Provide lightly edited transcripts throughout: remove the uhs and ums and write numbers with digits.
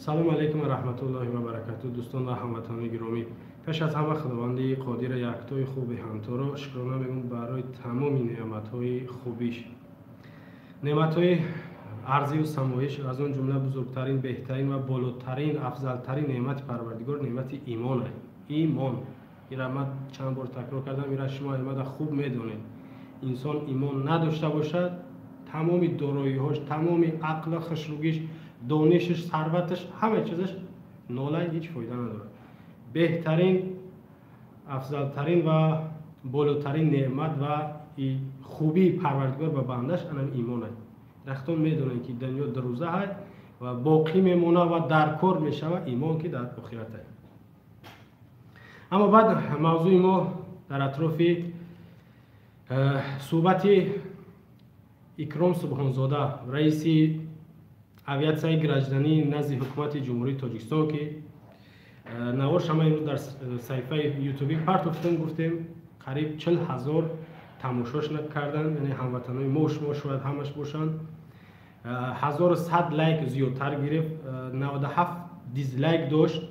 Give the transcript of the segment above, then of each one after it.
Салому алайкум ва раҳматуллоҳи ва баракату, дӯстон ва ҳамватанони гиромӣ. Пеш аз ҳама Худованди қодира, яктои хуби ҳамторо шукрона мегӯм барои тамоми неъматҳои хубиш, неъматҳои арзию самоиш, аз он ҷумла бузургтарин, беҳтарин ва болотарин, афзалтарин неъмати Парвардигор неъмати имон. Имон ира ман чанд бор такрор кардам, ира шумо аймада хуб медонед. Инсон имон надошта бошад, тамоми дороиҳош, тамоми ақлу хушругиш, донишаш, сарваташ, ҳама чизаш нолай, ҳеҷ фоида надорад. Беҳтарин, афзалтарин ва болотарин неъмат ва хубии Парвардигор ба бандаш анам имон аст. Рахтон медонед, ки дунё дурӯза ҳаст ва боқӣ мемонад ва дар кор мешавад имон, ки дар охират аст. Аммо баъд мавзӯи мо дар атрофи суҳбати Икром Субҳонзода, раиси авиатсияи гражданӣ назди ҳукумати Ҷумҳурии Тоҷикистон, ки навор шама имрӯз дар саҳифаи ютубӣ партофтем, гуфтем, қариб 40 000 тамошош карданд, яъне ҳамватанои мо, шумо шояд ҳамаш бошанд. 1100 лайк зиёдтар гирифт, 97 дизлайк дошт,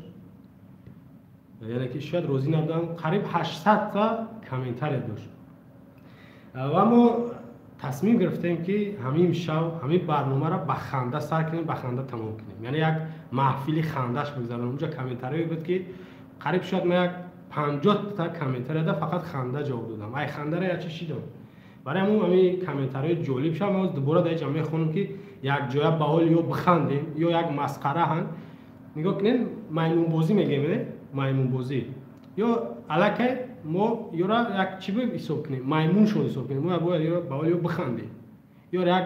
яъне ки шояд розӣ набуданд, қариб 800-та комментария дошт. Ва мо тасмим гирифтем, ки ҳамин шав ҳамин барномаро ба ханда сар кунем, ба ханда тамом кунем, яъне як маҳфили хандаш бигзаронем. Унҷа комментариое буд, ки қариб шояд ман як 50-та комментарияда фақат ханда ҷавоб додам, ай хандара ячи шидам. Барои ҳамун ҳамин комментариҳои ҷолиб шав ман дубора дар ҷа мехонам, ки якҷоя ба ҳол ё бихандем, ё як масхара ҳан. Нигоҳ кунем, маймунбозӣ мегӯем, маймунбозӣ ё аллакай мо ёра як чӣ ҳисоб кунем, маймуншон ҳисоб кунем, мо бояд ёра ба ҳол ё бихандем, ё як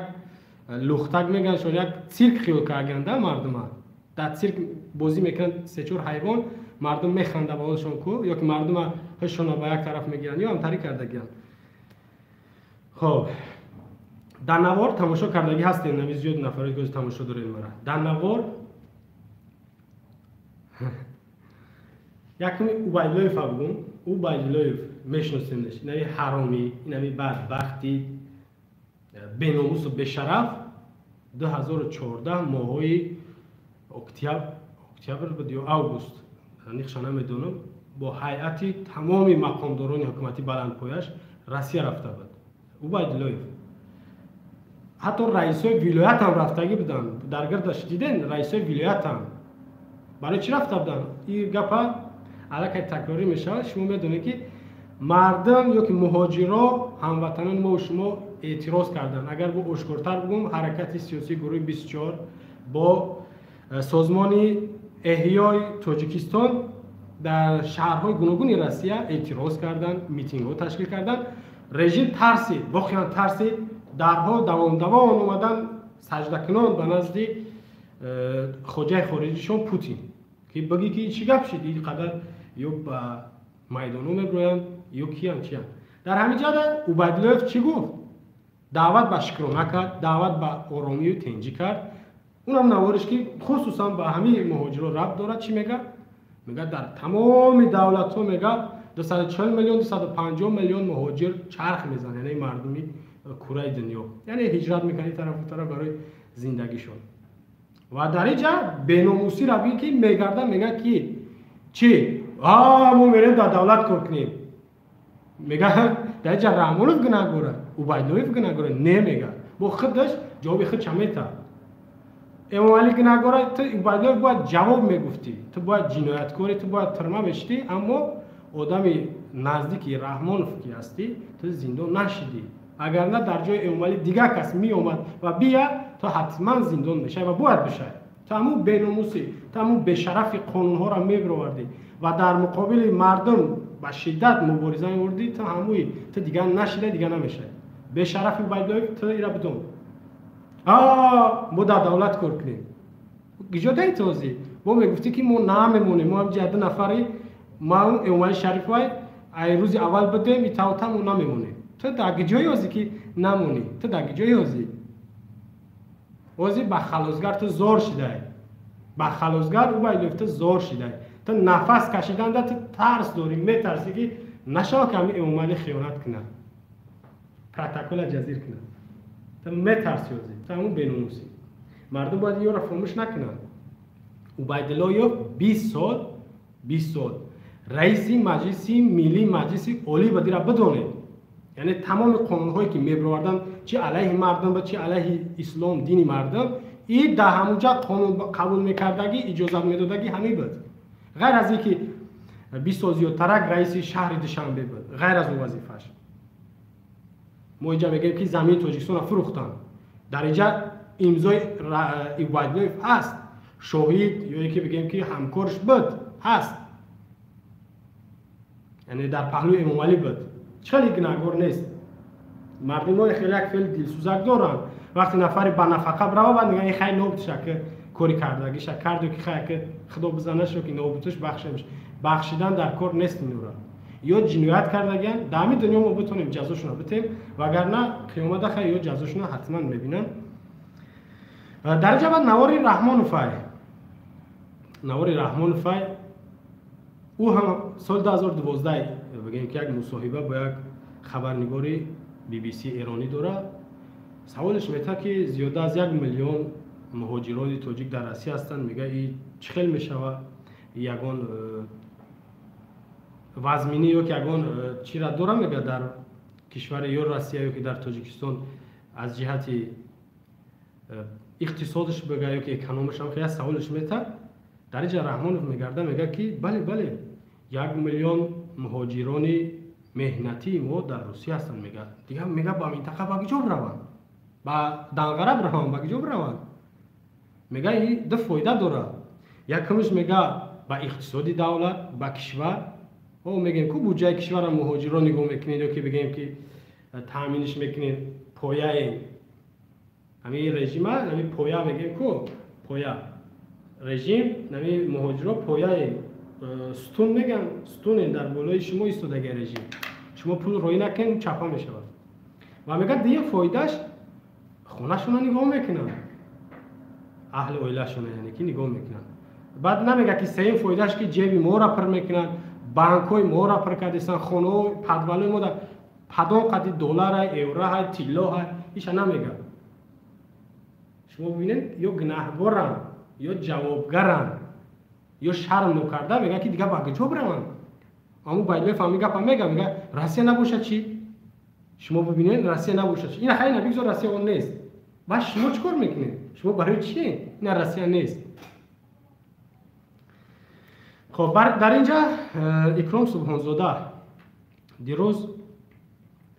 лухтак мегӯянд, шон як цирк хиёл кардаганда. Мардума дар цирк бозӣ мекунанд, сечор ҳайвон, мардум механда ба ҳолшон ку, ё ки мардума ҳушшонро ба як тараф мегиранд, ё ҳамтарӣ кардагианд. Хоб, дар навор тамошо кардагӣ ҳастем, нави зиёд нафаре ки тамошо доред мара. Дар навор якуми Убайдуллоев бугум. Убайдуллоев мешиносемш, инави ҳаромӣ, инави бадбахти, беномусу бешараф. 2014 моҳҳои октябр буд ё август, аниқша намедонам, бо ҳайати тамоми мақомдорони ҳукуматӣ баландпояш Россия рафта буд Убайдуллоев. Ҳатто раисои вилоятам рафтагӣ буданд дар гирдаш, диден, раисои вилоятам. Барои чӣ рафта буданд? Ин гапа аллакай такрорӣ мешавад. Шумо медонед, ки мардум ё ки муҳоҷиро, ҳамватанони мо шумо эътироз карданд. Агар бо ошкортар бигӯм, ҳаракати сиёсии гурӯҳи 24 бо созмони Эҳёи Тоҷикистон дар шаҳрҳои гуногуни Россия эътироз карданд, митингҳо ташкил карданд. Режим тарсид, воқеан тарсид. Дарҳол давон-давон омаданд саҷдакунон ба назди хоҷаи хориҷишон Путин, ки бигӣ, ки чӣ гап шид, ин қадар ё ба майдонҳо мебироянд, ё киян, чиян. Дар ҳамин ҷада Убайдуллоев чӣ гуфт? Даъват ба шукрона кард, даъват ба оромию тенҷӣ кард. Унам навориш, ки хусусан ба ҳамин муҳоҷиро рабт дорад, чӣ мегӯяд? Мегӯяд, дар тамоми давлатҳо, мегӯяд, 240 миллион, 250 миллион муҳоҷир чарх мезанад, яъне мардуми кураи дунё, яъне ҳиҷрат мекунад ин тарафу тараф барои зиндагишон. Ва дар ин ҷа беномусиро бин, ки мегарда, мегӯяд, ки чӣ, мо мерем дар давлат кор кунем. Мега, дар ин ҷа Раҳмонов гунаҳгора, Убайдуллоев гунаҳгора? Не, мега, бо худаш ҷавоби худша метаҳад. Эмомалӣ гунаҳгора, ту, Убайдуллоев, бояд ҷавоб мегуфтӣ, ту бояд ҷинояткорӣ, ту бояд тюрьма мешидӣ. Аммо одами наздики Раҳмонов ки ҳастӣ, ту зиндон нашидӣ. Агар на, дар ҷои Эмомалӣ дигар кас меомад ва бия, ту ҳатман зиндон мешавӣ ва бояд бишавӣ. Ту ҳамун беномусӣ, ту ҳамун бешарафи қонунҳоро мебировардӣ ва дар муқобили мардум ба шиддат мубориза мебурдӣ. Ту ҳамуи, ту дигар нашида, дигар намешавӣ. Бешарафи Убайдуллоев, ту ира бидон. Мо дар давлат кор кунем, гиҷодаи тозӣ мо мегуфтӣ, ки мо намемонем, мо ҳамҷа ду нафари, ман, Эмомалӣ Шарифвай, ай рӯзи аввал будем, итавта мо намемонем. Ту дар гиҷои ҳозӣ, ки намонӣ? Ту дар гиҷои ҳозӣ? Ҳозӣ ба халосгар ту зор шидай, ба халосгар, Убайдуллоев, ту зор шидай. Ту нафас кашиданда ту тарс дорӣ, метарсӣ, ки нашавад, ки ҳамин Эмомалӣ хиёнат кунад, протокола ҷазир кунад. Ту метарсӣ ҳозӣ, ту ҳамун беномусӣ. Мардум бояд ёро фаромӯш накунанд. Убайдуллоев 20 сол 20 сол раиси маҷлиси миллӣ, маҷлиси олӣ бадира бидонед. Яъне тамоми қонунҳое ки мебароварданд, чи алайҳи мардум ва чи алайҳи ислом, дини мардум, и дар ҳамунҷа қонун қабул мекардагӣ, иҷозат медодагӣ ҳамин буд. Ғайр аз ин ки 20 сол зиёдтарак раиси шаҳри Душанбе буд, ғайр аз он вазифааш. Мо инҷа мегӯем ки замини Тоҷикистонро фурӯхтанд. Дар инҷа имзои Убайдуллоев ҳаст, шоҳид ё ки бигӯем ки ҳамкорш буд, ҳаст. Яъне дар паҳлӯи Эмомалӣ буд. Чӣ хеле гунаҳгор нест. Мардуми мо хеле як феъли дилсӯзак доранд. Вақте нафаре ба нафақа бирава, баъд мегӯянд хай нобудша ки кори кардагиша карду ки хай ки худо бизанашо ки нобудаш бахшемш. Бахшидан дар кор нест инора. Ё ҷиноят кардагиан, дар ҳамин дунё мо битонем ҷазошонро битем, вагарна қиёмада хай ё ҷазошонро ҳатман мебинанд. Дар инҷа баъд навори Раҳмоновай. Навори Раҳмоновай ӯ ҳам соли 2012 бигӯем ки як мусоҳиба бо як хабарнигори BBC эронӣ дорад. Саволеш метавад ки зиёда аз 1 миллион муҳоҷирони тоҷик дар Россия ҳастанд. Мегӯяд и чӣ хел мешавад, ягон вазминӣ ё ки ягон чира дорам, мегӯяд дар кишвари ё Россия ё ки дар Тоҷикистон аз ҷиҳати иқтисодаш бигӯяд ё ки экономаш ҳам хеле саволеш метавад. Дар инҷа Раҳмонов мегарда, мегӯяд ки бале, бале, 1 миллион муҳоҷирони меҳнатии мо дар Русия ҳастанд. Мегӯяд дигар, мегӯяд ба минтақа ба куҷо бираванд? Ба Данғара бираванд, ба куҷо бираванд? Мегӯяд ин ду фоида дорад. Якумаш мегӯяд ба иқтисоди давлат, ба кишвар. О, мегӯем ку буҷаи кишварро муҳоҷирон нигоҳ мекунед ё ки бигӯем ки таъминиш мекунед, пояе ҳамин режима, ҳамин поя мегӯем ку поя режим, ҳамин муҳоҷиро пояе сутун мегӯянд, сутуне дар болои шумо истодаги режим. Шумо пул роӣ накунед, чапа мешавад. Ва мегӯяд дигар фоидааш хонашонро нигоҳ мекунанд, аҳли оилашонро яъне ки нигоҳ мекунанд. Баъд намегӯяд ки сеюм фоидааш ки ҷеби моро пур мекунанд, банкҳои моро пур кардистанд, хонаҳо, падвалои мо дар падон қади долларай, евроҳай, тиллоҳай, иша намегӯяд. Шумо бибинед, ё гунаҳгоранд, ё ҷавобгаранд, ё шарм нокарда мегӯяд ки дигар ба куҷо бираванд. Аммо Убайдуллоев ҳамин гапа мегӯяд, мегӯяд Россия набошад чӣ? Шумо бибинед, Россия набошад чӣ? Ина хай набигзор Россия он нест. Баъд шумо чӣ кор мекунед? Шумо барои чӣ? Ина Россия нест. Хоб, дар инҷа Икром Субҳонзода дирӯз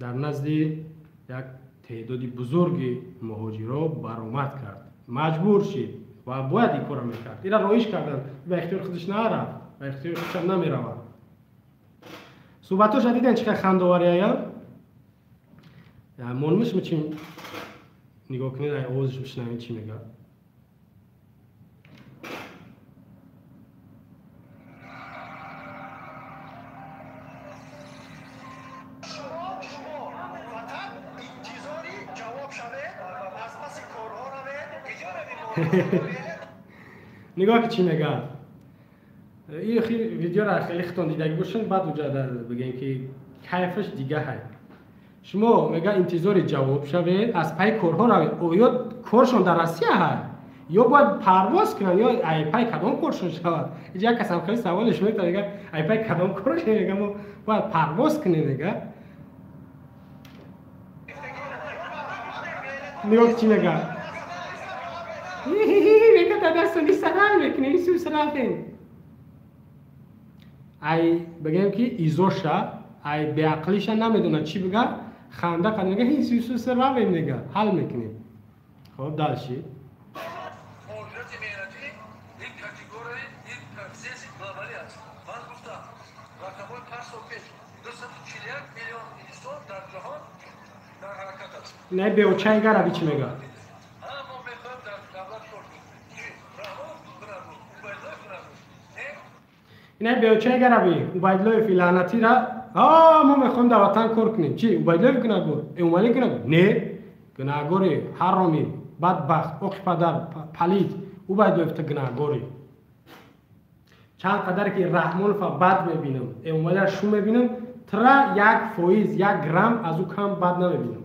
дар назди як теъдоди бузурги муҳоҷиро баромад кард. Маҷбур шид ва бояд ин корро мекард. Ира роиш карданд, ба ихтиёри худаш нарафт, ба ихтиёри худашам намеравад. Суҳбатҳоша дидем чӣ қадр хандоварияя. Монмиш мечим нигоҳ кунед, ай овозаш бишнавед чӣ мегӯяд. Нигоҳ ки чӣ мегӯяд. Ин видеоро хеле хитон дидагӣ бошед, баъд уҷа бигӯем ки кайфаш дига ҳай. Шумо мегӯяд интизори ҷавоб шавед, аз пайи корҳо равед. Оё коршон дар Россия ҳай? Ё бояд парвоз кунанд, ё ай пай кадом коршон шавад? Инҷа як касам хеле саволеш метавад, мегӯяд ай пай кадом коршон, мегӯяд мо бояд парвоз кунем, мегӯяд. Нигоҳ ки чӣ мегӯяд. Мегӯяд дар дастон сарам мекунем, исус рафем. Ай бигӯем ки изоша, ай беақлиша намедонад чӣ бигӯяд, ханда кард, мегӯяд исус рафем, мегӯяд ҳал мекунем. Хоб, дальше. Муҳоҷирати меҳнатӣ як категорияи, як процесси глобалӣ аст. Ман гуфтам, рақамҳои 5 сол пеш 241 миллион инсон дар ҷаҳон дар ҳаракат аст. Не, беочаи гараби чӣ мегӯяд? Ҳама мехоҳем дар давлат кор кунем. Чӣ? Раҳмон гунаҳгор, Убайдуллоев гунаҳгор. Не? Ина беочаи гараби Убайдуллоев лаънатира, мо мехоҳем дар ватан кор кунем. Чӣ? Убайдуллоев гунаҳгор? Эмомалӣ гунаҳгор? Не, гунаҳгори ҳаромӣ, бадбахт, оқи падар, палид, Убайдуллоев ту гунаҳгорӣ. Чанд қадаре ки Раҳмонова бад мебинам, Эмомалиро шу мебинам, тра 1%, 1 грамм аз ӯ кам бад намебинам.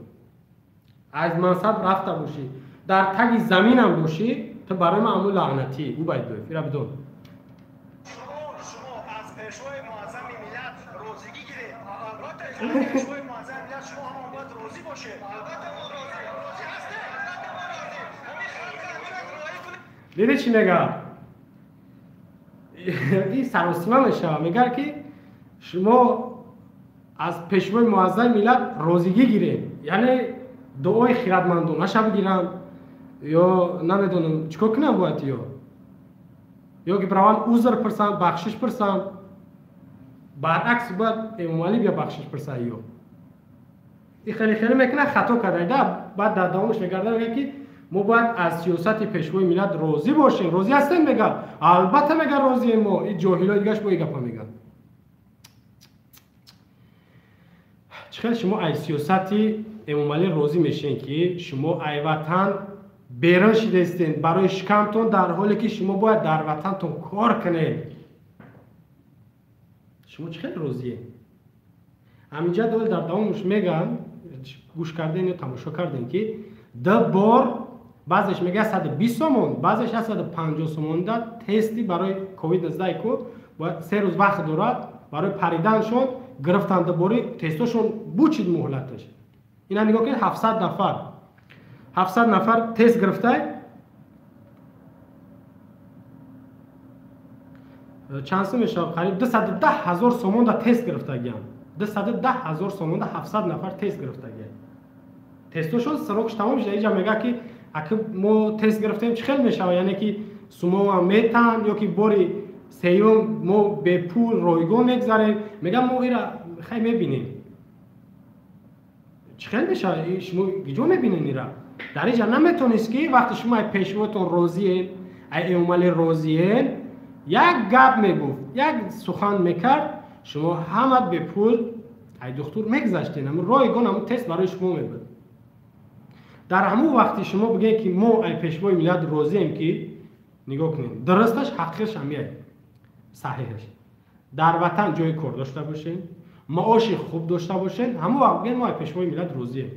Аз мансаб рафта бошӣ, дар таги заминам бошӣ, Ту барои ман ҳамун лаънатӣ, Убайдуллоев, ира бидон. Шумо аз пешвои муаззами миллат розигӣ гиред. Албатта пешвои муаззами миллат шумо ҳамон бояд розӣ бошед. Албатта мо розӣ. Розӣ ҳастем. Албатта мо розӣ. Ҳамин халқро роҳӣ кунед. Диди чӣ мегӯяд? Ин саросима мешавад. Мегӯяд ки шумо аз пешвои муаззами миллат розигӣ гиред. Яъне дуои хиратмандонаша бигирам ё намедонам чӣ кор кунам бояд ё ки бираванд узр пурсанд, бахшиш пурсанд. Баръакс бояд Эмомалӣ бия бахшиш пурсад ё. Ин хеле хеле мекунад, хато карда. Баъд дар давомаш мегардад, мегӯяд ки мо бояд аз сиёсати пешвои миллат розӣ бошем. Розӣ ҳастем, мегӯяд. Албатта мегӯяд розием мо. Ин ҷоҳилои дигаш бо ин гапа мегӯянд. Чӣ хел шумо аз сиёсати Эмомалӣ розӣ мешавед ки шумо ай ватан берун шидаистед барои шикамтон, дар ҳоле ки шумо бояд дар ватантон кор кунед? Шумо чӣ хел розиед? Ҳаминҷа дол дар давомаш мегӯянд, гӯш кардем ё тамошо кардем ки ду бор баъзеш мегӯяд 120 сомон, баъзеш 150 сомон да тести барои ковид-19 ку бояд 3 рӯз вақт дорад барои париданшон, гирифтан дубори тестошон бучид муҳлаташ. Ина нигоҳ кунед, 700 нафар. 700 нафар тест гирифтай. Чанд сум мешавад? Қариб 210 ҳазор сомон да тест гирифтагиам. 210 ҳазор сомон да 700 нафар тест гирифтагиам. Тестошон срокш тамом шуда. Инҷа мегӯяд ки аки мо тест гирифтем чӣ хел мешавад? Яъне ки сумоам метан ё ки бори сеюм мо бепул ройгон мегзарем. Мегӯям мо ира хай мебинем. Чӣ хел мешавад? Шумо куҷо мебинед ира? Дар инҷа наметонист ки вақте шумо ай пешвоятон розиед, ай Эмомалӣ розиед, як гап мегуфт, як сухан мекард, шумо ҳама бепул ай духтур мегзаштед. Ҳамун ройгон ҳамун тест барои шумо мебуд. Дар ҳамун вақти шумо бигӯед ки мо ай пешвои миллат розием, ки нигоҳ кунед, дурусташ ҳақиқаш ҳамияй, саҳиҳаш. Дар ватан ҷои кор дошта бошед, маоши хуб дошта бошед, ҳамун вақт бигӯед мо ай пешвои миллат розием.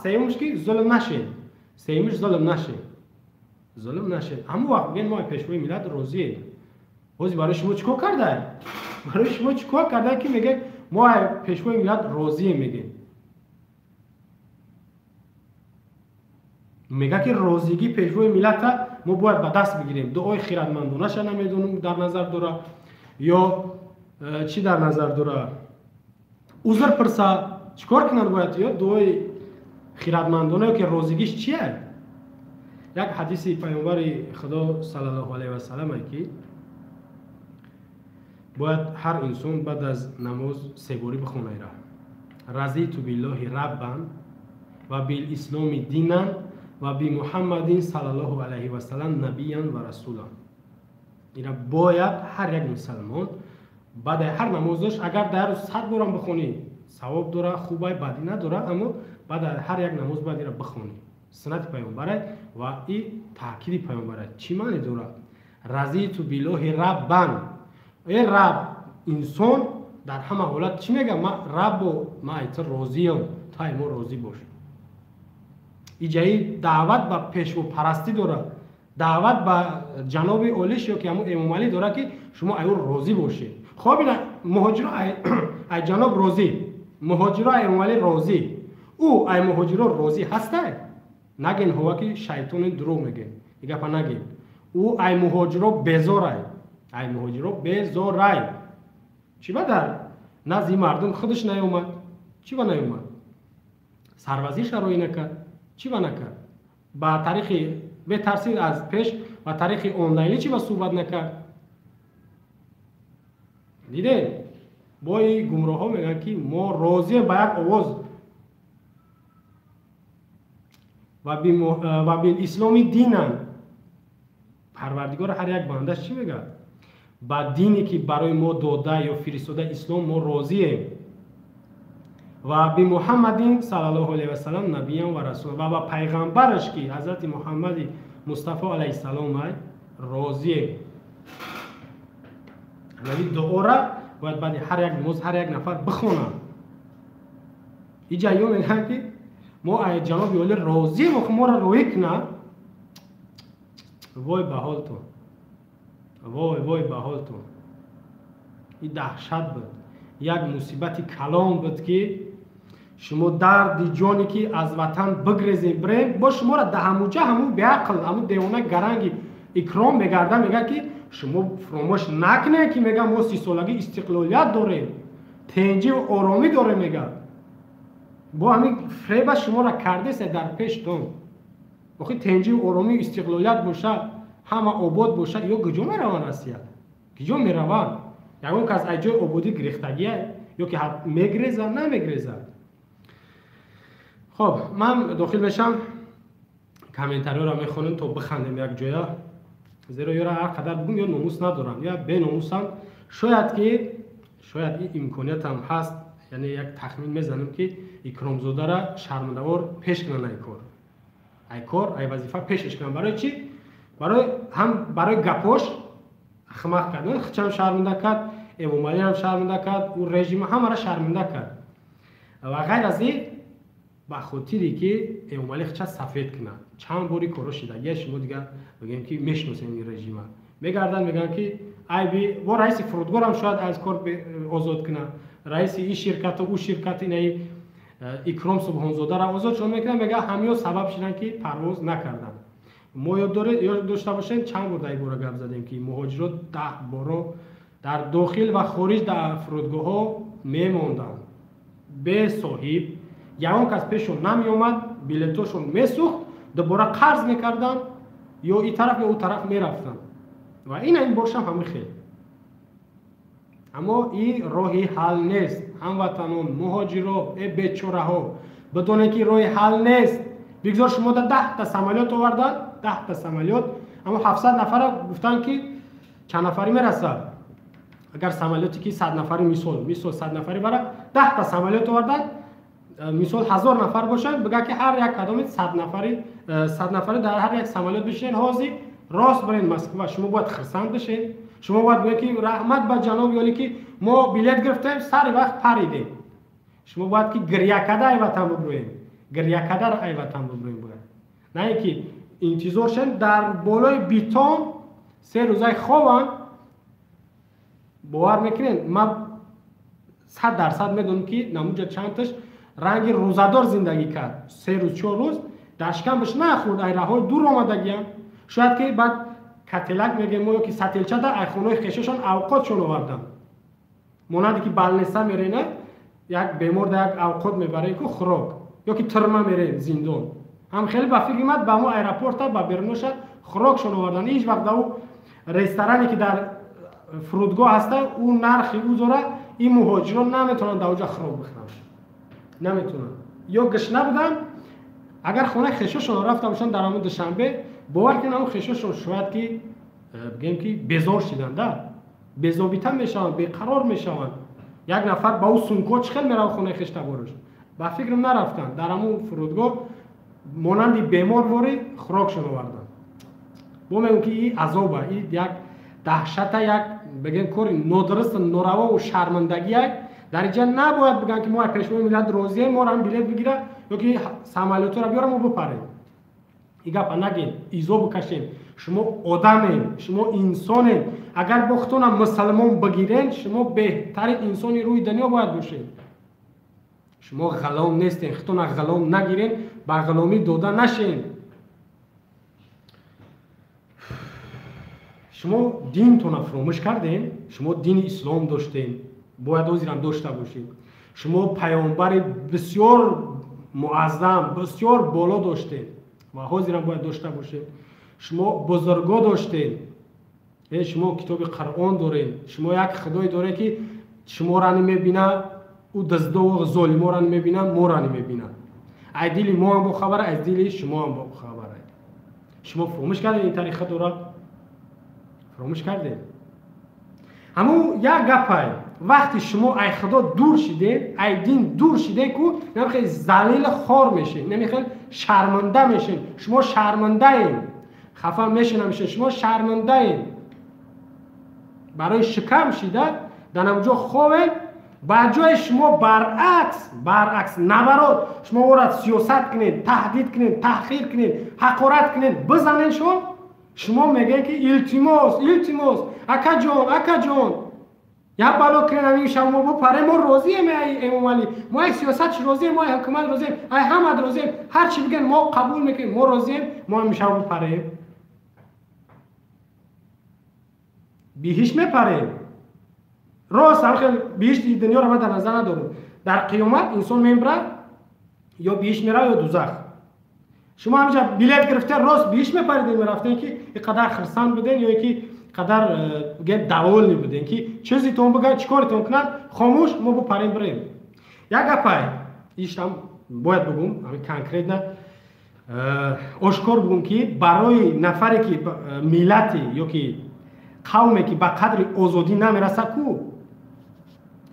Сеюмш ки зулм нашед. Сеюмш зулм нашед. Зулм нашед. Ҳамун вақт бигӯед мо ай пешвои миллат розием. Ҳозир барои шумо чӣ кор кардай? Барои шумо чӣ кор кардай ки мегӯед мо ай пешвои миллат розием мегӯед? Мегӯяд ки розигии пешвои миллата мо бояд ба даст бигирем. Дуои хиратмандонаша намедонам дар назар дора ё чӣ дар назар дора? Узр пурса чӣ кор кунанд бояд? Ё дуои хиратмандона ё ки розигиш чие? Як ҳадиси паёмбари Худо саллаллоҳу алайҳи васаллам ки бояд ҳар инсон баъд аз намоз себорӣ бихонайра. Разиту биллоҳи раббан ва билисломи динан ва би Муҳаммадин саллаллоҳу алайҳи васаллам набиян ва расулан. Ина бояд ҳар як мусалмон баъд ҳар намоз дошт, агар дар рӯз 100 борам бихонӣ савоб дора, хубай, бадӣ надора, аммо баъд ҳар як намоз бояд ира бихонӣ. Суннати паёмбарай ва и таъкиди паёмбарай. Чӣ маъне дорад? Разиту биллоҳи раббан. Э раб, инсон дар ҳама ҳолат чӣ мегӯяд? Ман раббо, ман ай ту розиям, ту ай мо розӣ бош. Иҷаи даъват ба пешвопарастӣ дорад, даъват ба ҷаноби олиш ё ки ҳамун Эмомалӣ дорад ки шумо ай ӯ розӣ бошед. Хоб ина муҳоҷиро ай ҷаноб розӣ, муҳоҷиро ай Эмомалӣ розӣ, ӯ ай муҳоҷиро розӣ ҳастай? Нагин ҳова ки шайтони дурӯғ мегӯяд, ин гапа нагин. Ӯ ай муҳоҷиро безорай, ай муҳоҷиро безорай. Чӣ ба дар назди мардум худаш наёмад? Чӣ ба наёмад? Сарвазир шароӣ накард? Чӣ ба накард? Ба тариқи бетарсид аз пеш ба тариқи онлайнӣ чӣ ба суҳбат накард? Дидем, бои гумроҳҳо мегӯянд ки мо розием ба як овоз ва билисломи динан. Парвардигор ҳар як бандаш чӣ мегӯяд? Ба дине ки барои мо дода ё фиристода ислом мо розием. Ва би Муҳаммадин саллаллоҳу алайҳи васаллам набиян ва расул, ва ба пайғамбараш ки ҳазрати Муҳаммади Мустафо алайҳиссалом ай розием. Ҳамин дуора бояд баъди ҳар як намоз ҳар як нафар бихонад. Иҷа ё мегӯянд ки мо ай ҷаноби олӣ розием, охи моро роҳӣ кунад. Вой ба ҳолтон, вой вой ба ҳолтон. Ин даҳшат буд, як мусибати калон буд, ки шумо дарди ҷоне ки аз ватан бигрезем бирем, бо шуморо да ҳамуҷа ҳамун беақл, ҳамун девона гаранги Икром мегарда, мега ки шумо фуромӯш накунед, ки мега мо 30-солагӣ истиқлолият дорем, тенҷиву оромӣ дорем, мега. Бо ҳамин фреба шуморо кардеса дар пештон. Охи тенҷиву оромӣ истиқлолият бошад, ҳама обод бошад, ё куҷо мераванд Россия? Куҷо мераванд? Ягон кас аз ҷои ободӣ гирифтагия ё ки мегрезад, намегрезад. Хоб, ман дохил мешам, комментариёро мехонем, то бихандем як ҷоя, зеро ёра ҳар қадар бугум, ё номус надоранд, ё беномусанд. Шояд ки шояд ин имкониятам ҳаст, яъне як тахмин мезанем, ки Икромзодара шармандавор пеш кунанд, ай кор, ай кор, ай вазифа пешеш кунанд. Барои чӣ? Барои ҳам барои гапош ахмақ кард, хичам шарманда кард, Эмомалиам шарманда кард, ӯ режима ҳамаро шарманда кард. Ва ғайр аз ин, ба хотире ки Эмомалӣ хича сафед кунад, чанд бори коро шидагия, шумо дигар бигем ки мешиносем ин режима. Мегарданд, мегӯянд ки айби бо раиси фурудгоҳам шояд аз кор озод кунад, раиси ин ширкату ӯ ширкат, инаи Икром Субҳонзодаро озод шуд мекунад, мега ҳамиё сабаб шуданд, ки парвоз накарданд. Мо ёд дошта бошем, чанд бор дар ин бора гап задем, ки муҳоҷирот 10 боро дар дохил ва хориҷ дар фурудгоҳҳо мемонданд бесоҳиб, ягон кас пешшон намеомад, билетошон месӯхт, дубора қарз мекарданд, ё ин тараф ё ӯ тараф мерафтанд. Ва ина ин боршам ҳамин хел. Аммо ин роҳи ҳал нест, ҳамватанон, муҳоҷиро, э бечораҳо, бидонед, ки роҳи ҳал нест. Бигзор шумо да 10-та самолёт оварданд, 10-та самолёт, аммо 700 нафара гуфтанд, ки чанд нафарӣ мерасад. Агар самолёте ки 100 нафарӣ, мисол 100 нафарӣ бара, 10-та самолёт оварданд, мисол 1000 нафар бошанд, бигӯяд ки ҳар як кадоми 100 нафарӣ, 100 нафарӣ дар ҳар як самолёт бишинед, ҳозир рост бирен Москва. Шумо бояд хурсанд бишед, шумо бояд бигӯед ки раҳмат ба ҷаноби олӣ, ки мо билет гирифтем, сари вақт паридем. Шумо бояд ки гирякада ай ватан бибурем, гирякада ай ватан бибурем бояд, на ин ки интизор шем дар болои битон 3 рӯзаи хованд. Бовар мекунед, ман 100% медонам, ки намуҷа чандташ ранги рӯзадор зиндагӣ кард, 3 рӯз, 4 рӯз дар шикамбаш нахӯрд, ай раҳои дур омадагиям. Шояд ки баъд кателак мегем мо, ё ки сателчада ай хонаи хешошон авқотшон оварданд, монанде ки балнеса мерена, як бемор да як авқот мебарем ку, хӯрок, ё ки тирма мерем, зиндон ҳам хеле. Ба фикри ман, ба мо аэропорта ба беруноша хӯрокшон оварданд. Ҳеҷ вақт дар ӯ ресторане ки дар фурудгоҳ ҳаста, ӯ нархи ӯ дора, ин муҳоҷирон наметавонанд дар оҷа хӯрок бихӯранд, наметавонанд. Ё гушна буданд, агар хонаи хешошон рафта бошанд дар ҳамон Душанбе, бовар кунед, ҳамон хешошон шояд ки бигем ки безор шиданд, безобита мешаванд, беқарор мешаванд. Як нафар ба ӯ сумко чӣ хел мерава хонаи хештабораш? Ба фикрам, нарафтанд. Дар ҳамон фурудгоҳ монанди беморворӣ хӯрокшон оварданд. Бо мегӯм, ки ин азоба, ин як даҳшата, як бигем кори нодуруст, норавову шармандагия. Дар инҷа набояд бигӯянд, ки мо аз Пешвои миллат розием, моро ҳам билет бигира ё ки самолётро биёра, мо бипарем. Ин гапа нагем, изо бикашем. Шумо одамем, шумо инсонем. Агар бо худтонам мусалмон бигирен, шумо беҳтарин инсони рӯи дунё бояд бошед. Шумо ғалом нестен, худтона ғалом нагирен, ба ғуломӣ дода нашен. Шумо динтона фуромӯш кардем. Шумо дини ислом доштем, бояд ҳозирам дошта бошед. Шумо паёмбари бисёр муаззам, бисёр боло доштем ва ҳозирам бояд дошта бошед. Шумо бузурго доштем, шумо китоби Қуръон дорем, шумо як худое доред, ки шуморо намебина, ӯ дуздову золиморо намебина, моро намебина. Аз дили мо ҳам бохабара, аз дили шумо ҳам бохабара. Шумо фуромӯш кардем ин тариха дорад, фуромӯш кардем. Ҳамун як гапай: вақте шумо ай худо дур шидед, ай дин дур шидед ку, намехел залил хор мешед, намехел шарманда мешед. Шумо шармандаем, хафа мешинам, шумо шармандаем. Барои шикам шида дар ҳамҷо ховед. Ба ҷои шумо баръакс, наоборот, шумо орад сиёсат кунед, таҳдид кунед, таҳқир кунед, ҳақорат кунед, бизанед шон. Шумо мегӯед ки илтимос, илтимос, акаҷон, акаҷон, як бало кунед ҳамин шаб мо бупарем, мо розием ай Эмомалӣ, мо ай сиёсатш розием, мо ай ҳукумат розием, ай ҳамат розием, ҳар чӣ бигӯен мо қабул мекунем, мо розием, мо ҳамин шаб бупарем. Биҳишт мепарем. Рост ҳам хел биҳишти дунёро ман дар назар надорам. Дар қиёмат инсон мемирад, ё биҳишт меравад, ё дузах. Шумо ҳаминҷа билет гирифта рост биҳишт мепаридем, мерафтем ки ин қадар хирсанд будем ё ки қадар довольный будем ки чизитон бигӯяд, чӣ коритон кунанд, хомӯш мо бупарем бирем. Як гапай иштам бояд бигӯм, ҳамин конкретно ошкор бигӯм ки барои нафаре ки миллате ё ки қавме ки ба қадри озодӣ намерасад ку,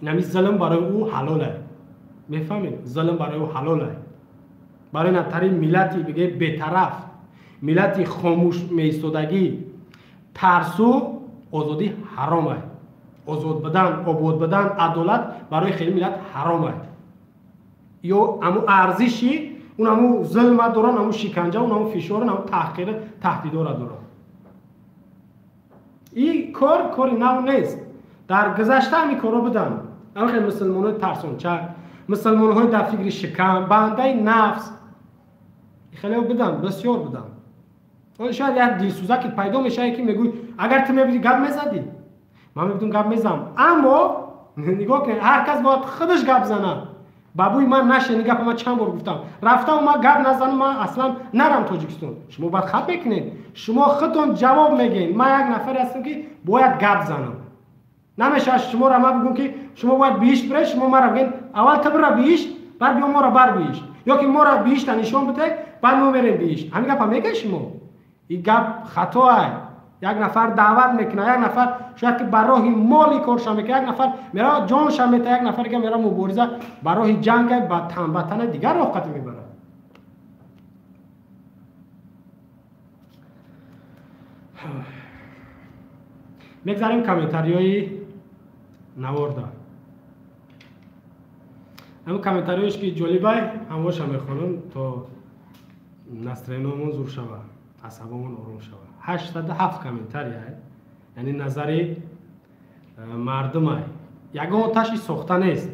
инами зулм барои ӯ ҳалолай. Мефаҳмед? Зулм барои ӯ ҳалолай. Барои натари миллати бигӯе бетараф, миллати хомӯш меистодагӣ, тарсу озодӣ ҳаромай. Озод будан, обод будан, адолат барои хеле миллат ҳаромай. Ё аму арзиши он аму зулма доранд, аму шиканҷа, он аму фишор, аму таҳқир, таҳдидора доранд. Ин кор кори нав нест. Дар гузашта ҳамин корҳо буданд. Ҳамин хел мусулмонои тарсончак, мусулмонҳои дар фикри шикам, бандаи нафс хеле буданд, бисёр буданд. Шояд як дилсӯзаке пайдо мешавад ки мегӯй агар ту мебудӣ гап мезадӣ, ман мебудам гап мезанам. Аммо нигоҳ кунед, ҳар кас бояд худаш гап занад. Ба бӯи ман нашед, ин гапа ман чанд бор гуфтам. Рафтам ман гап назанам, ман аслан нарам Тоҷикистон. Шумо бояд хат мекунед, шумо худтон ҷавоб мегӯед. Ман як нафаре ҳастам ки бояд гап занам. Намешавад шуморо ман бигӯм ки шумо бояд биҳишт биред, шумо маро бигӯед аввал ту бира биҳишт, баъд биё моро бар биҳишт, ё ки моро биҳишта нишон бидеҳ, баъд мо мерем биҳишт. Ҳамин гапа мегӯед шумо? Ин гап хатоай. Як нафар даъват мекунад, як нафар шояд ки ба роҳи моли корша мекунад, як нафар меравад ҷонша метаҳад, як нафар дига меравад мубориза ба роҳи ҷанга, ба тан ба тана дигар роҳ қатӣ мебарад. Мегзарем комментариҳои наворда. Ҳамин комментариҳоеш ки ҷолибай, ҳамоша мехонам то настроениямон зур шавад, асабомон ором шавад. 807 комментария, яъне назари мардумай. Ягон таши сохта нест.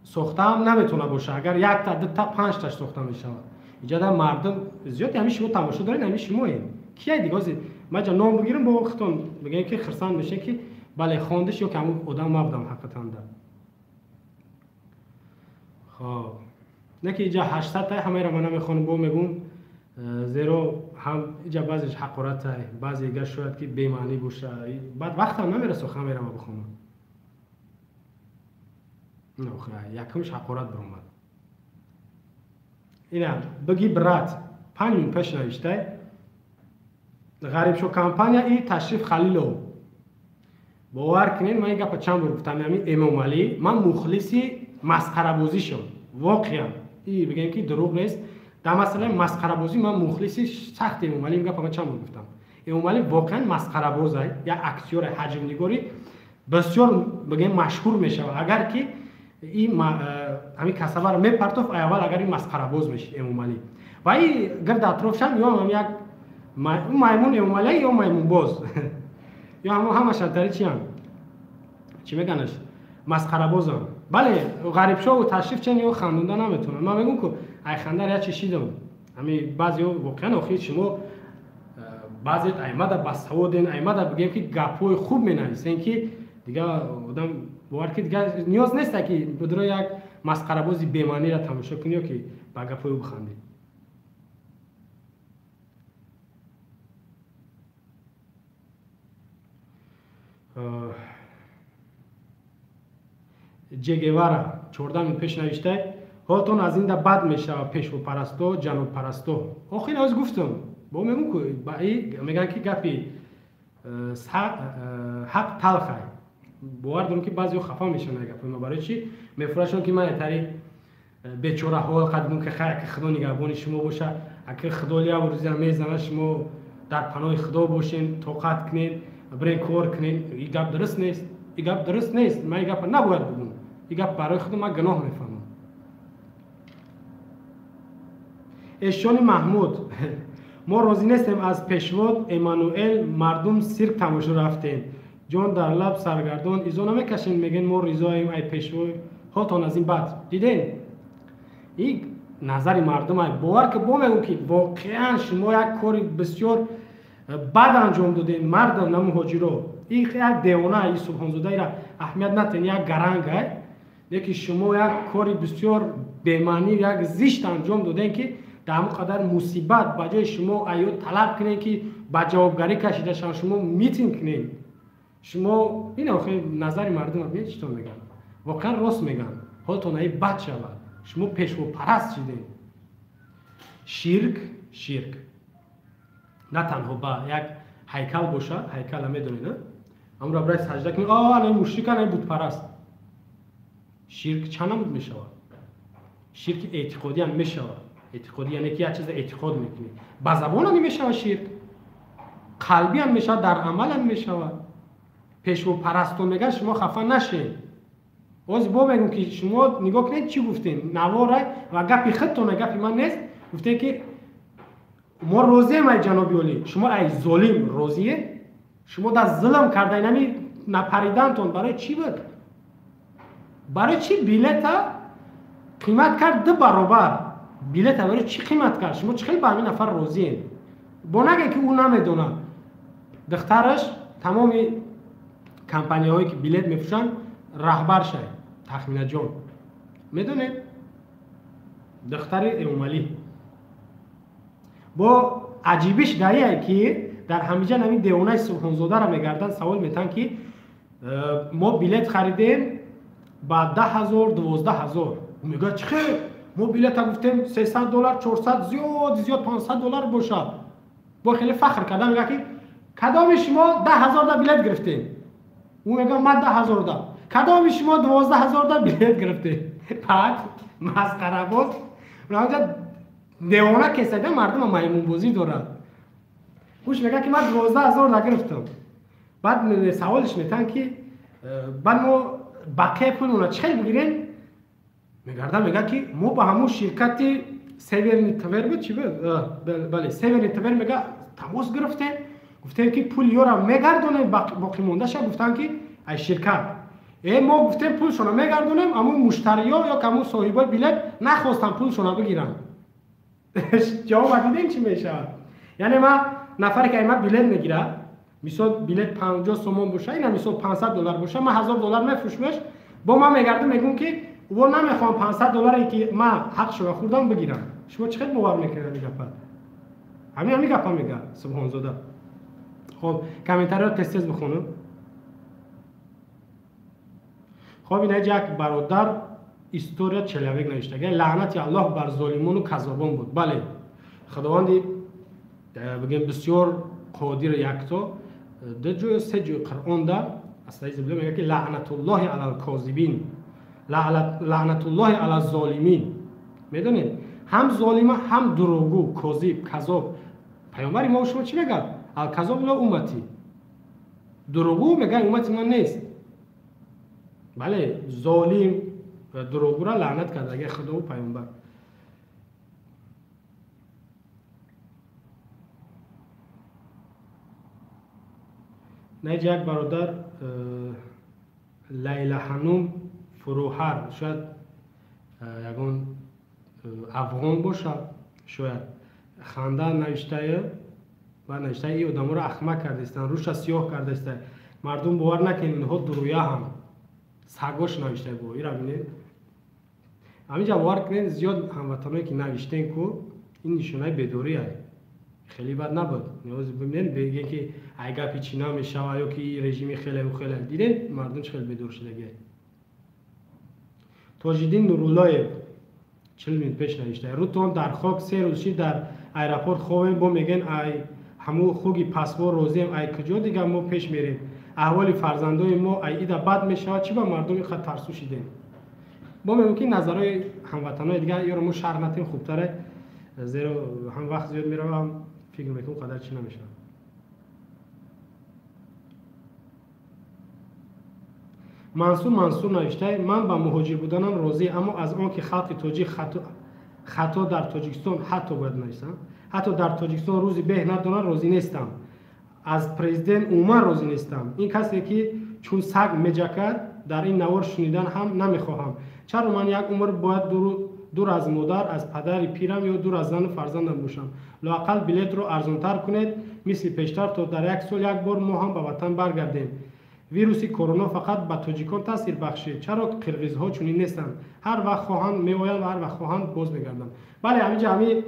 Сохтаам наметавона боша. Агар якта, дута, панҷташ сохта мешавад. Иҷода мардум зиёд ҳамин шумо тамошо доред, ҳамин шумоед. Кияй дига ҳозир ман ҷа ном бигирам, бо худтон бигӯем ки хирсанд мешем ки бале хондиш ё ки ҳамун одам ман будам ҳақиқатан да. Хоб, не ки иҷа 800 тай ҳамаеро ман намехонам, бо мегӯм, зеро ҳам иҷа баъзеш ҳақоратай, баъзе дигар шояд ки бемаънӣ боша. Баъд вақтам намерасо ҳамаеро ман бихонам. Якумш ҳақорат биромад. Ина бигӣ брат, 5 минут пеш навиштай. Ғарибшо компания и Ташриф Халилов. Бовар кунед, ман ин гапа чанд бор гуфтам, ҳамин Эмомалӣ, ман мухлиси масхарабозишон. Воқеан. И бигем ки дурӯғ нест. Дар масъалаи масхарабозӣ ман мухлиси сахти Эмомалӣ, ин гапа ман чанд бор гуфтам. Эмомалӣ воқеан масхарабозай, як актёри ҳаҷмнигорӣ бисёр бигем машҳур мешавад. Агар ки ин ҳамин касабаро мепартофт, аввал агар ин масхарабоз мешид Эмомалӣ. Ва ин гирд атрофшам ё ҳам як маймун Эмомалӣ ё маймунбоз. Ё ҳамаша тари чиям? Чӣ меганаш? Масхарабозам. Бале, Ғарибшову Ташриф чен ё хандонда наметавонанд. Ман мегӯм ку ай хандар як чи шидам. Ҳамин баъзеҳо воқеан охир шумо баъзе аймада басаводен, аймада бигем ки гапҳои хуб менависен ки дига одам бовар ки дига ниёз нест ки будро як масхарабози бемаъниро тамошо кунӣ ё ки ба гапҳои ӯ бихандӣ. Че Гевара 14 минут пеш навиштай, ҳолтон аз инда бад мешавад пешвопарасто, ҷанобпарасто. Охир ҳоз гуфтам, бо мегӯм ку мегӯянд ки гапи ҳақ талхай. Бовар дорам ки баъзеҳо хафа мешаванд аз гапҳои ман. Барои чӣ? Мефурашон ки ман тари бечораҳо қад гум ки хайр, аки Худо нигаҳбони шумо боша, аки Худо як рӯза мезанад, шумо дар паноҳи Худо бошен, тоқат кунед, бирен кор кунед. Ин гап дуруст нест. Ин гап дуруст нест. Ман ин гапа набояд бигӯм. Ин гап барои худо ман гуноҳ мефаҳмам. Эшони Маҳмуд. Мо розӣ нестем аз пешвод Эммануэл, мардум сирк тамошо рафтем. Ҷон дар лаб саргардон изо намекашем, мегӯен мо ризоем ай пешвои ҳолтон аз ин бад. Дидем? И назари мардум ай. Бовар ки бо мегӯм ки воқеан шумо як кори бисёр бад анҷом додем, мардам на муҳоҷиро. И як девона, и Субҳонзодаира аҳамият натен, як гаранг ай. Лекин шумо як кори бисёр бемаънӣ, як зишт анҷом додем ки дар ҳамон қадар мусибат ба ҷои шумо аё талаб кунед ки ба ҷавобгарӣ кашида шаванд, шумо митинг кунед. Шумо ин охир назари мардум бинед чӣ тон мегӯянд. Воқеан рост мегӯянд. Ҳолтон аи бад шавад. Шумо пешвопараст шидед. Ширк, ширк. На танҳо ба як ҳайкал бошад, ҳайкала медонед, на? Ҳамонро барои саҷда кунед, ана мушрик, ана бутпараст. Ширк чанд намуд мешавад? Ширки эътиқодӣ ҳам мешавад. Эътиқодӣ яъне ки як чиза эътиқод мекунӣ. Ба забон ҳам мешавад ширк, қалбӣ ҳам мешавад, дар амал ҳам мешавад. Пешвопарастон мегӯянд шумо хафа нашед. Боз бо мегӯм ки шумо нигоҳ кунед чӣ гуфтем. Навора ва гапи худтона, гапи ман нест. Гуфтем ки мо розием ай ҷаноби олӣ. Шумо ай золим розие? Шумо дар зулм карда инами напаридантон барои чӣ буд? Барои чӣ билета қимат кард ду баробар? Билета барои чӣ қимат кард? Шумо чӣ хел ба ҳамин нафар розиед? Бо нагӯед ки ӯ намедонад. Духтараш тамоми компанияҳое ки билет мефурӯшанд раҳбар шавед. Тахминаҷон. Медонед? Духтари Эмомалӣ. Бо аҷибиш дарие ки дар ҳамиҷа ҳамин девонаи Субҳонзодаро мегарданд, савол метаҳанд ки мо билет харидем ба 10 000, 12 000. Ӯ мегӯяд чӣ хел? Мо билета гуфтем $300, 400, зиёд зиёд $500 бошад. Бо хеле фахр карда мегӯяд ки кадоми шумо 10 000 да билет гирифтем? Ӯ мегӯяд ман 10 000 да. Кадоми шумо 12 000 да билет гирифтем? Баъд масхарабоз онҷа девона кесада мардума маймунбозӣ дорад. Ӯш мегӯяд ки ман 12 000 да гирифтам. Баъд саволиш метаҳанд ки баъд мо бақияи пулмонро чӣ хел бигирем? Мегарда мегӯяд ки мо ба ҳамун ширкати Северный Твер буд, чӣ буд? Бале, Северный Твер мегӯяд тамос гирифтем, гуфтем ки пул ёра мегардонем, боқимондаша гуфтанд ки ай ширкат. Мо гуфтем пулшонро мегардонем, аммо муштариё ё ҳамун соҳибои билет нахостанд пулшонро бигиранд. Ҷавоба дидем чӣ мешавад? Яъне ман нафаре ки ай ман билет мегирад, мисол билет 50 сомон боша, ина мисол $500 боша, ман $1000 мефурӯшмаш, бо ман мегардам мегӯм ки во намехоҳам $500 ки ман ҳақшро хӯрдам бигирам. Шумо чӣ хел бовар мекунед ин гапа? Ҳамин гапа мегӯяд Субҳонзода. Хоб, комментариро тез-тез бихонам. Хоб, ина як бародар история человек навиштага. Лаънати Аллоҳ бар золимону казобон буд. Бале, Худованди бигем бисёр қодир якто ду ҷой се ҷой Қуръонда астаизу биллоҳ мегӯяд ки лаънатуллоҳи алал козибин, лаънатуллоҳи алал золимин. Медонед, ҳам золима, ҳам дурӯғгӯ, козиб, казоб. Паёмбари мо шумо чӣ мегӯяд? Ал казоб ла уммати. Дурӯғгӯ мегӯяд уммати ман нест. Бале, золим дурӯғгӯра лаънат карда Худову паёмбар. Наҷа як бародар Лайла Ҳанум Фуруҳар, шояд ягон афғон бошад, шояд ханда навиштае ва навиштае ин одаморо ахмақ кардаистанд, рӯша сиёҳ кардаистанд. Мардум бовар накунед, инҳо дурӯя ҳам. Сагош навиштае бо ира бинед. Ҳаминҷа бовар кунед, зиёд ҳамватаное ки навиштем ку ин нишонаи бедорӣ ай. Хеле бад набуд. Ниёз бибинед, бигем ки ай гапи чӣ намешава ё ки режими хеле хеле. Дидед мардум чӣ хеле бедор шудагӣ. Тоҷиддин Нуруллоев 40 минут пеш навиштае. Рӯтон дар хок се рӯз шид дар аэропорт ховем, бо мегӯен ай ҳамун хуги пасвор розием, ай куҷо дигар мо пеш мерем. Аҳволи фарзандои мо ай ида бад мешавад, чӣ ба мардум инқадр тарсу шидем? Бо мегӯем ки назарҳои ҳамватанои дигар ёро мо шарҳ натем хубтаре, зеро ҳам вақт зиёд мерава, ҳам фикр мекунам қадар чӣ намешавад. Мансур Мансур навиштае: ман ба муҳоҷир буданам розӣ, аммо аз он ки халқи тоҷик Хато дар Тоҷикистон ҳатто бояд нависам, ҳатто дар Тоҷикистон рӯзи беҳ надоранд, розӣ нестам. Аз президент умуман розӣ нестам. Ин касе ки чун саг меҷакад, дар ин навор шунидан ҳам намехоҳам. Чаро ман як умр бояд дур аз модар, аз падари пирам ё дур аз зану фарзандам бошам? Лоақал билетро арзонтар кунед, мисли пештар, то дар як сол як бор мо ҳам ба ватан баргардем. Вируси корона фақат ба тоҷикон таъсир бахшид. Чаро қирғизҳо чунин нестанд? Ҳар вақт хоҳанд меоянд ва ҳар вақт хоҳанд боз мегарданд. Бале, ҳаминҷа ҳами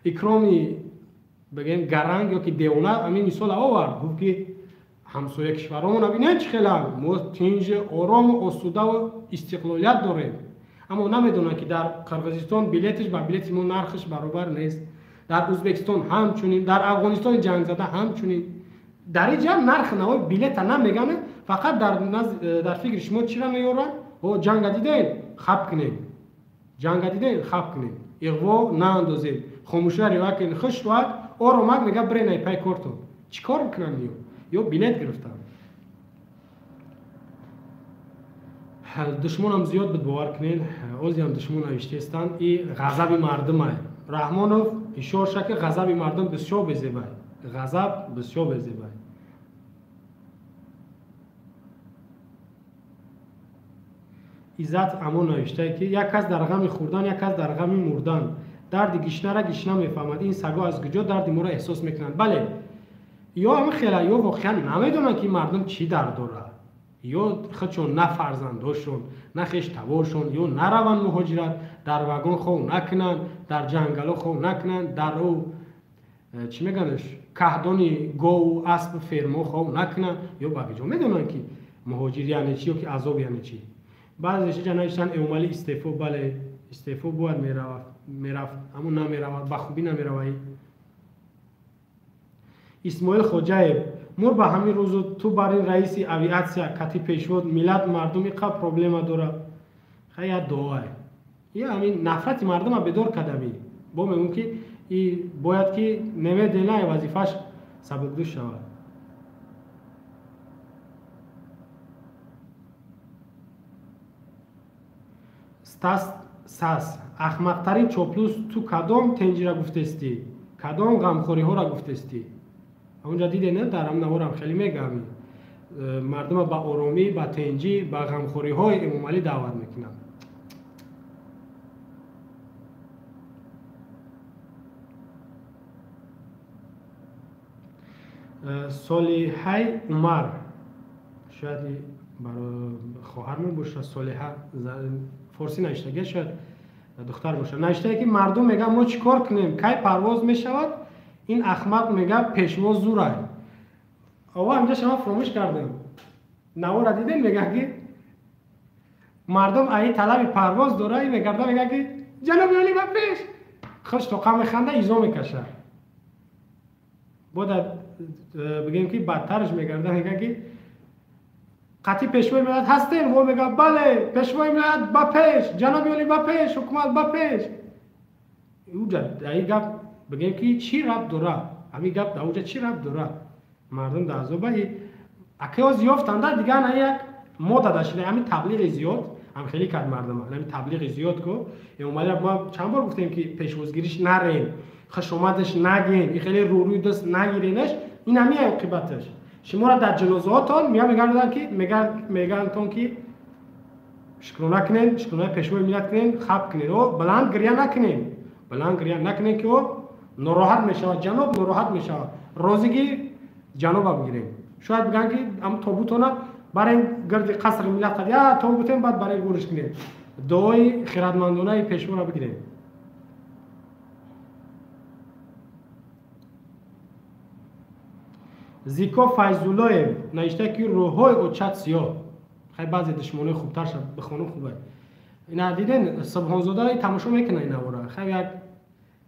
икроми бигем гаранг ё ки девона ҳамин мисола овард, гуфт ки ҳамсоя кишварҳомон бинед чӣ хеланд, мо тинҷ, орому осудаву истиқлолият дорем. Аммо намедонанд ки дар Қирғизистон билетиш ба билети мо нархиш баробар нест, дар Ӯзбекистон ҳамчунин, дар Афғонистони ҷангзада ҳамчунин. Дар ин ҷа нархи навои билета намегӯянд, фақат дар фикри шумо чиро меёранд? О, ҷанга дидем, хаб кунем, ҷанга дидем, хаб кунем, иғво наандозем, хомӯширо риоя кунем, хушвак оромак мега бирен ай пай кортон. Чӣ кор мекунанд ё? Ё билет гирифтанд. Душмонам зиёд буд, бовар кунед, озиам душмон навиштаистанд. И ғазаби мардумай. Раҳмонов ишор ша ки ғазаби мардум бисёр безебай. Ғазаб бисёр безебай. Иззат Амон навиштае ки як кас дар ғами хӯрдан, як кас дар ғами мурдан. Дарди гишнара гишна мефаҳмад. Ин саго аз куҷо дарди моро эҳсос мекунанд? Бале, ё ҳамин хела, ё воқеан намедонанд ки мардум чӣ дард дорад. Ё худшон на фарзандошон, на хештавошон, ё нараванд муҳоҷират, дар вагон хов накунанд, дар ҷангало хов накунанд, дар ӯ чӣ мегӯянд, каҳдони гову асп фермо хов накунанд, ё ба куҷо медонанд ки муҳоҷир яъне чӣ, ё ки азоб яъне чӣ. Баъзе чиза навиштанд Эмомалӣ истеъфо. Бале, истеъфо бояд мерафт, аммо намеравад, ба хубӣ намеравад. Исмоил Хоҷаев: мур ба ҳамин рӯзу ту бар ин раиси авиатсия кати пешвод миллат мардум иқа проблема дорад. Хай я дуоай. Я ҳамин нафрати мардума бедор кардами. Бо мегӯм ки и бояд ки немедленно вазифааш сабукдӯш шавад. Стас Сас: ахмақтарин чоплус ту кадом тенҷира гуфтестӣ? Кадом ғамхориҳоро гуфтестӣ? Онҷа диде не, дар ҳам наворам хеле мегӯям. Мардума ба оромӣ, ба тенҷӣ, ба ғамхориҳои Эмомалӣ даъват мекунанд. Солиҳай Умар, шояд хоҳармон бошад, Солиҳа форсӣ навиштагия, шояд духтар бошад. Навиштае ки мардум мегӯянд мо чӣ кор кунем, кай парвоз мешавад? Ин ахмақ мегӯяд пешвоз зурай. Ова ҳамҷа шумо фаромӯш кардем. Навора дидем, мегӯяд ки мардум аи талаби парвоз дора, ин мегарда мегӯяд ки ҷаноби олӣ ба пеш. Хуш тоқа механда, изо мекашад. Бода бигем ки бадтарш мегарда, мегӯяд ки қатъи пешвои миллат ҳастем? Во мегӯяд бале, пешвои миллат ба пеш, ҷаноби олӣ ба пеш, ҳукумат ба пеш. Уҷа дар ин гап бигем ки чӣ рабт дорад? Ҳамин гап дар уҷа чӣ рабт дорад? Мардум дар азоба акаё зиёфтанда, дигар на як мода дашида, ҳамин таблиғи зиёд ҳам хеле кард мардума. Ҳамин таблиғи зиёд ку Эмомалӣ мо чанд бор гуфтем ки пешвозгириш нарем, хушомадаш нагем, ин хеле рӯрӯи даст нагиренаш, ин ҳамин оқибаташ. Шуморо дар ҷанозаҳотон мея мегарданд ки мегӯяндтон ки шукрона кунед, шукронаи пешвои миллат кунед, хаб кунед, о баланд гиря накунед, баланд гиря накунед ки о нороҳат мешавад, ҷаноб нороҳат мешавад. Розигӣ ҷаноба бигирем. Шояд бигӯянд ки ам тобутона барем гирди қасри миллат қад я тобутем, баъд барем гуриш кунем. Дуои хиратмандонаи пешворо бигирем. Зико Файзуллоев навишта ки рӯҳҳои очат сиёҳ. Хай баъзе душмонои хубтар шад, бихонум хубе. Ина диден Субҳонзода тамошо мекунад ин навора. Хай як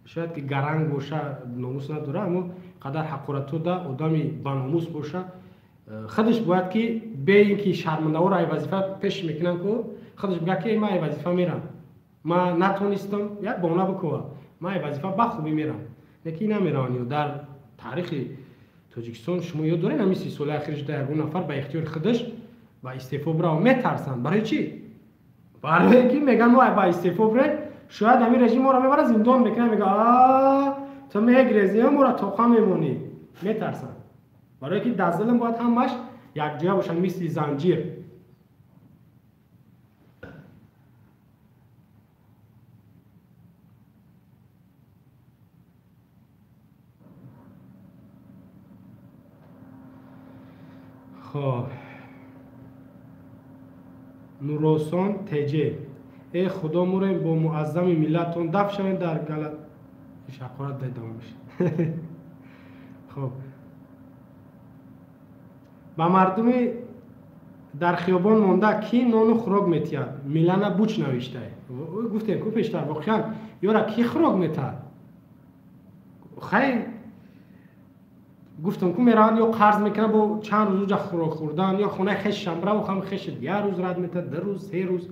шояд ки гаранг боша, номус надора, аммо қадар ҳақоратҳо да одами баномус боша, худаш бояд ки бе ин ки шармандаҳоро ай вазифа пеш мекунанд ку, худаш бигӯяд ки ман ай вазифа мерам, ман натонистам, як баҳона бикува, ман ай вазифа ба хубӣ мерам. Лекин намераванд. Ё дар таърихи Тоҷикистон шумо ёд доред ҳамин 30 соли охираш да ягон нафар ба ихтиёри худаш ба истеъфо бирава? Метарсанд. Барои чӣ? Барое ки мегӯянд мо ба истеъфо бирем, Шояд ҳамин режим моро мебарад, зиндон мекунад, мегӯяд а ту мегрезӣ, моро тоқа мемонӣ. Метарсанд. Барое ки дар зулм бояд ҳамаш якҷоя бошанд, мисли занҷир. Хоб, Нуросон ТЖ. Э худо, мурем бо муаззами миллатон, даф шавем дар гала. Ҳақорат идома мешавад. Хоб, ба мардуми дар хиёбон монда кӣ нону хӯрок метиҳад? Милана Буч навиштае. Гуфтем ку пештар, воқеан ёра кӣ хӯрок метаҳад? Хай гуфтам ку мераванд ё қарз мекунанд бо чанд рӯз уҷа хӯрок хӯрдан, ё хонаи хешашам бирав, хам хешат як рӯз рад метаҳад, 2 рӯз, 3 рӯз.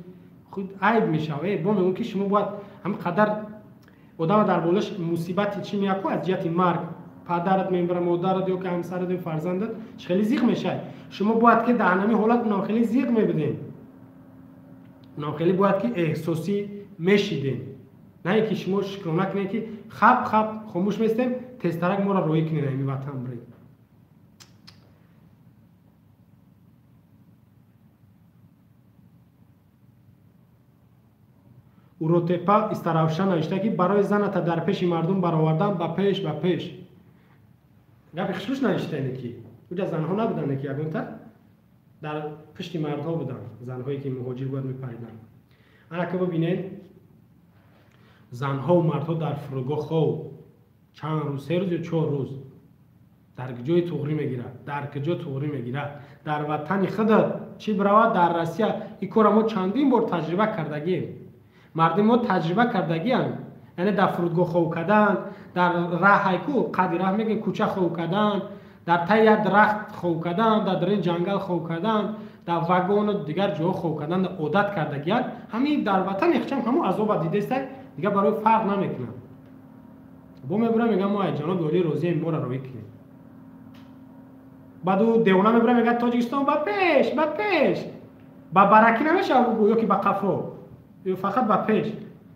Худ айб мешавад. Э бо мегӯм ки шумо бояд ҳам қадар одама дар болош мусибати чӣ меяку аз ҷиҳати марг, падарат мемира, модарат ё ки ҳамсарат ё фарзандат, хеле зиқ мешавад. Шумо бояд ки дар ҳамин ҳолат унам хеле зиқ мебудем, унам хеле бояд ки эҳсосӣ мешидем, на ин ки шумо шукрона кунед ки хап хап хомӯш местем, тезтарак моро роҳӣ кунед ҳамин ватан бирем. Уротепа Истаравшан навишта ки барои заната дар пеши мардум баровардан ба пеш, ба пеш. Гапи хушрӯш навиштаине ки уҷа занҳо набуданд, ки ягонта дар пушти мардҳо буданд, занҳое ки муҳоҷир бояд мепариданд. Ана ки бибинед, занҳову мардҳо дар фурудгоҳ хов чанд рӯз, 3 рӯз ё 4 рӯз дар куҷои туғрӣ мегирад, дар куҷо туғрӣ мегирад? Дар ватани худат чӣ биравад? Дар Россия. Ин корро мо чандин бор таҷриба кардагием. Мардуми мо таҷриба кардагианд, яъне дар фурудгоҳ хов кардан, дар раҳ ҳайку қади раҳ мегӯем, кӯча хов кардан, дар таи як дарахт хов кардан, дар дарини ҷангал хов кардан, дар вагону дигар ҷоҳо хов кардан одат кардагианд. Ҳамин дар ватани хичам ҳамон азоба дидеста, дигар барои фарқ намекунанд. Бо мебурам, мегӯям мо ай ҷаноби олӣ розием, моро роҳӣ кунед. Баъд ӯ девона мебурам, мегӯяд Тоҷикистон ба пеш, ба пеш. Ба баракӣ намешавад бугӯ ё ки ба қафо, ё фақат ба пеш,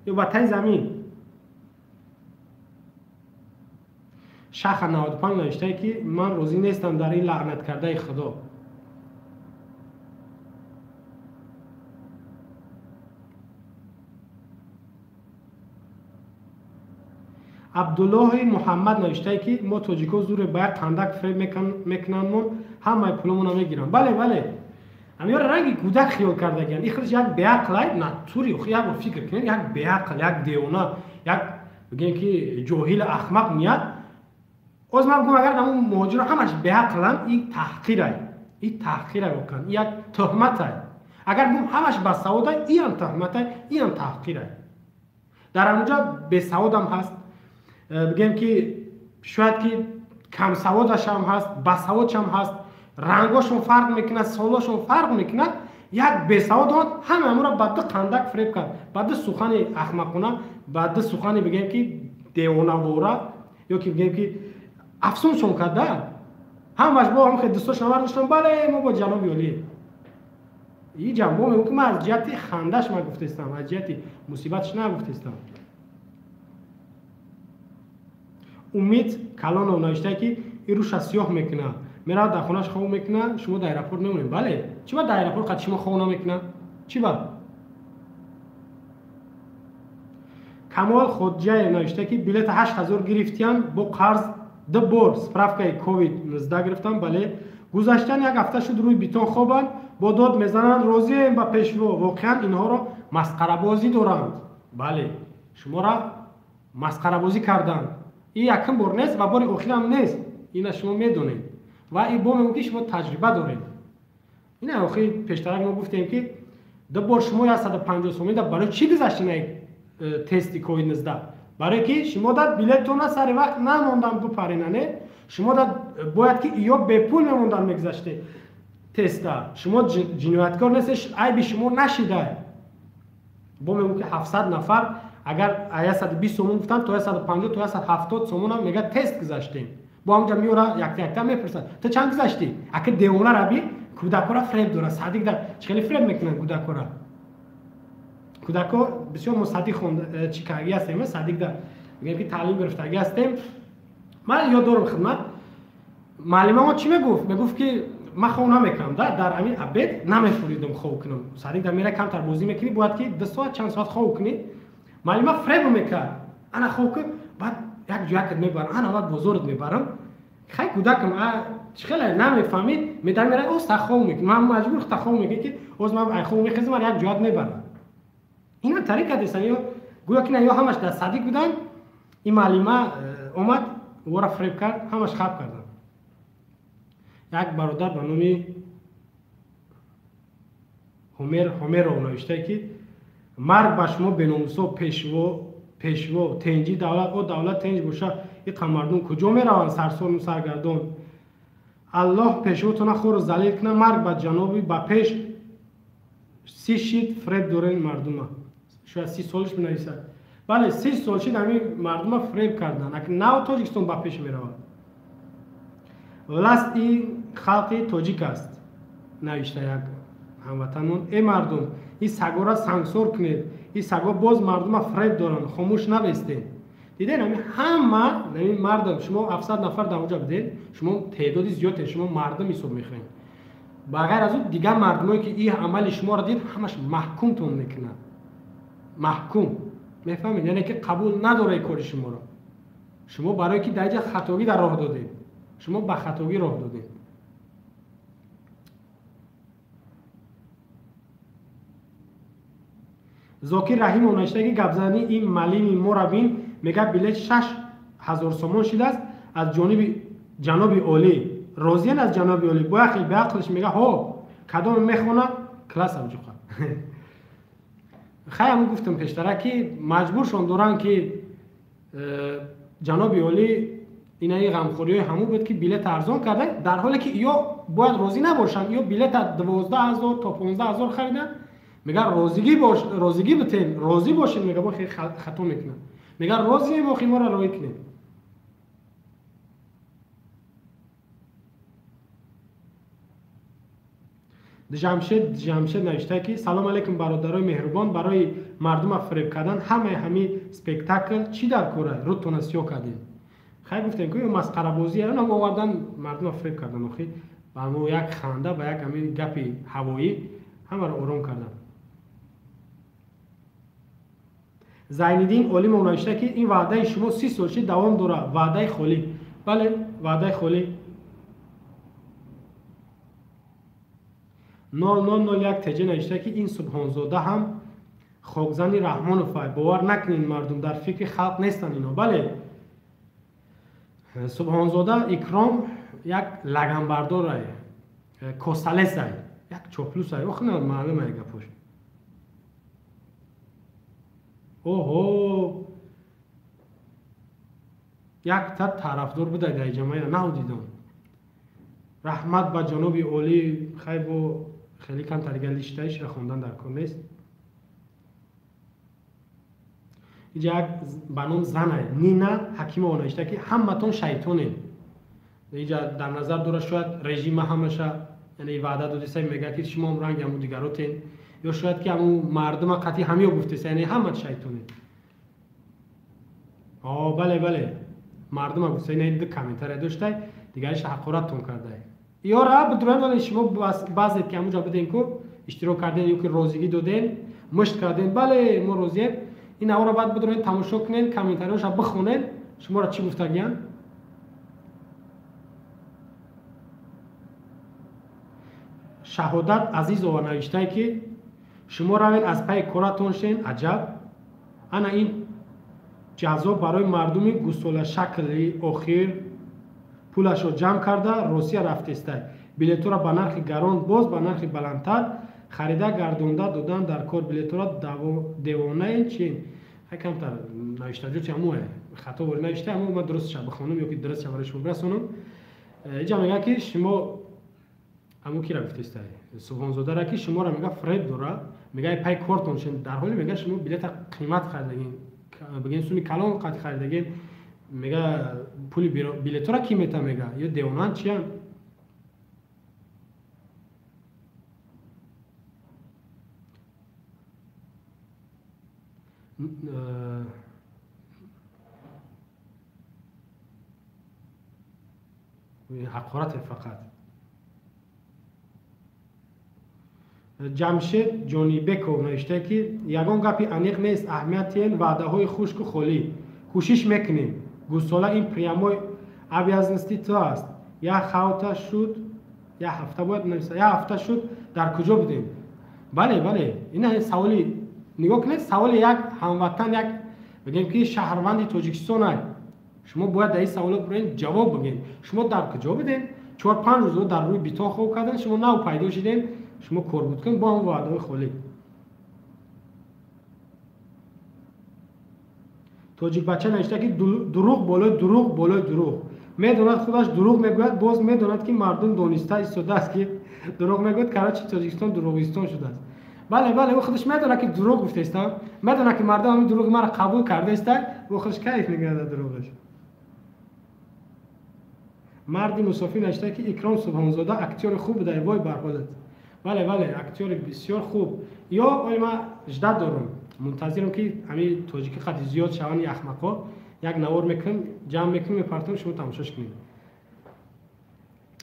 ё ба таи замин. Шаха 95 навиштае ки ман розӣ нестам дар ин лаънат кардаи Худо. Абдуллоҳи Муҳаммад навиштае ки мо тоҷико зуре ба як қандак фиреб мекунандмон, ҳамаи пуломона мегиранд. Бале, бале. Ҳамёра ранги кӯдак хиёл кардагианд. Ин худаш як беақл, натури, як бор фикр кунед, як беақл, як девона, як бигем ки ҷоҳил ахмақ меяд. Оз ман бигӯм агар ҳамон муҳоҷиро ҳамаш беақланд, ин таҳқирай, ин таҳқирай воқеан, ин як тӯҳматай. Агар бигӯм ҳамаш басаводай, инам тӯҳматай, инам таҳқирай. Дар ҳамонҷо бесаводам ҳаст, бигем ки шояд ки камсаводашам ҳаст, басаводшам ҳаст, рангошон фарқ мекунад, солошон фарқ мекунад. Як бесавод омад, ҳама ҳамонро ба ду қандак фиреб кард, ба ду сухани ахмақона, ба ду сухани бигем ки девонавора, ё ки бигем ки афсуншон карда. Ҳамаш бо ҳам хел дӯстош навар доштан, бале мо бо ҷаноби олӣ. Ин ҷанбо мегӯм ки ман аз ҷиҳати хандаш ман гуфтаистам, аз ҷиҳати мусибаташ нагуфтаистам. Умид Калонов навиштае ки ин рӯша сиёҳ мекунад, меравад дар хонаш хов мекунад, шумо дар аэропорт мемонед. Бале, чӣ ба дар аэропорт қад шумо хов намекунад? Чӣ ба? Камол Ходжаев навиштае ки билета 8000 гирифтиян, бо қарз 2 бор справкаи ковид-19 гирифтам. Бале, гузаштан як ҳафта шуд, рӯи бетон хобанд, бо дод мезананд, розием ба пешво. Воқеан инҳоро масхарабозӣ доранд. Бале, шуморо масхарабозӣ карданд. Ин якум бор нест ва бори охирам нест. Ина шумо медонед ва ин бо мегӯм ки шумо таҷриба доред. Ина охир пештарак мо гуфтем ки 2 бор шумо 150 сомонӣ да барои чӣ гузаштин тести ковид-19? Барои ки шумо да билеттона сари вақт намондан бупарена, не? Шумо да бояд ки ё бепул мемондан мегузаште теста. Шумо ҷинояткор нестед, айби шумо нашида. Бо мегӯм ки 700 нафар агар 120 сомон гуфтанд, то 150, то 170 сомон мега тест гузаштем. Бо ҳамонҷа меора якта якта мепурсад, ту чанд гузаштӣ? Ака девона раби кӯдакора фиреб дорад, садик дар чӣ хеле фиреб мекунанд кӯдакора. Кӯдако бисёр мо садиқ хонда чӣ кардаги ҳастем, садиқ да мегӯем ки таълим гирифтаги ҳастем. Ман ёд дорам хидмат. Муаллима мо чӣ мегуфт? Мегуфт ки ман хов намекунам, да, дар ҳамин обед намефуридам хов кунам. Садиқ да мера камтар бозӣ мекунӣ, бояд ки 2 соат чанд соат хов кунӣ. Муаллима фреб мекард. Ана хов кун, баъд як ҷоякат мебарам, ана баъд бозорат мебарам. Хай кӯдакам, чӣ хеле намефаҳмид, медар мера оста хов мекунам. Ман маҷбур хта хов мекунам ки оз ман ай хов мехезам, ман як ҷоят мебарам. Ина тариқа десан, ё гӯё ки на ё ҳамаш дар садиқ буданд, ин муаллима омад, ӯро фреб кард, ҳамаш хаб карданд. Як бародар ба номи Ҳомеров навиштае ки марг ба шумо беномусо, пешво, тенҷи давлат, о давлат тенҷ боша, иқа мардум куҷо мераванд сарсону саргардон? Аллоҳ пешвотона хору залил кунад, марг ба ҷаноби ба пеш 30 шид фреб дорен мардума. Шояд 30 солиш менависад. Бале, 30 сол шид ҳамин мардума фреб карданд. Акн нав Тоҷикистон ба пеш меравад. Власти халқи тоҷик аст, навишта як ҳамватанмон. Э мардум, ин сагора сангсор кунед, ин саго боз мардума фреб доранд, хомӯш набестед. Дидед ҳамин ҳама ҳамин мардум, шумо 700 нафар дар онҷа будед, шумо теъдоди зиёдед, шумо мардум ҳисоб мехӯред. Ба ғайр аз ӯ дигар мардумое ки ин амали шуморо дид, ҳамаш маҳкумтон мекунад. Маҳкум. Мефаҳмед? Яъне ки қабул надорад кори шуморо. Шумо барое ки дар инҷа хатогӣ дар роҳ додед. Шумо ба хатогӣ роҳ додед. Зокир Раҳимов навишта ки гапзании ин муаллими моро бин, мегӯяд билет 6000 сомон шидааст аз ҷониби ҷаноби олӣ. Розиян аз ҷаноби олӣ. Бо ақл беақлиш мегӯяд ҳо, кадом мехона класс абҷуқа. Хай ҳамун гуфтам пештара ки маҷбуршон доранд ки ҷаноби олӣ инаи ғамхориҳои ҳамун буд ки билет арзон карда, дар ҳоле ки ё бояд розӣ набошанд, ё билета 12000 то 15000 хариданд, мегӯяд розигӣ бош, розигӣ битен, розӣ бошед, мегӯяд бо хеле хато мекунад. Мегӯяд розием, охи моро роӣ кунед. Ҷамшед навишта ки салом алейкум бародарои меҳрубон, барои мардума фреб кардан ҳамаи ҳамин спектакл чӣ дар кора? Рӯтона сиёҳ кардем. Хай гуфтем ки масхарабозӣ ам овардан мардума фреб кардан, охи ба мо як ханда ба як ҳамин гапи ҳавоӣ ҳамаро ором кардан. Зайниддин Олимов навишта ки ин ваъдаи шумо 30 сол шид давом дорад, ваъдаи холӣ. Бале, ваъдаи холӣ. 0001 ТЖ навишта ки ин Субҳонзода ҳам хокзани Раҳмонов ай, бовар накунед мардум, дар фикри халқ нестанд ино. Бале, Субҳонзода Икром як лаганбардор ай, косалес ай, як чоплус ай, ох на маълум ай гапош. Оҳо, якта тарафдор буда дар ҷамъия нав дидам. Раҳмат ба ҷаноби олӣ, хай бо хеле камтар лиштаишро хондан дар кор нест. Инҷа як ба ном зана Нина Ҳакимова навишта ки ҳаматон шайтонед. Инҷа дар назар дорад шояд режима ҳамаша, яъне ваъда додиса, мегӯяд ки шумо ҳам ранги ҳамун дигаротен, ё шояд ки ҳамун мардума қатъи ҳамиё гуфтеса, яъне ҳамат шайтонед. О, бале, бале, мардума гуфта, ина ду комментария доштай, дигариш ҳақораттон кардай. Ёра бидурем, вале шумо баъзет ки ҳамунҷа будем ку иштирок кардем ё ки розигӣ додем, мушт кардем, бале, мо розием. Ин авро баъд бидурем, тамошо кунем, комментариёша бихонем, шуморо чӣ гуфтагиянд. Шаҳодат Азизова навиштае ки шумо равед аз пайи коратон шен, аҷаб. Ана ин ҷазо барои мардуми гусолашакли охир пулашро ҷамъ карда Русия рафтестай. Билетҳоро ба нархи гарон боз ба нархи баландтар харида гардонда додан дар кор. Билетҳоро девонаен чин? Хай камтар навиштаҷоти ҳамое хато ворид навишта, ҳамо ман дурустша бихонам ё ки дурустша барои шумо бирасонам. Иҷа мегӯяд ки шумо ҳамон кира гуфтестай, Субҳонзодара, ки шуморо мега фреб дора, мега пай кортон шен, дар ҳоле мега шумо билета қимат харидагин, бигем суми калон қат харидагин, мега пули билетҳоро ки мета, мега ё девонанд чиянд? Ҳақорате фақат. Ҷамшед Ҷонибеков навиштае, ки ягон гапи аниқ нест, аҳамиятиен ваъдаҳои хушку холӣ. Кӯшиш мекунем. Гӯсола ин прямой обязанности ту аст. Як ҳафта шуд, як ҳафта бояд нависа, як ҳафта шуд, дар куҷо будем? Бале, бале, ина саволи нигоҳ кунед, саволи як ҳамватан, як бигем ки шаҳрванди Тоҷикистон ай. Шумо бояд дар ин саволот бирен ҷавоб бигем. Шумо дар куҷо будем? 4-5 рӯз дар рӯи бетон хоб кардан, шумо нав пайдо шудем, шумо кор буд кун бо ҳам ваъдаҳои холӣ. Тоҷикбача навишта ки дурӯғ болои дурӯғ болои дурӯғ. Медонад худаш дурӯғ мегӯяд, боз медонад ки мардум дониста истодааст ки дурӯғ мегӯяд. Короче, Тоҷикистон дурӯғистон шудааст. Бале, бале, ӯ худаш медонад ки дурӯғ гуфтаистам, медонад ки мардум ҳамин дурӯғи маро қабул кардаистанд, ӯ худаш кайф мекунад аз дурӯғаш. Марди мусофир навишта ки Икром Субҳонзода актёри хуб буда, вой бар ҳолат. Бале, бале, актёри бисёр хуб. Ё оли ман ждат дорам, мунтазирам ки ҳамин тоҷики қади зиёд шаванд ахмақҳо, як навор мекунам, ҷамъ мекунам, мепартам, шумо тамошош кунед.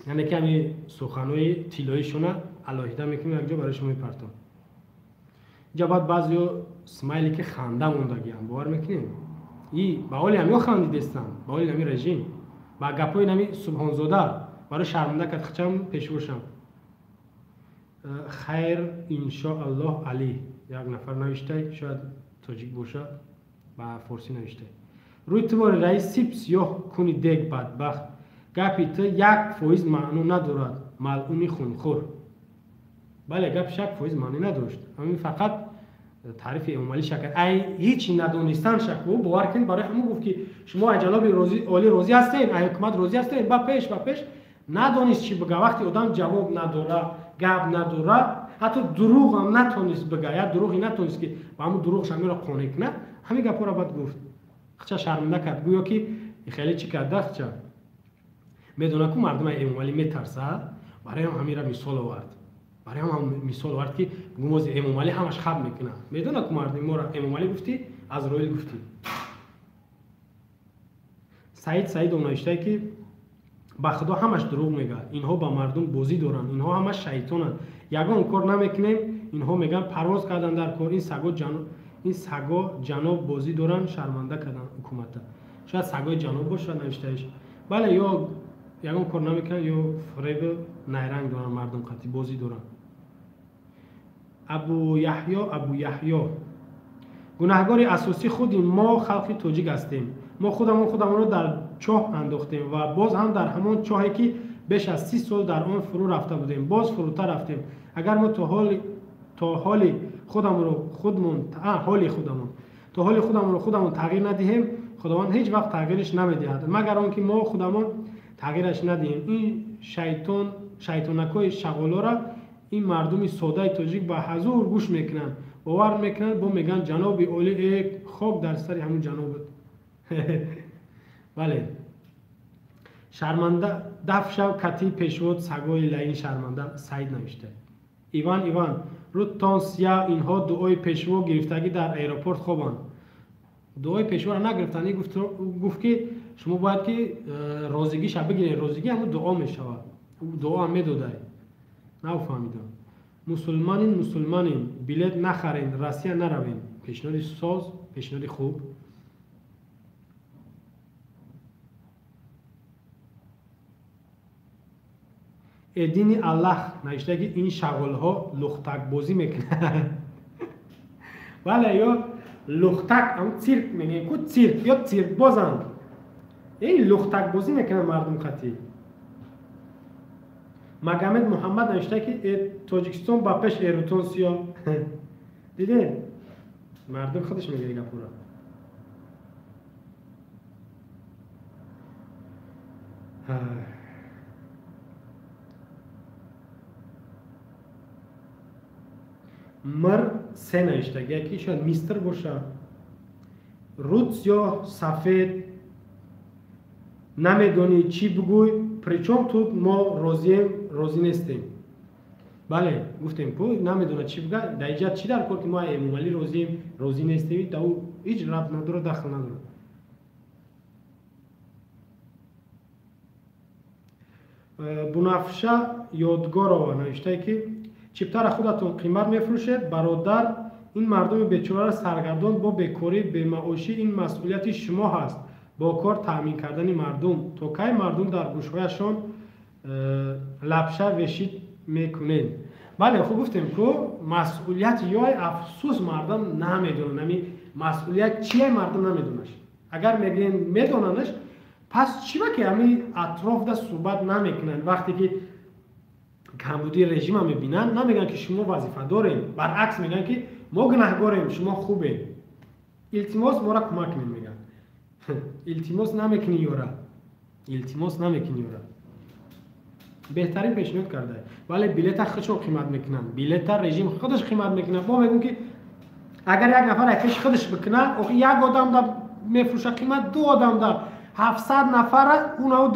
Яъне ки ҳамин суханҳои тиллоишона алоҳида мекунем, якҷо барои шумо мепартам. Инҷа баъд баъзеҳо смайли ки ханда мондагиам, бовар мекунем? И ба ҳоли ҳамиҳо хандидестанд, ба ҳоли ҳамин режим, ба гапҳои ҳамин Субҳонзода барои шарманда кард хичам пешвошам. Хайр иншоаллоҳ Али, як нафар навиштай, шояд тоҷик боша, ба форсӣ навиштай. Рӯи ту бори раис сип сиёҳ куни дег бадбахт, гапи ту 1% маъно надорад, малъуни хунхӯр. Бале, гапиш 1% маънӣ надошт. Ҳамин фақат таърифи Эмомалӣ шакар. Ай ҳеҷ надонистан шак, ӯ бовар кунед, барои ҳамон гуфт ки шумо ай ҷаноби олӣ розӣ ҳастед, ай ҳукумат розӣ ҳастед, ба пеш, ба пеш. Надонист чӣ бигӯ. Вақте одам ҷавоб надора, гап надора, ҳатто дурӯғ ҳам натонист бигӯ, як дурӯғе натонист ки ба ҳамон дурӯғаш ҳаминро қонеъ кунад, ҳамин гапҳоро баъд гуфт. Хича шарманда кард, гӯё ки хеле чӣ карда хича. Медонад ку мардум ай Эмомалӣ метарсад, барои ҳам ҳаминро мисол овард. Барои ҳам мисол овард ки гумози Эмомалӣ ҳамаш хаб мекунад. Медонад ку мардуми моро Эмомалӣ гуфтӣ, Азроил гуфтӣ. Саид Саидов навиштае ки ба Худо ҳамаш дурӯғ мегӯяд, инҳо ба мардум бозӣ доранд, инҳо ҳамаш шайтонанд, ягон кор намекунем, инҳо мегӯянд парвоз кардан дар кор, ин саго ҷаноб бозӣ доранд, шарманда кардан ҳукумата. Шояд сагои ҷаноб бошад навиштаиш. Бале, ё ягон кор намекунанд, ё фиребу найранг доранд, мардум қатъи бозӣ доранд. Абу Яҳё, Абу Яҳё, гунаҳгори асосӣ худи мо халқи тоҷик ҳастем. Мо худамон худамонро дар чоҳ андохтем ва боз ҳам дар ҳамон чоҳе ки беш аз 30 сол дар он фурӯ рафта будем, боз фурӯтар рафтем. Агар мо то ҳоли худамонро худамон тағйир надиҳем, Худованд ҳеҷ вақт тағйириш намедиҳад, магар он ки мо худамон тағйираш надиҳем. Ин шайтонакҳои шағолора ин мардуми содаи тоҷик ба ҳазур гӯш мекунанд, бовар мекунанд, бо мегӯянд ҷаноби олӣ, э хок дар сари ҳамун ҷанобат. Бале, шарманда даф шав кати пешвод сагои лаин шарманда. Саид навишта. Иван Иван, рӯдтон сия, инҳо дуои пешво гирифтагӣ дар аэропорт хобанд. Дуои пешворо нагирифтанд, гуфт ки шумо бояд ки розигиша бигиред, розигӣ ҳамун дуо мешавад, дуо ҳам медодай. Нафаҳмидам. Мусулманин, мусулманин, билет нахарен, Россия наравем. Пешниҳоди соз, пешниҳоди хуб. Эдини Аллаҳ навишта ки ин шағолҳо лухтакбозӣ мекунанд. Бале, ё лухтак, ҳам цирк мегӯем ку, цирк ё циркбозанд. Ин лухтакбозӣ мекунанд мардум қатъӣ. Магомед Муҳаммад навишта ки Тоҷикистон ба пеш эрутон сиё. Дидем? Мардум худаш мегӯяд гапҳоро. Мир се навиштагия ки шояд мистр боша. Рӯд сиёҳ сафед намедонӣ чӣ бигӯй, причём тут мо розием, розӣ нестем. Бале, гуфтем ку намедонад чӣ буга, дар иҷа чӣ дар кор ки мо Эмомалӣ розием, розӣ нестем, да ӯ ҳеҷ рабт надорад, дахл надорад. Бунафша Ёдгорова навиштае ки чиптара худатон қимат мефурӯшед, бародар, ин мардуми бечораро саргардон бо бекорӣ, бемаошӣ, ин масъулияти шумо ҳаст бо кор таъмин кардани мардум. То кай мардум дар гӯшҳояшон лапша вешид мекунед? Бале, хуб гуфтем ку масъулият ёй афсӯс мардум намедонанд. Ами масъулият чие мардум намедонаш. Агар мегӯем медонанаш, пас чӣ ба ки ами атрофда суҳбат намекунанд? Вақте ки камбудии режима мебинанд, намегӯянд ки шумо вазифа дорем, баръакс мегӯянд ки мо гунаҳгорем, шумо хубем, илтимос моро кӯмак кунед мегӯянд. Илтимос намекунӣ ёра, илтимос намекунӣ ёра. Беҳтарин пешниҳод карда, вале билета худшон қимат мекунанд, билета режим худаш қимат мекунад. Мо мегӯем ки агар як нафар пеши худаш бикунад, охи як одамда мефурӯша қимат, ду одамда 700 нафара, унав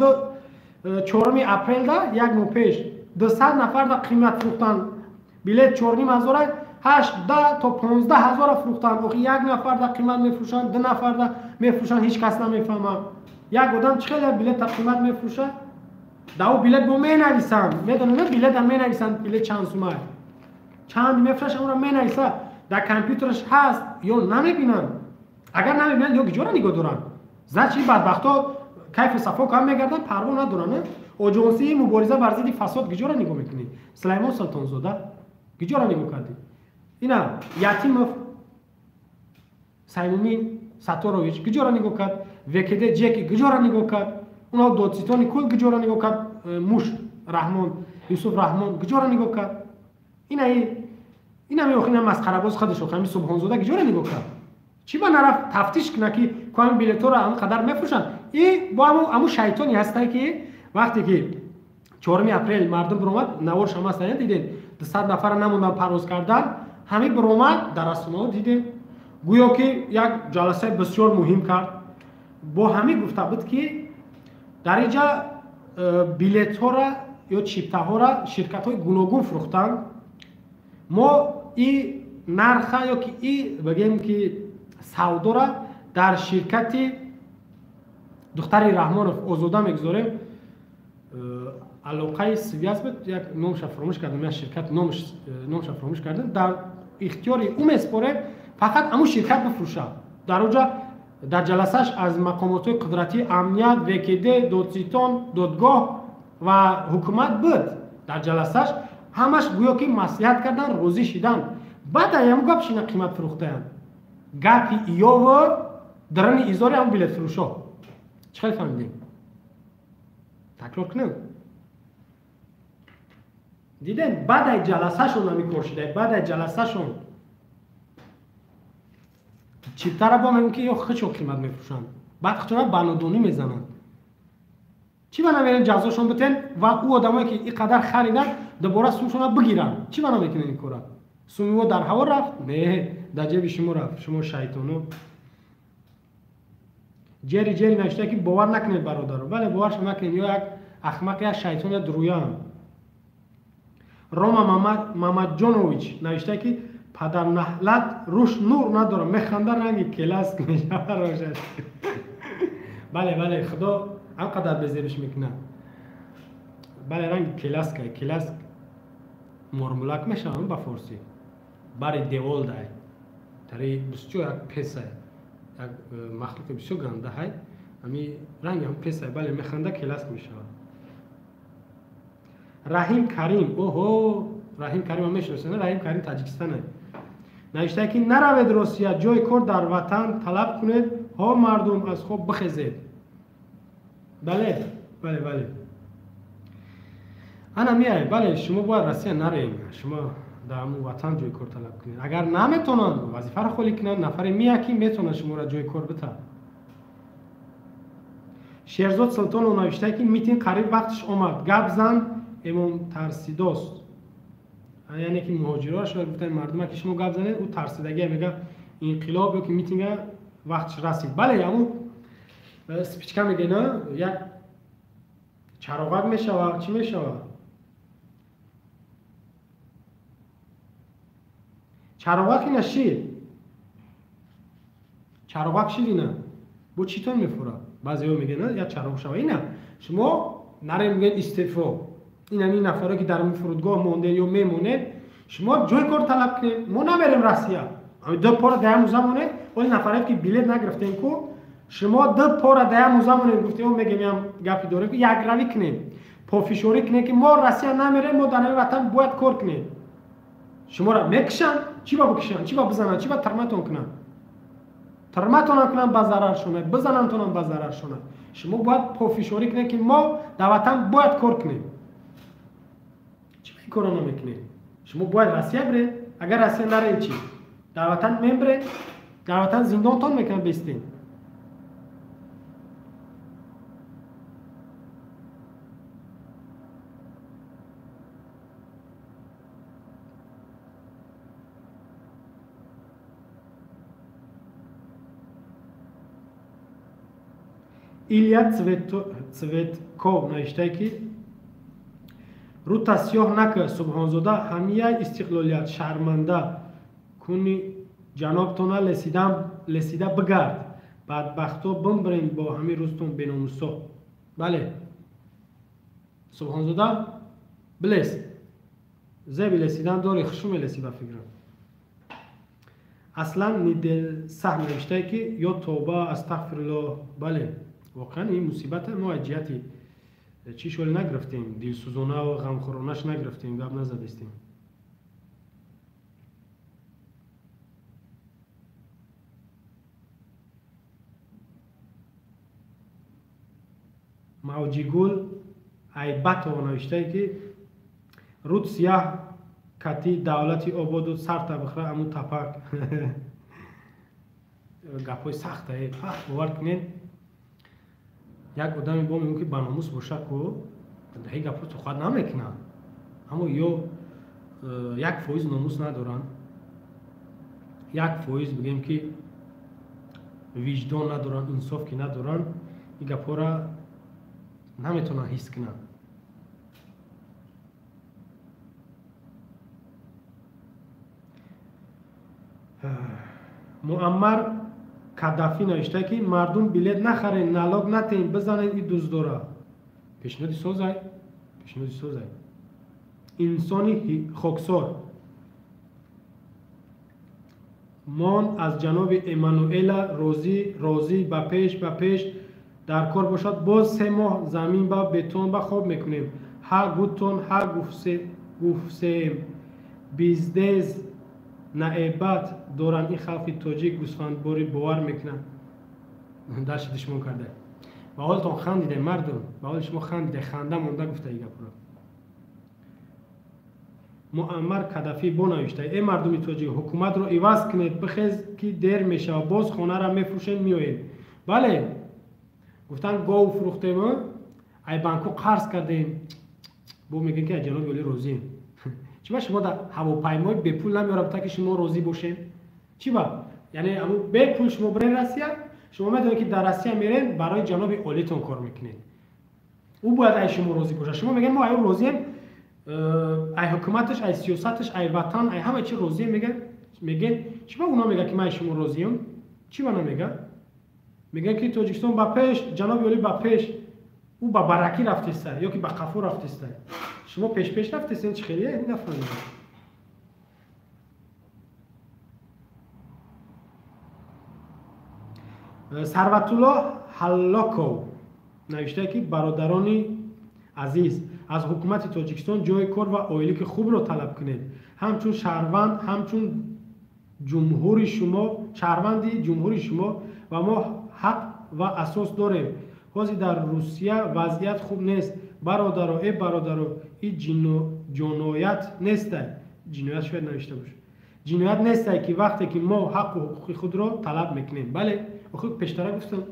4 апрелда як моҳ пеш 200 нафарда қимат фурӯхтанд билет 4,5 ҳазора, 8 то 15 ҳазора фурӯхтанд. Охи як нафарда қимат мефурӯшанд, ду нафарда мефурӯшанд, ҳеҷ кас намефаҳмад. Як одам чӣ хеле билета қимат мефурӯшад? Да ӯ билет бо менависанд, медонед, билета менависанд, билет чанд сумай, чанд мефурӯшад, онро менависад, дар компютераш ҳаст ё намебинанд? Агар намебинанд, ё гиҷора нигоҳ доранд? Значит, бадбахто кайфу сафо кам мегарданд, парво надоранд. Оҷонсии мубориза бар зидди фасод гиҷора нигоҳ мекунӣ? Сулаймон Султонзода гиҷора нигоҳ кардӣ? Ина Ятимов Саймумин Саторович гиҷора нигоҳ кард? ВКД Ҷеки гиҷора нигоҳ кард? Уно додситони кул гиҷора нигоҳ кард? Муш Раҳмон, Юсуф Раҳмон гиҷора нигоҳ кард? Ина ина масхарабоз худаш ами Субҳонзода гиҷора нигоҳ кард? Чӣ ба нарафт тафтиш куна ки ку ҳамин билетҳоро ҳамин қадар мефурӯшанд? И бо ҳамун шайтоне ҳастае ки вақте ки 4 апрел мардум биромад, наворшам ҳаст, дидед, 200 нафара намондан парвоз кардан, ҳамин биромад дар расонаҳо дидем, гӯё ки як ҷаласаи бисёр муҳим кард. Бо ҳамин гуфта буд ки дар инҷа билетҳоро ё чиптаҳоро ширкатҳои гуногун фурӯхтанд, мо и нарха ё ки и бигем ки савдора дар ширкати духтари Раҳмонов Озода мегузорем. Алоқаи связь буд, як номша фаромӯш кардам, як ширкат номша фаромӯш кардам, дар ихтиёри ӯ меспорем, фақат ҳамун ширкат бифурӯшад. Дар оҷа дар ҷаласаш аз мақомотҳои қудратӣ, амният, ВКД, додситон, додгоҳ ва ҳукумат буд. Дар ҷаласаш ҳамаш гӯё ки маслиҳат кардан, розӣ шиданд. Баъд ҳамун гап шина қимат фурӯхтаянд. Гапи иёву дарани изори ҳамун билетфурӯшо. Чӣ хел фаҳмидем? Такрор кунем? Дидем, баъд ай ҷаласашон ҳамин кор шуда, баъд ай ҷаласашон чиптара бо мегӯм ки ё худшон қимат мефурӯшанд, баъд худшона ба нодонӣ мезананд. Чӣ ба намерем ҷазошон битен ва ӯ одамое ки ин қадар хариданд дубора сумшона бигиранд? Чӣ ба намекунед ин кора? Суми мо дар ҳаво рафт? Не, дар ҷеби шумо рафт, шумо шайтоно. Ҷери ҷери навишта ки бовар накунед, бародаро. Бале, боваршо накунед, ё як ахмақ, як шайтон, як дуруяам. Рома Мамаджонович навишта ки падарнаҳлат рӯш нур надорад, механда, ранги келаск мешава рошаш. Бале, бале, худо ҳам қадар безебиш мекунад. Бале, ранги келаска, келаск мормулак мешавам ба форсӣ, бари девол дай тари бисёр як песай, як махлуқи бисёр ганда ҳай, ами ранги ҳам песай. Бале, механда, келаск мешавад. Раҳим Карим, оҳо, Раҳим Карим мешиносед? Раҳим Карим Таҷикистане. Навиштае ки наравед Россия, ҷои кор дар ватан талаб кунед. Ҳо мардум, аз хоб бихезед. Бале, бале, бале, ана меай. Бале, шумо бояд Россия нарем, шумо дар ҳамун ватан ҷои кор талаб кунед. Агар наметонанд, вазифаро холӣ кунанд, нафаре меяд ки метавонад шуморо ҷои кор бита. Шерзод Султонов навиштае ки митинг қариб вақташ омад, гап зан, эмом тарсидост. Яъне ки муҳоҷиро шояд гуфтани мардума ки шумо гап занед, ӯ тарсидагия, мега инқилоб ё ки митинга вақташ расид. Бале, ҳамун спичка мегӯена, як чароғак мешава, чӣ мешава. Чароғак ина шид, чароғак шид, ина бо читон мефурад. Баъзеҳо мегӯянд я чароғ шава. Ина шумо нарем мегӯянд истеъфо. Ин ҳамин нафаро ки дар фурудгоҳ мондед ё мемонед, шумо ҷои кор талаб кунед. Мо намерем Россия. Ду пора даям муза монед, оли нафаре ки билет нагирифтем ку, шумо ду пора даям муза монед, гуфтем мегем ям гапи дорем ки якравӣ кунем, пофишорӣ кунем ки мо Россия намерем, мо дар ҳамин ватан бояд кор кунем. Шуморо мекушанд, чӣ ба бикушанд, чӣ ба бизананд, чӣ ба тирматон кунанд? Тирматонам кунанд ба зарар шонад, бизанандтонам ба зарар шонад. Шумо бояд пофишорӣ кунед ки мо дар ватан бояд кор кунем. Чӣ ба ин корро намекунед? Шумо бояд Россия биред. Агар Россия наред чӣ? Дар ватан мебиред, дар ватан зиндонтон мекунанд, бестен. Илья Цветков навиштае ки рута сиёҳ нака Субҳонзода, ҳамияи истиқлолият шарманда куни ҷанобтона лесида бигард, бадбахто бимбирен бо ҳамин рӯзтон беномусо. Бале, Субҳонзода билес, зеби лесидан дори, хушу мелеси ба фикрам. Аслан Ниделсаҳ навиштае ки ё тоба, астағфируллоҳ. Бале, воқеан ин мусибата мо аз ҷиҳати чӣ шоли нагирифтем, дилсӯзонаву ғамхӯронаш нагирифтем, гап назадистем. Мавҷигул Айбатова навиштае ки руд сияҳ кати давлати ободу сарта бихра аму тапак. Гапҳои сахта, бовар кунед. Як одаме бо мегӯ ки ба номус боша ку даҳи гапҳо суҳбат намекунад, аммо ё 1% номус надоранд, 1% бигем ки виҷдон надоранд, инсоф ки надоранд, ин гапҳоро наметавонанд ҳис кунанд. Муаммар Кадафӣ навиштае ки мардум билет нахарен, налог натен, бизанед и дуздора. Пешниҳоди созай, пешниҳоди созай. Инсони хоксор мон аз ҷаноби Эммануэла розӣ, розӣ ба пеш, ба пеш дар кор бошад. Боз 3 моҳ замин ба бетон ба хоб мекунем. Ҳа гутон, ҳа гуфсеем. Биздез наэбат доранд ин халқи тоҷик, гӯсфандборӣ бовар мекунанд. Дашти душмон карда. Ба ҳолтон хандиде мардум, ба ҳоли шумо хандиде, ханда монда гуфта ин гапро. Муаммар Кадафӣ бо навишта: э мардуми тоҷик, ҳукуматро иваз кунед, бихез ки дер мешавад, боз хонара мефурӯшем, меоем. Бале, гуфтанд гов фурӯхтем, ай банко қарз кардем. Бо мегӯянд ки аз ҷаноби олӣ розием. Чӣ ба шумо дар ҳавопаймои бепул намеорам та ки шумо розӣ бошем? Чӣ ба? Яъне аму бепул шумо бирен Россия, шумо медонед ки дар Россия мерен барои ҷаноби олитон кор мекунед. Ӯ бояд ай шумо розӣ бошад. Шумо мегӯед мо ай ӯ розием, ай ҳукуматаш, ай сиёсаташ, ай ватан, ай ҳама чи розием, мегӯед. Чӣ ба уно мегӯяд ки ман ай шумо розием? Чӣ ба намегӯяд? Мегӯяд ки Тоҷикистон ба пеш, ҷаноби олӣ ба пеш. Ӯ ба баракӣ рафтеста ё ки ба қафо рафтеста. Шумо пешпеш рафтесен, чӣ хеле нафаҳмидам. Сарватулло Ҳаллоков навиштае ки бародарони азиз, аз ҳукумати Тоҷикистон ҷои кор ва оилики хубро талаб кунед. Ҳамчун шаҳрванд, ҳамчун ҷумҳури шумо, шаҳрванди ҷумҳури шумо ва мо ҳақ ва асос дорем. Ҳозир дар Русия вазъият хуб нест. Бародаро, э бародаро, ин ҷиноят нестай. Ҷиноят шояд навишта бошад. Ҷиноят нестай ки вақте ки мо ҳаққу ҳуқуқи худро талаб мекунем. Бале, охир пештара гуфтам,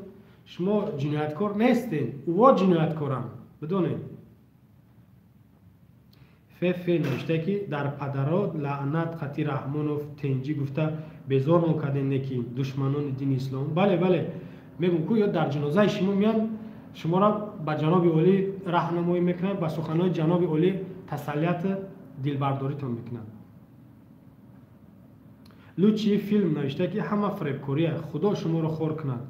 шумо ҷинояткор нестед, ӯво ҷинояткоранд, бидонед. Фф навиштае ки дар падаро лаънат қати Раҳмонов тенҷӣ гуфта безор мокардем не ки душманони дини ислом. Бале, бале, мегӯм ку ё дар ҷанозаи шумо меянд, шуморо ба ҷаноби олӣ раҳнамоӣ мекунанд, ба суханҳои ҷаноби олӣ тасаллияту дилбардоритон мекунанд. Лучший филм навишта ки ҳама фиребкория, худо шуморо хор кунад.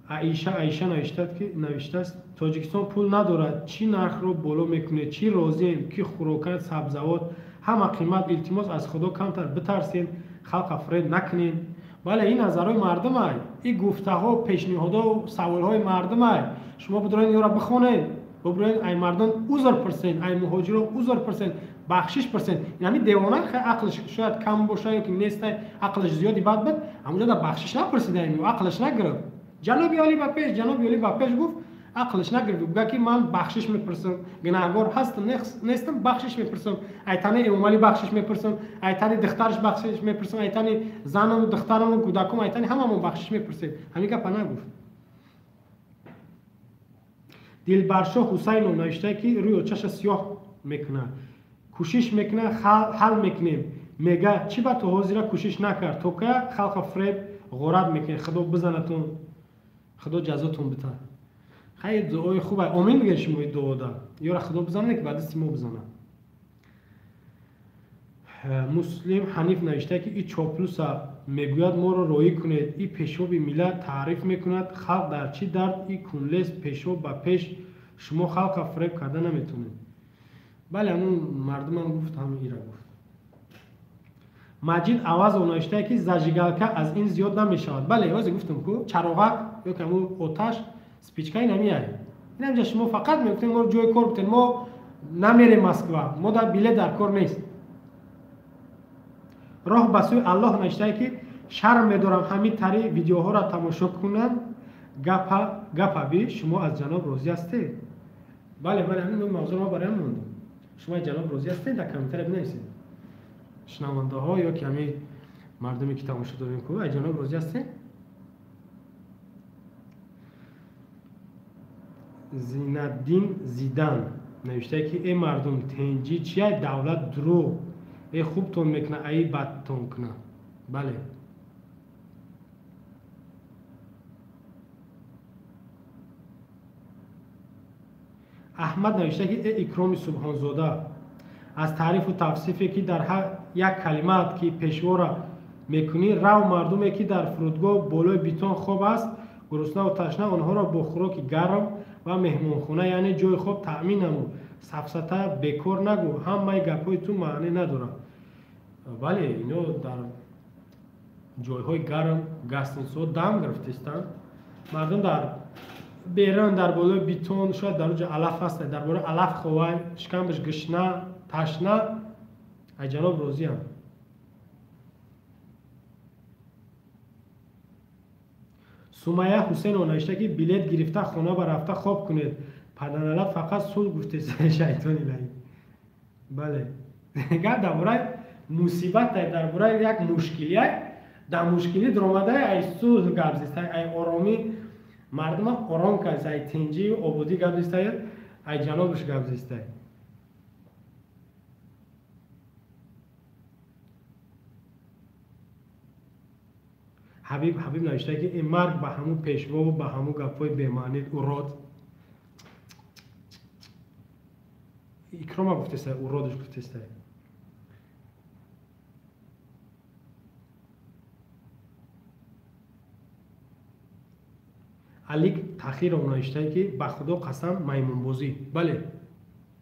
Аиша навиштааст Тоҷикистон пул надорад, чӣ нархро боло мекунед, чӣ розием ки хӯрока, сабзавот ҳама қимат, илтимос аз худо камтар битарсем, халқа фиреб накунем. Бале, ин назарҳои мардумай, ин гуфтаҳо, пешниҳодҳо, саволҳои мардумай. Шумо бидоред инро бихонед, бибуред ай мардум узр пурсед, ай муҳоҷиро узр пурсед, бахшиш пурсед. Ин ҳамин девона ақлш шояд кам боша ё ки нест, ақлш зиёди бад буд, ҳамонҷо да бахшиш напурсидаем, ақлш нагирифт. Ҷаноби олӣ ба пеш, ҷаноби олӣ ба пеш гуфт, ақлш нагирифт, гуфт ки ман бахшиш мепурсам, гунаҳгор ҳастам, нестам, бахшиш мепурсам, айтани Эмомалӣ бахшиш мепурсам, айтани духтараш бахшиш мепурсам, айтани занам, духтарам, кӯдакам, айтани ҳамамон бахшиш мепурсем. Ҳамин гапа нагуфт. Дилбаршоҳ Ҳусайнов навишта ки рӯи очаша сиёҳ мекунад, кӯшиш мекунад, ҳал мекунем. Мега чӣ ба то ҳозира кӯшиш накард, то кая халқа фиреб ғорат мекунед, худо бизанатон, худо ҷазотон битад. Хайр, дуои хуб, омин бигӯед шумо ин дуода, ёра худо бизанад ки ба дасти мо бизанад. Муслим Ҳаниф навишта ки и чоплуса мегӯяд моро роӣ кунед, и пешоби миллат таъриф мекунад, халқ дар чӣ дард, и кунлес пешоб ба пеш, шумо халқа фиреб карда наметавонед. Бале, ҳамун мардумам гуфт, ҳамин ира гуфт. Маҷид Авазов навишта ки зажигалка аз ин зиёд намешавад. Бале, ҳозир гуфтам ку чароғак ё ки ҳамун оташ, спичка ин ҳамияй. Ин ҳамҷа шумо фақат мегуфтед моро ҷои кор бутед, мо намерем Москва, мо дар билет дар кор нест. Роҳ ба сӯи Аллоҳ навиштае ки шарм медорам ҳамин тари видеоҳоро тамошо кунам, гапа би шумо аз ҷаноб розӣ ҳастед? Бале, бале, ҳамин мавзӯро мо бароям мондем. Шумо аз ҷаноб розӣ ҳастед? Дар комментария бинависед. Шунавандаҳо ё ки ҳамин мардуме ки тамошо дорем ку аз ҷаноб розӣ ҳастед? Зинаддин Зидан навиштае ки э мардум, тенҷӣ чия, давлат дурӯғ, э хубтон мекуна, аи бадтон куна. Бале. Аҳмад навишта ки э Икроми Субҳонзода, аз таърифу тавсифе ки дар ҳар як калимаат ки пешвора мекунӣ, рав мардуме ки дар фурудгоҳ болои битон хоб аст, гуруснаву ташна, онҳоро бо хӯроки гарм ва меҳмонхона, яъне ҷои хоб таъмин намуд. Сафсата бекор нагӯ, ҳамаи гапҳои ту маъне надорад. Бале, ино дар ҷойҳои гарм гастинсо дам гирифтестанд. Мардум дар берун дар болои битон, шояд дар оҷа алаф ҳаст, дар болои алаф ховай, шикамбаш гушна, ташна, аз ҷаноб розиам. Сумая Ҳусейнова навишта ки билет гирифта хона ба рафта хоб кунед, паданалат фақат сулҳ гуфтест, шайтони лаим. Бале, гап дар бораи мусибат, дар бораи як мушкилия, дар мушкилӣ даромадай ай сулҳ гап зистай, ай оромӣ, мардума ором кардист, ай тинҷию ободӣ гап зистай, ай ҷанобаш гап зистай. Ҳабиб навишта ки ин марг ба ҳамун пешвову ба ҳамун гапҳои бемаъни урод. Икрома гуфтестай, уродаш гуфтестай. Алик Тахиров навиштае ки ба худо қасам маймунбозӣ. Бале,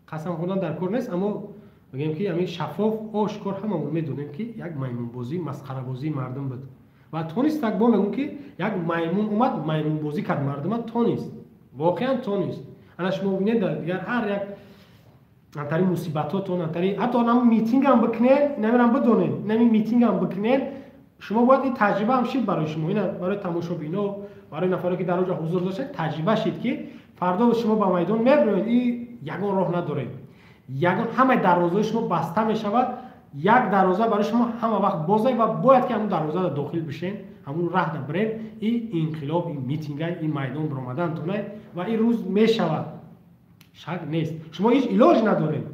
қасам хӯрдан дар кор нест, аммо мегӯем ки ҳамин шаффоф ошкор ҳамамон медонем ки як маймунбозӣ, масхарабозии мардум буд. Ва тонист так бо мегӯм ки як маймун омад, маймунбозӣ кард мардума, тонист. Воқеан тонист. Ана шумо бинед дар дигар ҳар як антари мусибатотон, антари ҳатто ҳамин митингам бикунед, инамирам бидонед, инами митингам бикунед, шумо бояд ин таҷриба ҳам шид барои шумо, ина барои тамошобино, барои нафаре ки дар оҷа ҳузур доштед, таҷриба шид ки фардо шумо ба майдон мебироед, и ягон роҳ надоред. Ягон ҳамаи дарвозаҳои шумо баста мешавад, як дарвоза барои шумо ҳама вақт бозай ва бояд ки ҳамун дарвозада дохил бишен, ҳамун раҳда бирен, и инқилоб, и митингай, и майдон биромадантонай ва ин рӯз мешавад. Шак нест. Шумо ҳеҷ илоҷ надоред.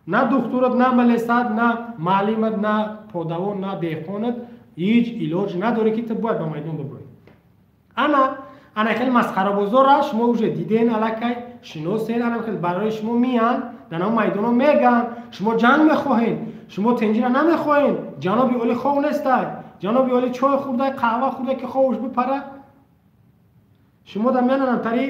На духтурат, на малесат, на маълимат, на подавон, на деҳқонат ҳеҷ илоҷ надоред ки ту бояд ба майдон бибурӣ. Ана хеле масхарабозора шумо уже диден, аллакай шиносен, ана хеле барои шумо миян, дар ҳамон майдонҳо мегӯянд шумо ҷанг мехоҳед, шумо тенҷира намехоҳед, ҷаноби олӣ хов нестай, ҷаноби олӣ чой хӯрдай, қаҳва хӯрдай ки ховуш бипара. Шумо дар меананам тари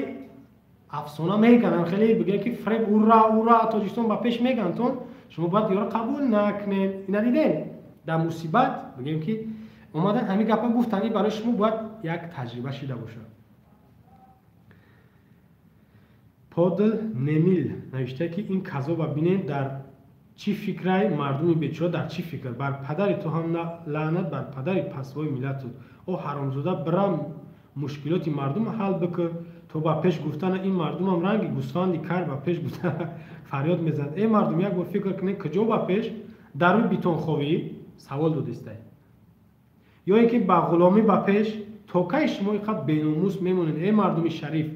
афсона мегӯянд, хеле бигӯянд ки фреб, ура ура, Тоҷикистон ба пеш мегӯянд-тон, шумо бояд ёро қабул накунед. Ина дидем дар мусибат бигӯем ки омадан ҳамин гапа гуфтанд, ин барои шумо бояд як таҷриба шида бошад. Подл Немил навишта ки ин казоба бинед дар чӣ фикрай мардуми бечора, дар чӣ фикр, бар падари ту ҳам лаънат, бар падари пасвои миллату. О ҳаромзода, бирам мушкилоти мардум ҳал бикун, то ба пеш гуфтана ин мардумам ранги гӯсфанди кар ба пеш гуфта фарёд мезанад. Э мардум, як бор фикр кунед, куҷо ба пеш? Дар рӯи битонховӣ савол додистай, ё ин ки ба ғуломӣ ба пеш? То кай шумо инқадр беномус мемонед? Э мардуми шариф,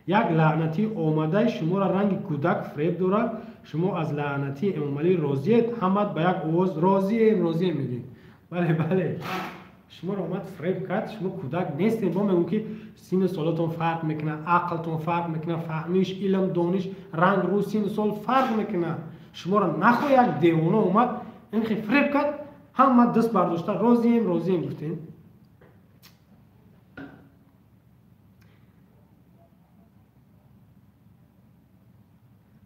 як лаънатӣ омадаи шуморо ранги кӯдак фреб дорад, шумо аз лаънатии Эмомалӣ розиед? Ҳамат ба як овоз розием, розием мегӯед. Бале, бале, шуморо омад фреб кард, шумо кӯдак нестед. Мо мегӯем ки синну солотон фарқ мекунад, ақлтон фарқ мекунад, фаҳмиш, илм, дониш, ранг, рӯ, синну сол фарқ мекунад. Шуморо нахоҳ як девона омад инхе фреб кард, ҳама даст бардошта розием, розием гуфтем.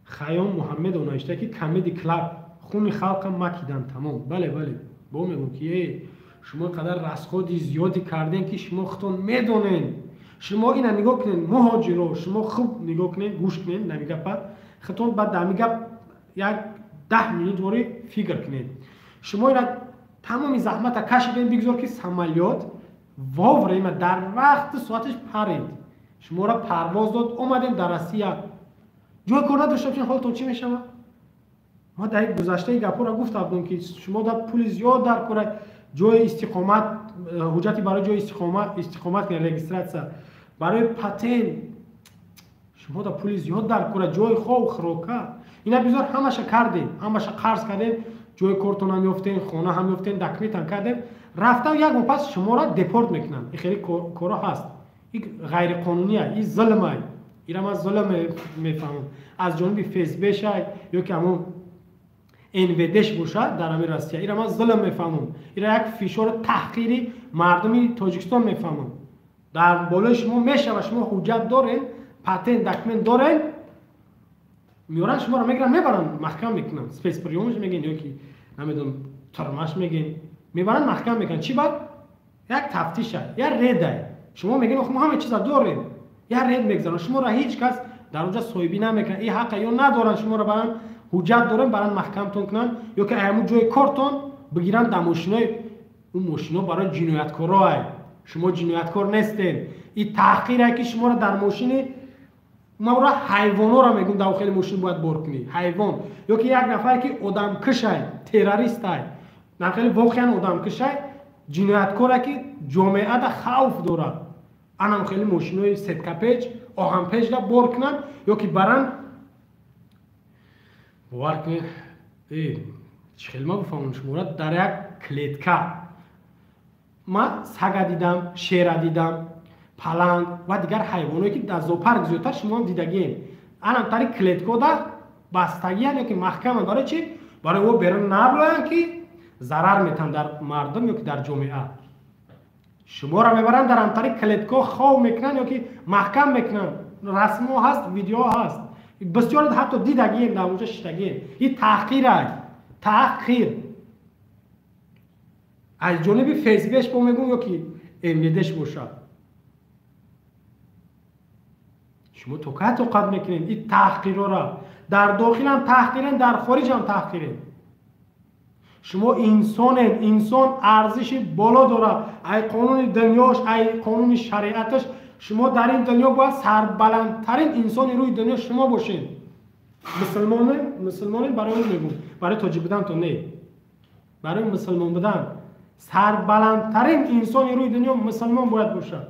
Хайём Муҳаммедов навишта ки Камеди Клаб хуни халқам макидан тамом. Бале, бале, бо мегӯм ки э шумо қадар расходи зиёде кардем ки шумо худтон медонед. Шумо ина нигоҳ кунед, муҳоҷиро, шумо хуб нигоҳ кунед, гӯш кунед нами гапа, худтон баъд дар ҳамин гап як 10 минут ворӣ фикр кунед. Шумо ина тамоми заҳмата кашидем, бигзор ки самолёт воврема дар вақти соаташ парид, шуморо парвоз дод, омадем дар Россия, ҷой кор надошта бошед, ҳолтон чӣ мешавад? Ма дар гузаштаи гапҳоро гуфта будем ки шумо дар пули зиёд дар кора, ҷои истиқомат, ҳуҷҷати барои ҷои истиқомат кунед, регистратсия, барои патент шумо дар пули зиёд дар кора, ҷои хов, хӯрока, ина бизор ҳамаша кардем, ҳамаша қарз кардем, ҷои кортон ҳам ёфтем, хона ҳам ёфтем, документам кардем, рафта як моҳ пас шуморо депорт мекунанд. Ин хеле коро ҳаст, ин ғайриқонуния, ин зулмай, ира ман зулм мефаҳмам. Аз ҷониби ФСБшай ё ки ҳамон НВДш бошад дар ҳамин Россия, ира ман зулм мефаҳмам, ира як фишори таҳқири мардуми Тоҷикистон мефаҳмам. Дар болои шумо мешавад, шумо ҳуҷҷат доред, патент, документ доред, меоранд шуморо мегиранд, мебаранд, маҳкам мекунанд, спецприёмш мегӯянд ё ки намедонам тюрмаш мегӯянд, мебаранд маҳкам мекунанд. Чӣ бад? Як тафтиша, як редай. Шумо мегӯед охо мо ҳама чиза дорем, як ред мегзаранд, шуморо ҳеҷ кас дар онҷа соҳибӣ намекунад, ин ҳаққа ё надоранд шуморо баранд, ҳуҷҷат доранд, баранд маҳкамтон кунанд, ё ки ҳамун ҷои кортон бигиранд дар мошинои, он мошино барои ҷинояткороай. Шумо ҷинояткор нестед. Ин таҳқире ки шуморо дар мошини, маро ҳайвонҳоро мегӯм, дар хеле мошин бояд бор кунӣ, ҳайвон, ё ки як нафаре ки одамкушай, террористай, дар хеле воқеан одамкушай, ҷинояткоре ки ҷомеада хавф дорад, анам хеле мошинои сеткапеч, оҳанпечра бор кунанд ё ки баранд. Бовар кунед, чӣ хеле ма бифаҳмам шуморо, дар як клетка ман сага дидам, шера дидам, паланг ва дигар ҳайвоное ки дар зоопарк зиёдтар шумо ҳам дидагием. Анам тари клеткода бастагианд ё ки маҳкаманд. Барои чӣ? Барои о берун наброянд ки зарар метаҳанд дар мардум ё ки дар ҷомеа. Шуморо мебаранд дар ҳамтари клетко хов мекунанд ё ки маҳкам мекунанд. Расмҳо ҳаст, видеоҳо ҳаст, бисёр ҳатто дидагием, дар онҷа шиштагием. Ин таҳқир аст, таҳқир аз ҷониби ФСБш бо мегӯм ё ки МВДш бошад. Шумо то кай тоқат мекунед ин таҳқирҳоро? Дар дохилам таҳқирен, дар хориҷам таҳқирен. Шумо инсонед, инсон арзиши боло дорад. Ай қонуни дунёш, ай қонуни шариаташ, шумо дар ин дунё бояд сарбаландтарин инсони рӯи дунё шумо бошед. Мусулмонед, мусулмонед барои он мегӯм, барои тоҷик будан то не, барои мусулмон будан. Сарбаландтарин инсони рӯи дунё мусулмон бояд бошад.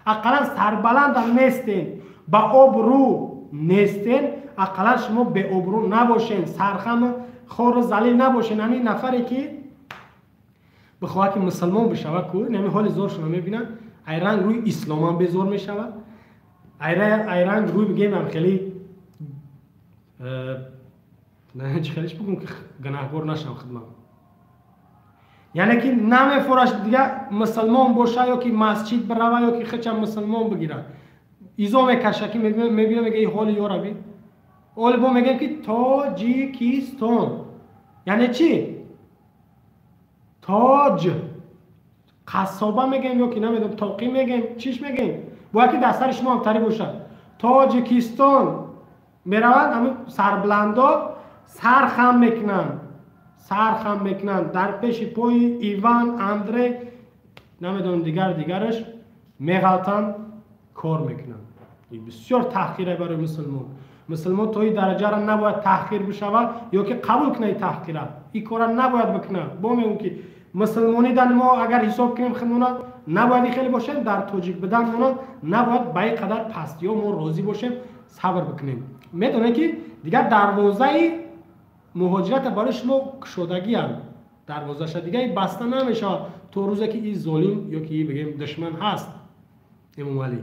Ақаллан сарбаландам нестен, ба обрӯ нестен, ақаллан шумо беобрӯ набошен, сархаму хору залил набошен. Ҳамин нафаре ки бихоҳад ки мусулмон бишавад, ку ҳамин ҳоли зоршона мебинад, ай ранг рӯи исломам безор мешавад, ай ранг рӯи бигем ҳам хеле Чӣ хелиш бигӯм ки гунаҳгор нашам хидмат. Яъне ки намефораш дига мусулмон боша ё ки масҷид бирава ё ки хича мусулмон бигирад. Изо мекаша ки мебина мега ин ҳоли ёраби. Оли бо мегӯем ки Тоҷикистон. Яъне чӣ? Тоҷ. Қассоба мегӯем ё ки намедонам тоқӣ мегӯем, чиш мегӯем? Бояд ки дар сари шумо ҳам тарӣ бошад. Тоҷикистон мераванд ҳамин сарбуландо сар хам мекунанд. Сар хам мекунанд дар пеши пои Иван, Андрей, намедонам дигар дигараш меғалтанд, кор мекунанд. Ин бисёр таҳқире барои мусулмон. Мусулмон то ин дараҷаро набояд таҳқир бишавад ё ки қабул кунад ин таҳқира. Ин кора набояд бикунад. Бо мегӯм ки мусулмонидан мо агар ҳисоб кунем худмона набояд ин хеле бошем, дар тоҷик будан монанд набояд ба ин қадар пастиҳо мо розӣ бошем, сабр бикунем. Медонем ки дигар дарвозаи муҳоҷирата барои шумо кушодагианд. Дарвозаша дига баста намешавад то рӯзе ки ин золим ё ки бигем душман ҳаст Эмомалӣ.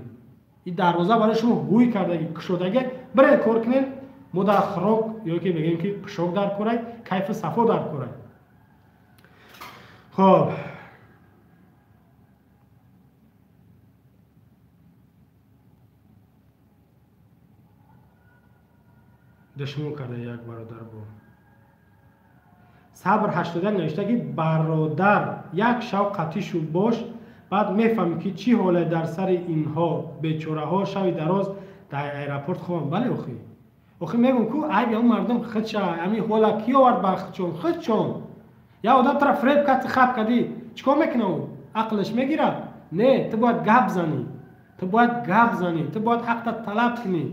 Ин дарвоза барои шумо ҳуй кардаги, кушодаги, биред кор кунед, мо дар хӯрок ё ки бигем ки пӯшок дар корай, кайфу сафо дар корай. Хоб, душмон карда як бародар бо сабр 81 навишта ки бародар як шав қатъӣ шуд бош, баъд мефаҳмӣ ки чӣ ҳоле дар сари инҳо бечораҳо шави дароз дар аэропорт хобанд. Бале охи, охи мегӯм ку айби он мардум худша, ҳамин ҳола ки овард ба худшон? Худшон. Я одам тара фреб кард, хаб кардӣ, чӣ кор мекунад ӯ? Ақлаш мегирад? Не, ту бояд гап занӣ, ту бояд гап занӣ, ту бояд ҳақта талаб кунӣ.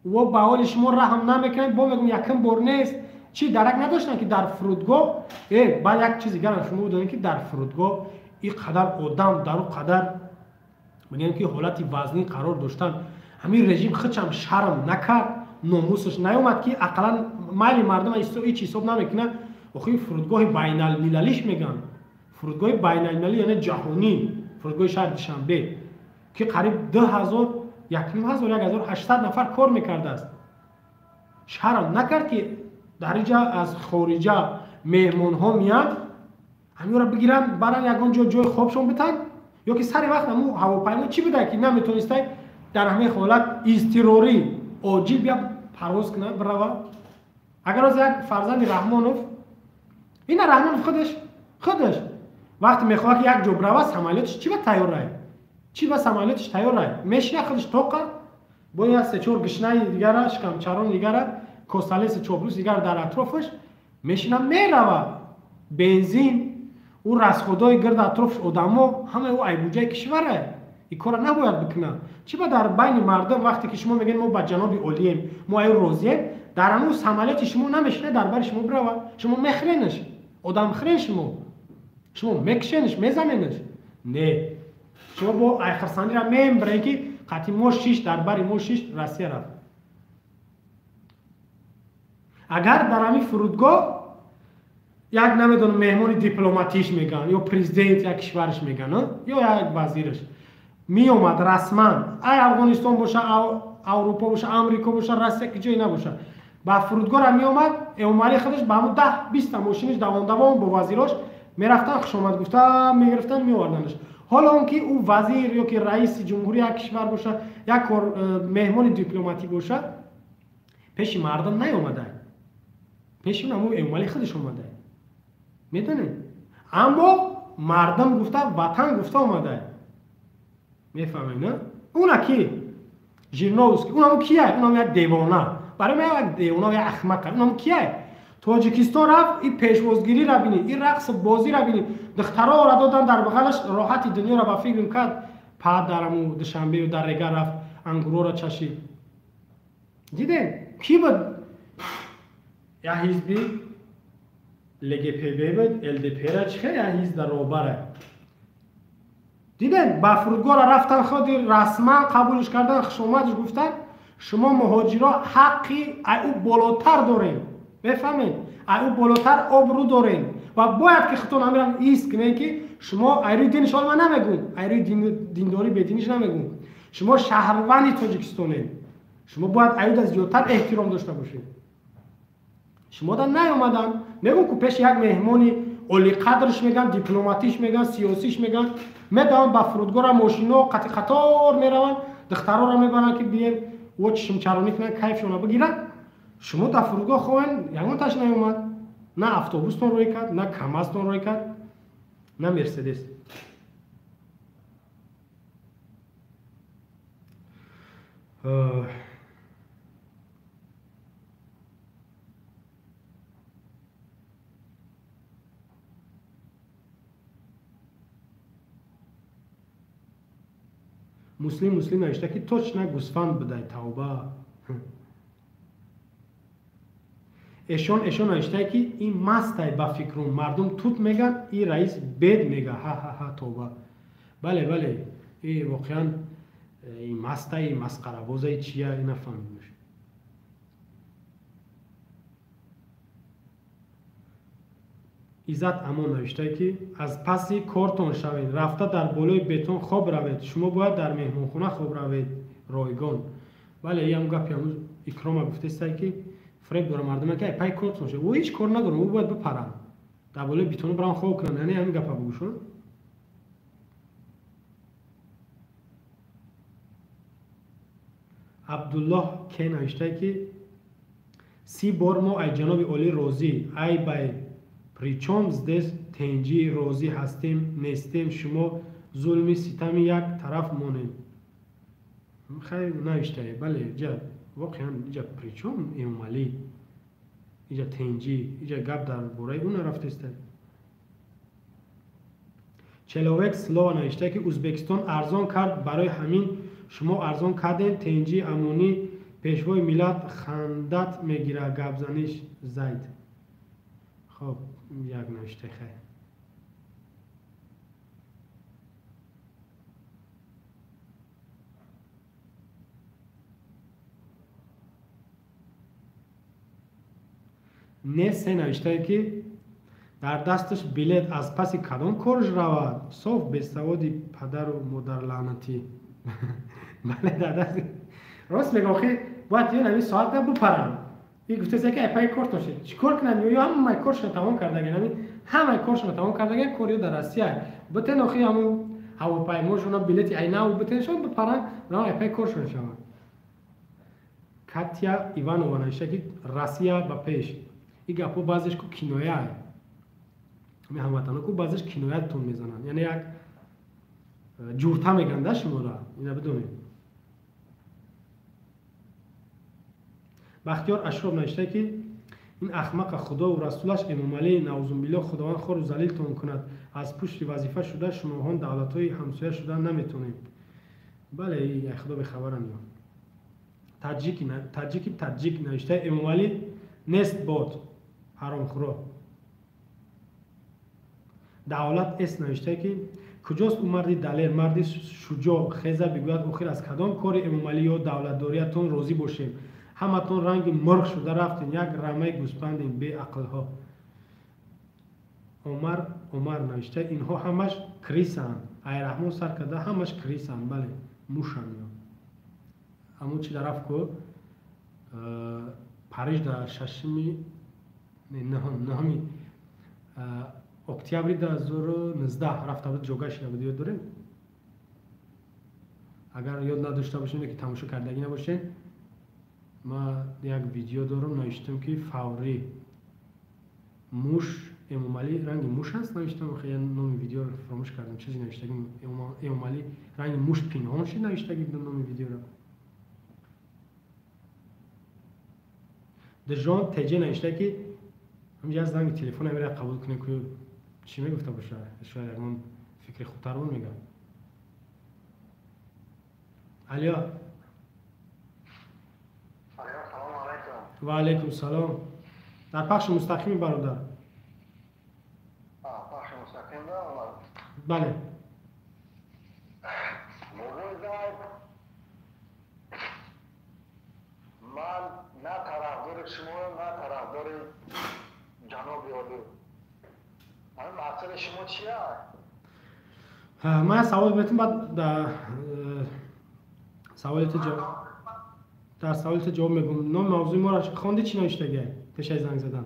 Ӯ ба ҳоли шумо раҳм намекунад. Бо мегӯм якум бор нест. Чӣ дарак надоштанд ки дар фурудгоҳ, баъд як чиз дигарам шумо бидонед ки дар фурудгоҳ ин қадар одам дар ӯ қадар мегӯем ки ҳолати вазнин қарор доштан, ҳамин режим худшам шарм накард, номусаш наёмад ки ақаллан майли мардум ҳеҷ ҳисоб намекунад. Охи фурудгоҳи байналмилалиш мегӯянд, фурудгоҳи байналмилалӣ яъне ҷаҳонӣ, фурудгоҳи шаҳри Душанбе ки қариб 2000, 1500, 1800 нафар кор мекардааст. Шарм накард ки дар инҷа аз хориҷа меҳмонҳо меянд, ҳаминро бигиранд баранд ягон ҷо ҷои хобшон битанд, ё ки сари вақт ҳамун ҳавопаймо чӣ буда ки наметонистай дар ҳамин ҳолат изтирорӣ оҷил бия парвоз кунад бирава. Агар оз як фарзанди Раҳмонов, ина Раҳмонов худаш вақте мехоҳад ки як ҷо бирава, самолётш чӣ ба тайёрай? Чӣ ба самолётш тайёрай? Мешина худаш тоқа бо як се-чор гишнаи дигара, шикамчарони дигара, косалеси чоплус дигар дар атрофаш мешина мерава. Бензин, ӯ расходҳои гирд атрофш одамо, ҳамаи ӯ айбуҷаи кишваре. Ин кора набояд бикунад. Чӣ ба дар байни мардум вақте ки шумо мегӯед мо ба ҷаноби олием, мо аю розием, дар ҳамун самолёти шумо намешина дар бари шумо бирава. Шумо мехӯренаш, одамхӯрен шумо. Шумо мекушенаш, мезаненаш. Не. Шумо бо айхирсандиро мембирен ки қатъи мо шиш, дар бари мо шиш Россия рафт. Агар дар ҳамин фурудгоҳ як намедонам меҳмони дипломатиш мегӯянд ё президент як кишвараш мегӯянд ё як вазираш меомад расман, ай Афғонистон боша, Аврупо боша, Амрико боша, Россия ки ҷое набоша, ба фурудгоҳра меомад, Эмомалӣ худаш ба ҳамун 10-20 та мошинаш давон-давон бо вазирош мерафтанд, хушомад гуфта мегирифтанд, меоварданаш. Ҳоло он ки ӯ вазир ё ки раиси ҷумҳури як кишвар боша, як меҳмони дипломатӣ боша, пеши мардум наёмада, пеши ҳамун Эмомалӣ худаш омада. Медонед? Аммо мардум гуфта, ватан гуфта омада. Мефаҳмед, на? Уна ки? Жириновский. Унаму кия? Унаму як девона. Барои ман як девона, як ахмақ. Унаму кия? Тоҷикистон рафт, ин пешвозгириро бинӣ, ин рақс бозиро бинӣ. Духтароро додан дар бағалаш, роҳати дунёро ба фикр кард. Пад дар ҳамун Душанбею дар Рега рафт, ангурҳоро чашид. Дидем? Ки буд? Як ҳизби ЛГПБ буд, ЛДП-ра чӣ хел як ҳизб дар роҳбара. Дидем? Ба фурудгоҳра рафтан, худи расман қабулш кардан, хушомадш гуфтан, шумо муҳоҷиро ҳаққи ай ӯ болотар дорем. Мефаҳмед? Ай ӯ болотар обрӯ дорем ва бояд ки худтон ҳамирам ҳис кунед ки шумо ай рӯи диниш, ҳол ман намегӯм, ай рӯи диндорӣ бединиш намегӯм, шумо шаҳрванди Тоҷикистонед, шумо бояд ай ӯ зиёдтар эҳтиром дошта бошед. Шумо да наёмадан. Мегӯм ку пеши як меҳмони олиқадрш меган, дипломатиш меган, сиёсиш меган, медаванд ба фурудгоҳра, мошино қати қатор мераванд, духтарора мебаранд, ки биен о чишмчаронӣ кунанд, кайфшона бигиранд. Шумо дар фурудгоҳ хоҳен, ягонташ наёмад. На автобустон рӯй кард, на камазтон рӯй кард, на мерседес. Муслим муслим навишта, ки точно гусфанд будай, тавба. Эшон эшон навиштае, ки ин мастай, ба фикрум мардум тут меган, и раис бед мега, ҳа-ҳа-ҳа, тавба. Бале, бале, и воқеан ин мастай, масқарабозай, чия, нафаҳмидмш. Иззат Амон навиштае, ки аз паси кортон шавед, рафта дар болои бетон хоб равед, шумо бояд дар меҳмонхона хоб равед ройгон. Бале, ям гапи ҳамуз Икрома гуфтестай, ки фреб дора мардума, ки ай пай кортон шавед. Ӯ ҳеҷ кор надорам, ӯ бояд бипаранд, дар болои бетоно баран хоб кунанд, яъне ҳамин гапа бугӯшон. Абдуллоҳ ке навиштае, ки 30 бор мо ай ҷаноби олӣ розӣ, ай бай причём здесь тенҷӣ, розӣ ҳастем нестем, шумо зулми ситами як тараф монем. Хайр, навиштае, бале, иҷа воқеан иҷа причём Эмомалӣ, иҷа тенҷӣ, иҷа гап дар бораи ӯ нарафтеста. Человек слова навиштае, ки Ӯзбекистон арзон кард, барои ҳамин шумо арзон кардем тенҷӣ, амонӣ пешвои миллат хандат мегирад гапзаниш зайд. Хоб, як навишта, хайр. Не се навиштае, ки дар дасташ билет, аз паси кадом корш равад, соф бесаводи падару модар лаънатӣ. Бале, дар даст рост мега, охи бояд ё ҳамин соата бипаранд. И гуфтеса, ки ай паи кортон шед, чӣ кор кунанд? Ё ҳамаи коршона тамом кардаген, ҳамин ҳамаи коршона тамом кардаген, кор ё дар Россия битен, охи ҳамун ҳавопаймошона билети айнав битеншон, бипаранд, раван ай паи коршон шаванд. Катя Иванова навишта, ки Россия ба пеш. Ин гапҳо баъзеш ку киноя, ҳамин ҳамватано ку баъзеш киноятон мезананд, яъне як ҷурта меганда шуморо, ина бидонед. Бахтиёр Ашроф навиштае, ки ин ахмақа худову расулаш Эмомалӣ наузумбилло, худованд хору залилтон кунад, аз пушти вазифа шуда шумоҳон давлатҳои ҳамсоя шуда наметонем. Бале, ай худо бехабарам. Ё таҷики таҷик навиштаи, Эмомалӣ нест бод, ҳаромхӯро. Давлат эс навиштае, ки куҷост ӯ марди далер, марди шуҷоъ, хеза бигӯяд, охир аз кадом кори Эмомалӣ ё давлатдориятон розӣ бошем? Ҳаматон ранги мурғ шуда рафтем, як рамаи гӯспандем, беақлҳо. Омар Омар навишта, инҳо ҳамаш крисаанд, айраҳмон сар карда ҳамаш крисаанд. Бале, мушанд. Ё ҳамун чи дарафт ку Париж дар шашуми нӯҳуми октябри 2019 рафта буд, ҷога шида буд, ёд дорем? Агар ёд надошта бошем, ки тамошо кардагӣ набошем, ман як видео дорам, навиштам, ки фаврӣ муш, Эмомалӣ ранги муш аст, навиштам. Номи видеоро фаромӯш кардам, чизе навиштагӣ, Эмомалӣ ранги муш пинҳон шид, навиштагӣ будам номи видеоро. Дижон теҷе навишта, ки ҳамҷа занги телефон амира қабул кунем, ку чӣ мегуфта боша, шояд ягон фикри хубтар бун мега. Алё. Ва алайкум салом, дар пахши мустақими, бародар. Бале. Ман на тарафдори шумо, на тарафдори ҷаноби олӣ. Ҳамин мақсади шумо чия? Ман савол метум, баъд саволите дар саволите ҷавоб мегӯм. Номи мавзӯи моро хонди, чӣ навиштагиай? Пешаи занг задан.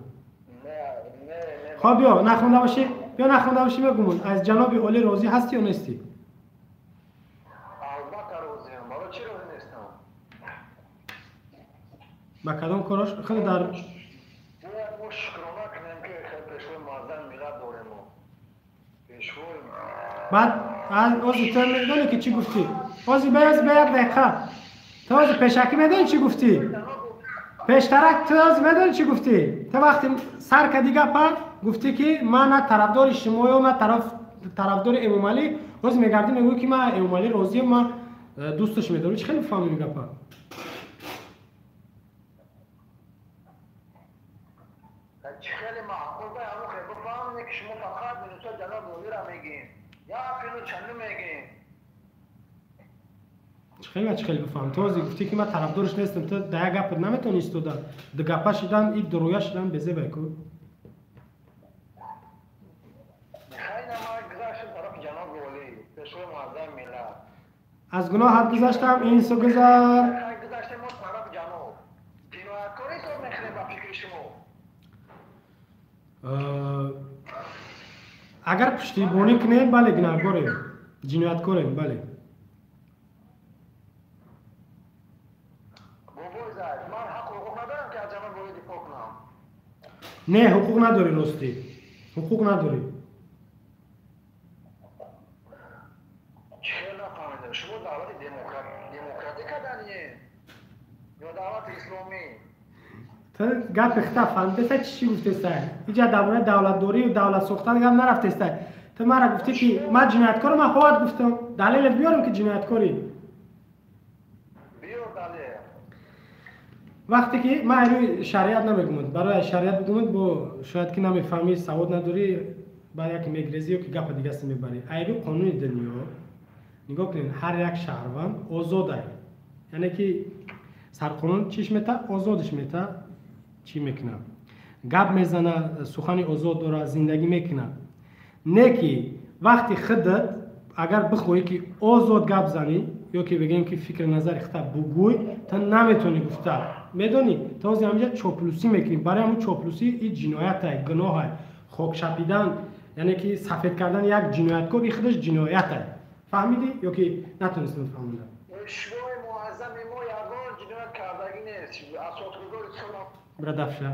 Хоб биё, нахонда бошӣ, биё нахонда бошӣ мегумон. Аз ҷаноби олӣ розӣ ҳастӣ ё нестӣ? Албатта розиам. Барои чӣ розӣ нестам? Ба кадом корош? Хеле дар бояд мо шукрона кунем, ки пешвои муаззами миллат дорем. Пешвои баъд ози ту медонӣ ки чӣ гуфтӣ? Ози бе як дақиқа. Ту ози пешакӣ медонӣ чӣ гуфтӣ? Пештарак ту ози медонӣ чӣ гуфтӣ? Ту вақти сар кардӣ гапа, гуфтӣ ки ман на тарафдори шумоё, на тарафдори Эмомалӣ. Ози мегардӣ мегӯӣ ки ман Эмомалӣ розиям, ман дӯсташ медорам. Чӣ хеле фаҳмидӣ гапа? Чӣ хеле маъқул бай ҳамон хел бифаҳмед, ки шумо фақат минута ҷаноби олиро мегӯед. Як филу чанду мегӯед. Чӣ хеле чӣ хеле бифаҳм? Ту ози гуфтӣ ки ман тарафдориш нестам, ту дар як гапат наметавонӣ истода. Ду гапа шидан, и дуроя шидан безебай ку. Аз гуноҳат гузаштам, ин су гузар. Агар пуштибонӣ кунем, бале, гунаҳкорем, ҷинояткорем, бале. Не, ҳуқуқ надорӣ, ростӣ. Ҳуқуқ надорӣ. Ту гапи хита фаҳмидеста, чӣ чӣ гуфтеста? Иҷа дар бораи давлатдорию давлат сохтан гап нарафтеста. Ту мара гуфтӣ ки ман ҷинояткорам, ман хоҳад гуфтам. Далелет биёрам ки ҷинояткорӣ. Вақте ки ман рӯи шариат намегумад, барои шариат бигумад, бо шояд ки намефаҳмӣ, савод надорӣ, баъд яке мегрезӣ ё ки гапа дигасе мебарӣ. Айрӯи қонуни дунё нигоҳ кунед, ҳар як шаҳрванд озод ай. Яъне ки сарқонун чиш мета, озодиш мета, чӣ мекуна? Гап мезана, сухани озод дора, зиндагӣ мекуна. Не ки вақти худат агар бихоҳӣ ки озод гап занӣ ё ки бигӯем ки фикри назари худта бугӯй, ту наметавонӣ гуфта. Медонӣ, ту ҳозир ҳаминҷа чоплусӣ мекунӣ. Барои ҳамун чоплусӣ ин ҷиноятай, гуноҳай. Хок шапидан, яъне ки сафед кардани як ҷинояткор, ин худаш ҷиноятай. Фаҳмидӣ ё ки натонистем фаҳмонда? Пешвои муаззами мо ягон ҷиноят кардагӣ нест. Асосгузори сулҳ. Бирадафша.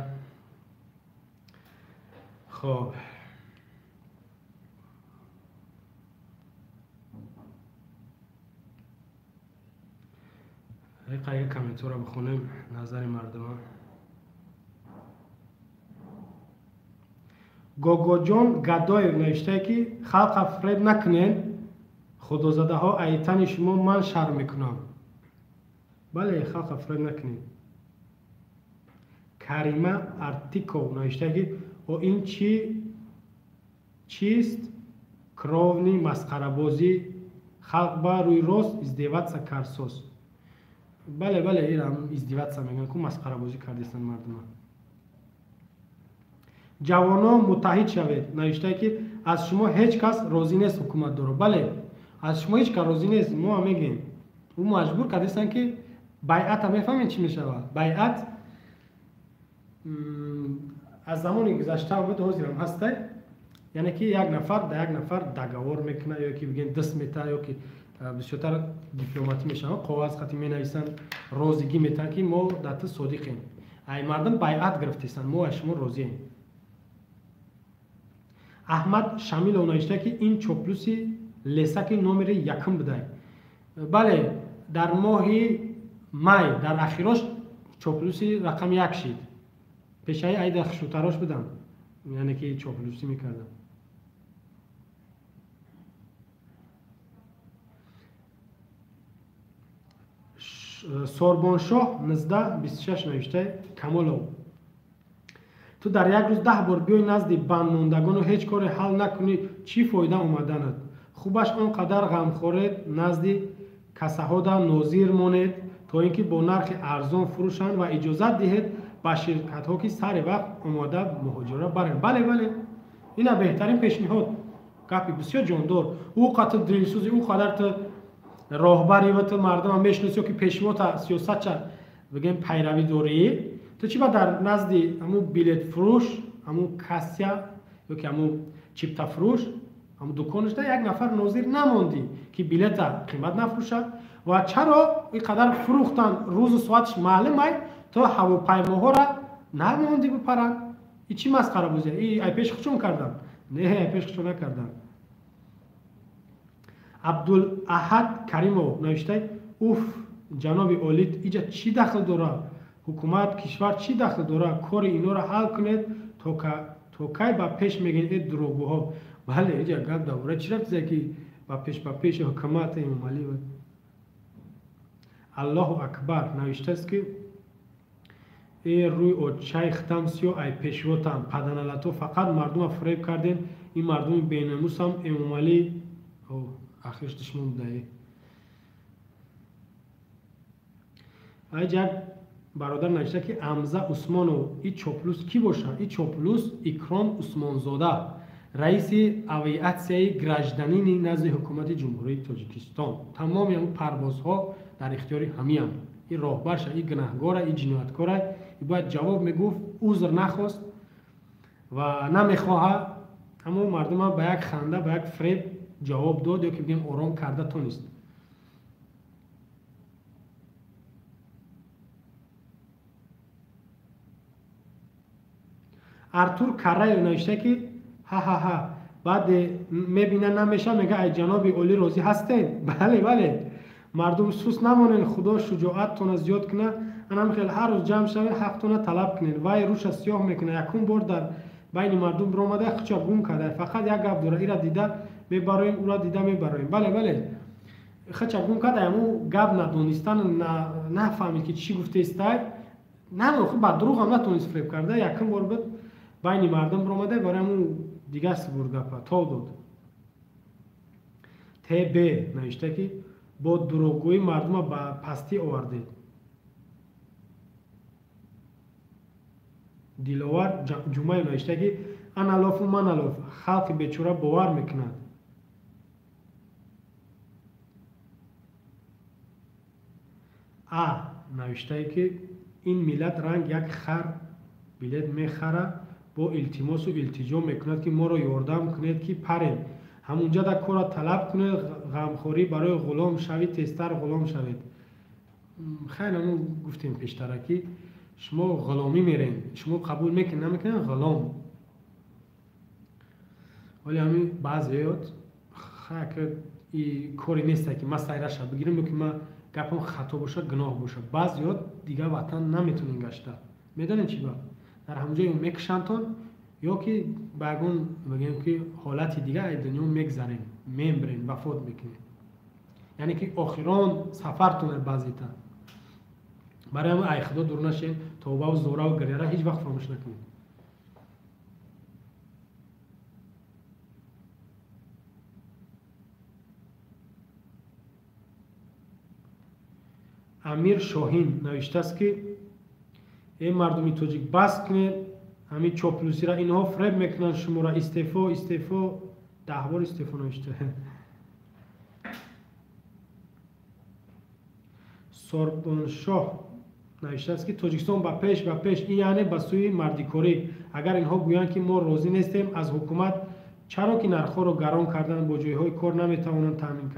Хоб. Қайга комментҳоро бихонем, назари мардума. Гогоҷон Гадоев навиштае ки халқа фреб накунед, худозадаҳо айтани шумо ман шарм мекунам. Бале, халқа фреб накунед. Карима Артиков навиштае ки о ин чист кровни масхарабозӣ, халқ ба рӯи рост издеваться карсоз. Бале, бале, ира издеваться мегӯянд ку, масхарабозӣ кардистанд мардума. Ҷавонон муттаҳид шавед, навиштае ки аз шумо ҳеҷ кас розӣ нест ҳукуматдоро. Бале, аз шумо ҳеҷ кас розӣ нест, мо ҳам мегӯем. Ӯ маҷбур кардистанд ки байъата мефаҳмед чӣ мешавад? Байъат аз замони гузашта буд, ҳозирам ҳастай. Яъне ки як нафар да як нафар договор мекунад, ё ки бигӯем даст метаҳад, ё ки бисёртар дипломатӣ мешаванд, коғаз хати менависанд, розигӣ метаҳанд ки мо дар ту содиқем. Ай мардум байъат гирифтестанд, мо аз шумо розием. Аҳмад Шамилов навишта ки ин чоплуси лесаки номери якум будай. Бале, дар моҳи май дар ахирош чоплуси рақами як шид. Пешаи айда хушрӯтарош будам, яъне ки чоплусӣ мекардам. Сорбоншоҳ 1926 навиштаи Камолов. Ту дар як рӯз 10 бор биёй назди бандмондагону ҳеҷ коре ҳал накунӣ, чӣ фоида омаданат? Хубаш он қадар ғамхоред, назди касаҳода нозир монед, то ин ки бо нархи арзон фурӯшанд ва иҷозат диҳед ба ширкатҳо ки сари вақт омода муҳоҷирро баранд. Бале, бале, ина беҳтарин пешниҳод. Гапи бисёр ҷондор. Ӯ қадр дилсӯзӣ, ӯ қадар ту роҳбари ва ту мардумам мешиносӣ, ки пешвота сиёсатча бигем пайравӣ дорӣ, Ту чӣ ба дар назди ҳамун билетфурӯш, ҳамун кассия ё ки ҳамун чиптафурӯш, ҳамун дуконашда як нафар нозир намондӣ, ки билета қимат нафурӯшад? Ва чаро ин қадар фурӯхтан, рӯзу соаташ маълум ай, то ҳавопаймоҳоро намондӣ бипаранд? И чӣ масхарабозия? И ай пеш хучон кардан? Не, ай пеш хучон накардан. Абдулаҳад Каримов навиштай: уф, ҷаноби олӣ, иҷа чӣ дахл дора? Ҳукумат, кишвар чӣ дахл дора? Кори инора ҳал кунед, то кай ба пеш мегӯед, э дурӯғгӯҳо? Бале, иҷа гап дар бораи чӣ рафтизе, ки ба пеш ба пеши ҳукумат Эмомалӣ? Аллоҳу акбар навиштааст, ки э рӯй очаи хитам сиё, ай пешвотам паданалато, фақат мардума фиреб кардем, ин мардуми бенамусам Эмомалӣ ахирш душмон будае. Аҷа як бародар навишта, ки Амза Усмонов, и чоплус кӣ боша? И чоплус Икром Усмонзода, раиси авиатсияи гражданини назди ҳукумати Ҷумҳурии Тоҷикистон. Тамоми ҳамун парвозҳо дар ихтиёри ҳамиянд. И роҳбарша, и гунаҳгора, и ҷинояткора, и бояд ҷавоб мегуфт, узр нахост ва намехоҳад, аммо мардумам ба як ханда, ба як фиреб ҷавоб дод, ё ки бигем ором карда тонист. Артур Караев навишта, ки ҳа-ҳа-ҳа, баъд мебина намеша, мега ай ҷаноби олӣ розӣ ҳастед? Бале, бале, мардум сус намонед, худо шуҷоаттона зиёд кунад, анам хел ҳар рӯз ҷамъ шавед, ҳақтона талаб кунед. Вай рӯша сиёҳ мекунад, якум бор дар байни мардум биромада, хуча гум карда, фақат як гап дора, ира дида мебароем, ура дида мебароем. Бале, бале, хуча гум карда, ҳамун гап надонистан, нафаҳмид, ки чӣ гуфтаистай, на ба дурӯғ ҳам натонист фиреб карда, якум бор буд байни мардум биромада, барои ҳамун дигар сибур гапа тов дод. ТБ навишта, ки бо дурӯғгӯӣ мардума ба пастӣ овардед. Диловар Ҷумаев навишта, ки аналофу маналоф, халқи бечора бовар мекунад. А навиштае, ки ин миллат ранг як хар билет мехара, бо илтимосу илтиҷо мекунад, ки моро ёрдам кунед, ки парем. Ҳамунҷа да корро талаб кунед, ғамхорӣ барои ғулом шавӣ, тезтар ғулом шавед. Хайр, ҳамун гуфтем пештара, ки шумо ғуломӣ мерен, шумо қабул мекунед, намекунед, ғулом. Вале ҳамин баъзеёт и коре неста, ки ман сайраша бигирам, ё ки ман гапам хато боша, гуноҳ боша. Баъзеёт дигар ватан наметонен гашта. Медонед чӣ ба? Дар ҳамон ҷое мекушандтон, ё ки ба ягон бигем, ки ҳолати дигар аз дунё мегзарем, мембрем, вафот мекунем. Яъне ки охирон сафартон баъзета. Барои ҳамин ай худо дур нашед, тавбаву зораву гиряра ҳеҷ вақт фаромӯш накунед. Амир Шоҳин навиштааст, ки эй мардуми тоҷик, бас кунед ҳамин чоплусира, инҳо фиреб мекунанд шуморо, истеъфо, истеъфо, 10 бор истеъфо навишта. Сорбоншоҳ навиштааст, ки Тоҷикистон ба пеш, ба пеш, ин яъне ба сӯи мардикорӣ. Агар инҳо гӯянд, ки мо розӣ нестем аз ҳукумат, чаро ки нархҳоро гарон кардан, бо ҷойҳои кор наметавонанд таъмин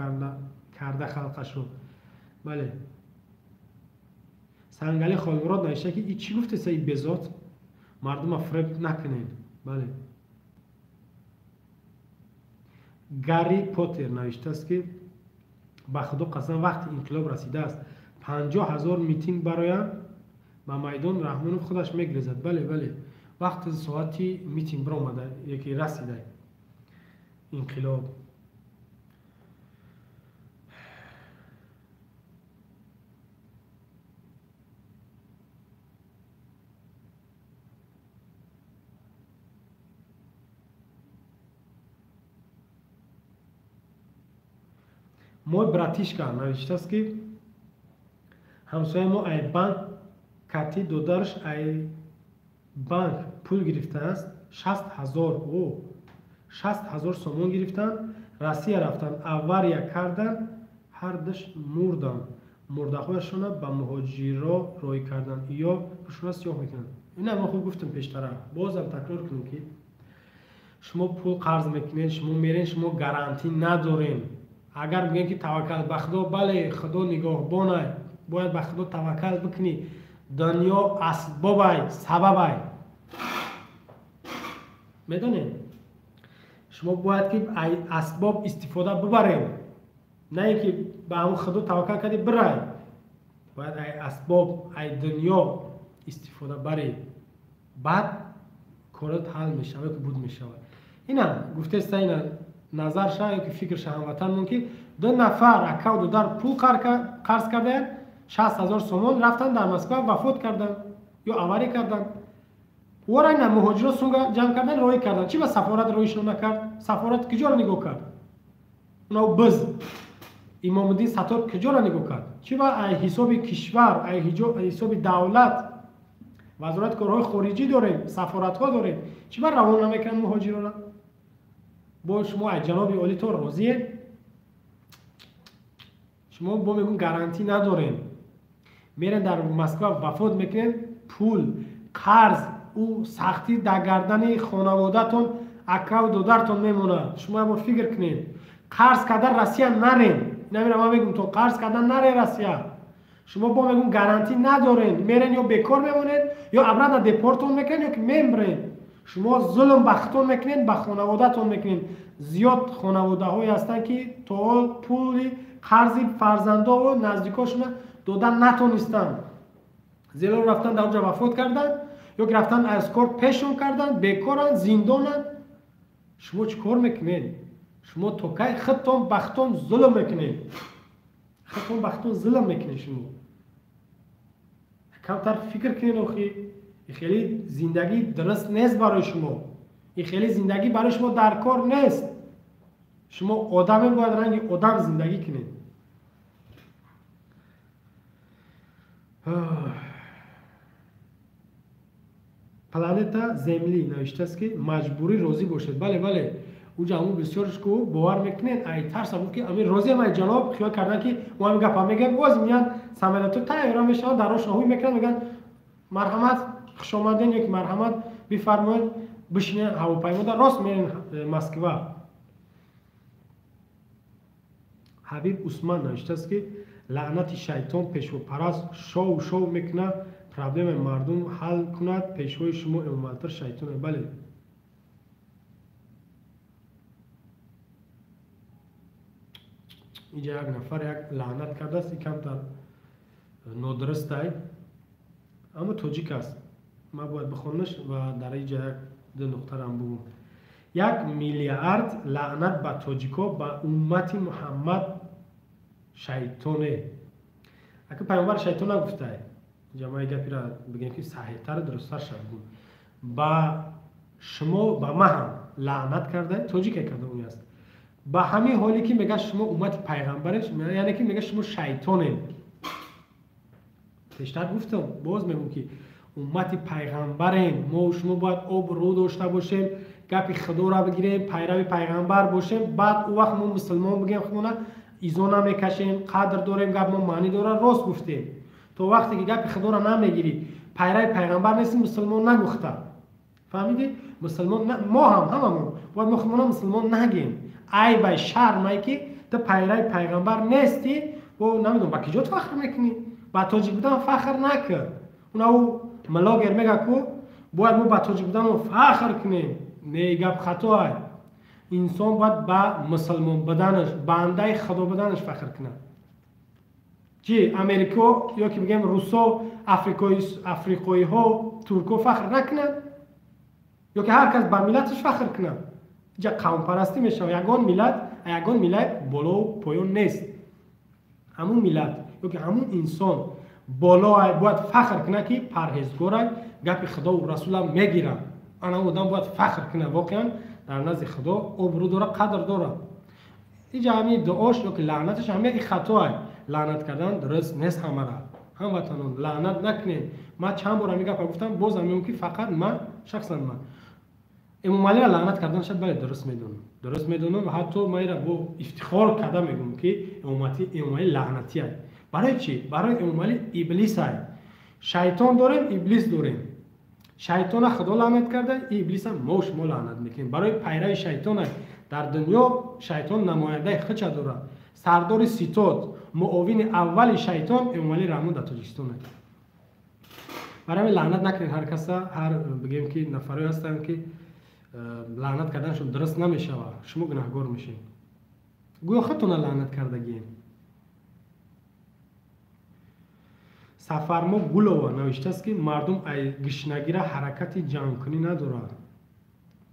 карда халқашро? Бале. Сангали Холмурод навишта, ки и чӣ гуфтеса, и безот? Мардума фиреб накунед. Бале. Гарри Поттер навиштааст, ки ба худо қасам, вақти инқилоб расидааст, 50 000 митинг бароянд, ба майдон Раҳмонов худаш мегрезад. Бале, бале, вақти соати митинг биромада, яки расида инқилоб. Мой братишка навиштааст, ки ҳамсояи мо ай банк кати додараш ай банк пул гирифтааст, 60 000, 60 000 сомон гирифтанд, Россия рафтанд, авария карданд, ҳардаш мурданд. Мурдаҳояшонро ба муҳоҷиро рой карданд ё пушона сиёҳ мекунанд. Ина мо хуб гуфтем пештара, бозам такрор кунем, ки шумо пул қарз мекунед, шумо мерен, шумо гарантӣ надорен. Агар мегӯем, ки таваккал ба Худо, бале, Худо нигоҳбонай, бояд ба Худо таваккал бикунӣ. Дунё асбобай, сабабай. Медонед, шумо бояд ки асбоб истифода бибарем, на ин ки ба ҳамон Худо таваккал кардӣ бирай. Бояд ай асбоб, ай дунё истифода барӣ, баъд корот ҳал мешавад ё ки буд мешавад. Ина гуфтеста, ина назар ша ё ки фикр ша ҳамватанмон, ки ду нафар акав дудар пул қарз кардаянд, 60 000 сомон, рафтанд дар Москва вафот карданд ё аварӣ карданд. Ора ина муҳоҷиро сумга ҷамъ кардан, роӣ карданд. Чӣ ба сафорат роишро накард? Сафорат куҷоро нигоҳ кард? Унав биз Имомуддин Саттор куҷоро нигоҳ кард? Чӣ ба ай ҳисоби кишвар, ай ҳисоби давлат, вазорати корҳои хориҷӣ дорем, сафоратҳо дорем, чӣ ба равон намекунанд муҳоҷирона? Бо шумо ай ҷаноби олӣ то розиед? Шумо бо мегӯн гарантӣ надорем, мерен дар Москва вафот мекунед, пул қарз, ӯ сахтӣ дар гардани хонаводатон, акаву додартон мемонад. Шумо ябор фикр кунед, қарз кардан Россия нарен. Инамира ман мегӯм, то қарз кардан нарен Россия. Шумо бо мегӯм гарантӣ надорен, мерен ё бекор мемонед, ё обратно депортон мекунед, ё ки мемрен. Шумо зулм ба худтон мекунед, ба хонаводатон мекунед. Зиёд хонаводаҳое ҳастанд, ки то ҳол пули қарзи фарзандову наздикошона дода натонистанд, зеро рафтан дар онҷа вафот карданд ё ки рафтан аз кор пешон карданд, бекоранд, зиндонанд. Шумо чӣ кор мекунед? Шумо то кай худтон ба худтон зулм мекунед? Худтон ба худтон зулм мекунед. Шумо камтар фикр кунед, охи ин хеле зиндагӣ дуруст нест барои шумо, ин хеле зиндагӣ барои шумо дар кор нест. Шумо одаме, бояд ранги одам зиндагӣ кунед. Планета Земли навиштааст, ки маҷбурӣ розӣ бошед. Бале, бале, уҷа ҳамун бисёрш ку бовар мекунед, ай тарса гуфт, ки ами розиам ай ҷаноб. Хиёл кардан, ки мо ҳамин гапа мегӯем, боз меянд самолёто тайёра мешаванд, дарошона ҳуй мекунанд, мегӯянд марҳамат, хушомаден, ё ки марҳамат, бифармоед, бишинед ҳавопаймода, рост мерен Москва. Ҳабиб Усман навиштааст, ки лаънати шайтон, пешвопараст шоу шоу мекунад, проблемаи мардум ҳал кунад. Пешвои шумо эмомалтар шайтоне. Бале, инҷа як нафар як лаънат кардааст, ин камтар нодурустай, аммо тоҷик аст, ман бояд бихонаш ва дар инҷа як ду нуқтарам бугум. 1 миллиард лаънат ба тоҷико, ба уммати Муҳаммад, шайтоне. Ака, пайғамбар шайтон нагуфтай. Ҷамоаи гапира бигем, ки саҳиҳтару дурусттар шавад. Ба шумо, ба ман ҳам лаънат карда, тоҷике карда уни аст. Ба ҳамин ҳоле ки мега шумо уммати пайғамбаред, яъне ки мега шумо шайтонед. Пештар гуфтам, боз мегӯм, ки уммати пайғамбарем мо, шумо бояд обрӯ дошта бошем, гапи худоро бигирем, пайрави пайғамбар бошем. Баъд ӯ вақт мо мусулмон бигем, худмона изо намекашем, қадр дорем, гап мо маънӣ дорад. Рост гуфтем, то вақте ки гапи худоро намегирӣ, пайрави пайғамбар нести, мусулмон нагухта. Фаҳмидӣ? Мусулмон мо ҳам ҳамамон бояд мо худмона мусулмон нагем. Айбай, шармай, ки ту пайрави пайғамбар нестӣ. Бо намедонам ба киҷо фахр мекунӣ. Ба тоҷик будан фахр накар. Уна ӯ блогер мега ку бояд мо ба тоҷик буданмо фахр кунем. Не, гап хатоай. Инсон бояд ба мусулмон буданаш, бандаи худо буданаш фахр кунад. Чи америко ё ки бигем русо, африқоиҳо, турко фахр накунанд, ё ки ҳар кас ба миллаташ фахр кунад? Инҷа қавмпарастӣ мешавад. Ягон миллат ягон миллат болову поён нест. Ҳамун миллат ё ки ҳамун инсон болоай, бояд фахр кунад, ки парҳезгорай, гапи худову расулам мегирад. Ана одам бояд фахр кунад, воқеан дар назди худо обрӯ дорад, қадр дорад. Инҷа ҳамин дуош ё ки лаънаташ ҳамин хатоай. Лаънат кардан дуруст нест. Ҳамара ҳамватанон, лаънат накунед. Ман чанд бор ҳамин гапа гуфтам, боз ҳам мегӯм, ки фақат ман шахсан ман Эмомалиро лаънат кардан шад, бале, дуруст медонам, дуруст медонам ва ҳатто ман ира бо ифтихор карда мегӯм, ки Эмомалӣ лаънатия. Барои чӣ? Барои Эмомалӣ иблисай. Шайтон дорем, иблис дорем. Шайтона Худо лаънат карда, иблиса мо шумо лаънат мекунем. Барои пайрави шайтонай. Дар дунё шайтон намояндаи худша дорад. Сардори ситод, муовини аввали шайтон Эмомалӣ Раҳмон дар Тоҷикистон аст. Барои ҳамин лаънат накунед ҳар каса, ҳар бигем ки нафарое ҳастанд ки лаънат карданашон дуруст намешавад, шумо гунаҳгор мешед. Гӯё худтона лаънат кардагием. Сафармо Гулова навиштааст ки мардум ай гишнагира ҳаракати ҷангкунӣ надорад.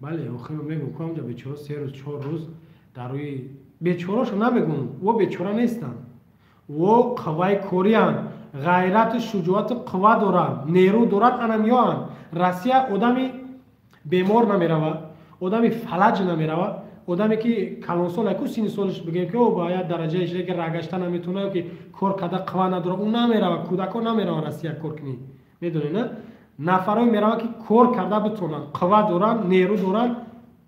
Бале, охир мегӯм ку ҳамҷа бечора 3 рӯз 4 рӯз дар рӯи бечорашо намегӯм, во бечора нестанд, во қувваи кориянд, ғайрату шуҷоату қувва доранд, нерӯ доранд, анамёанд. Россия одами бемор намеравад, одами фалаҷ намеравад, одаме ки калонсол яку синни солаш бигем ки ба як дараҷаи ки рагашта наметавона ё ки кор карда қувва надорад, ӯ намеравад. Кӯдакҳо намераванд Россия кор кунӣ, медонед на? Нафарое мераванд ки кор карда битонанд, қувва доранд, нерӯ доранд,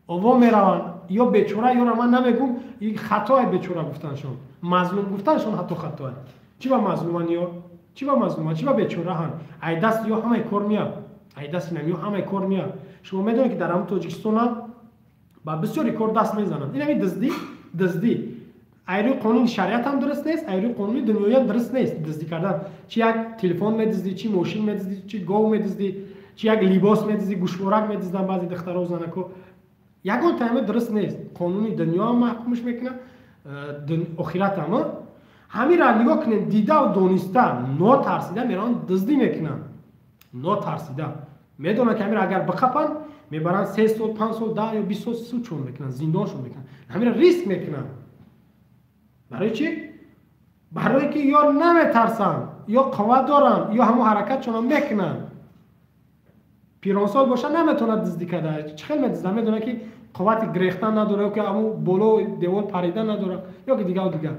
ово мераванд. Ё бечора, ёра ман намегум, и хатое бечора гуфтаншон, мазлум гуфтаншон ҳатто хатое. Чӣ ба мазлуман ё? Чӣ ба мазлуман? Чӣ ба бечораҳанд? Ай даст ё ҳамаи кор меяд, ай даст инам ё ҳамаи кор меяд. Шумо медонед ки дар ҳамун Тоҷикистонам ба бисёри кор даст мезананд. Ин ҳамин дуздӣ, дуздӣ. Ай рӯи қонуни шариат ҳам дуруст нест, ай рӯи қонуни дунёиам дуруст нест дуздӣ кардан. Чи як телефон медуздӣ, чи мошин медуздӣ, чи гов медуздӣ, чи як либос медуздӣ, гӯшворак медузданд баъзе духтаро занако. Ягон тайме дуруст нест. Қонуни дунё ҳам маҳкумш мекунад, охират ҳам. Ҳаминро нигоҳ кунед, дидаву дониста, нотарсида мераванд дуздӣ мекунанд. Нотарсида. Медонанд ки ҳаминро агар биқапанд, мебаранд 3 сол, 5 сол, 10 ё 20 сол судшон мекунанд, зиндоншон мекунанд. Ҳаминро риск мекунанд. Барои чӣ? Барое ки ё наметарсанд, ё қувват доранд, ё ҳамон ҳаракатшонро мекунанд. Пиронсол боша наметавонад дуздӣ карда. Чӣ хел медуздад? Медонад ки қуввати гирехтан надорад, ё ки ҳамон боло девор паридан надорад, ё ки дигаву дигар.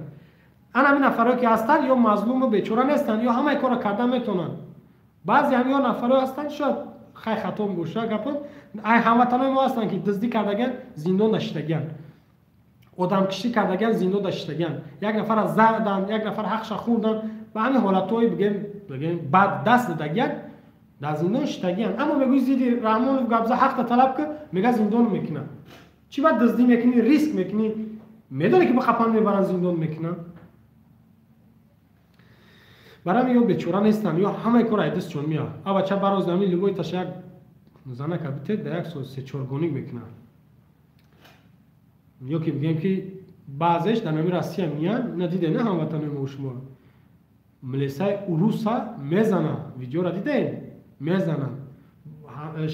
Ана ҳамин нафарое ки ҳастанд, ё мазлуму бечора нестанд, ё ҳамаи корро кардан метавонанд. Баъзе ҳам ё нафарое ҳастанд, шояд хай хато боша гапон, ай ҳамватанои мо ҳастанд ки дуздӣ кардаган, зиндон нашидаган, одамкишӣ кардаган, зиндон нашидаган, як нафарро задан, як нафар ҳақша хӯрдан, ба ҳамин ҳолатҳои бигем бад даст додагиан, дар зиндон шидагиан. Аммо мегӯи зидди Раҳмонов гап за, ҳақта талаб кун, мега зиндон мекунад. Чӣ бад дуздӣ мекунӣ, риск мекунӣ, медонӣ ки биқапан мебаранд, зиндон мекунанд. Барои ҳамин ё бечора нестанд, ё ҳамаи кор ай дастшон меяд. А бача бароз ҳамин любой таша як занака битед, дар як сол се-чоргоник мекунад. Ё ки бигем ки баъзеш дар ҳамин Россия меянд, на диде на ҳамватанои мо шумо. Милисаи уруса мезанад, видеора дидем? Мезананд.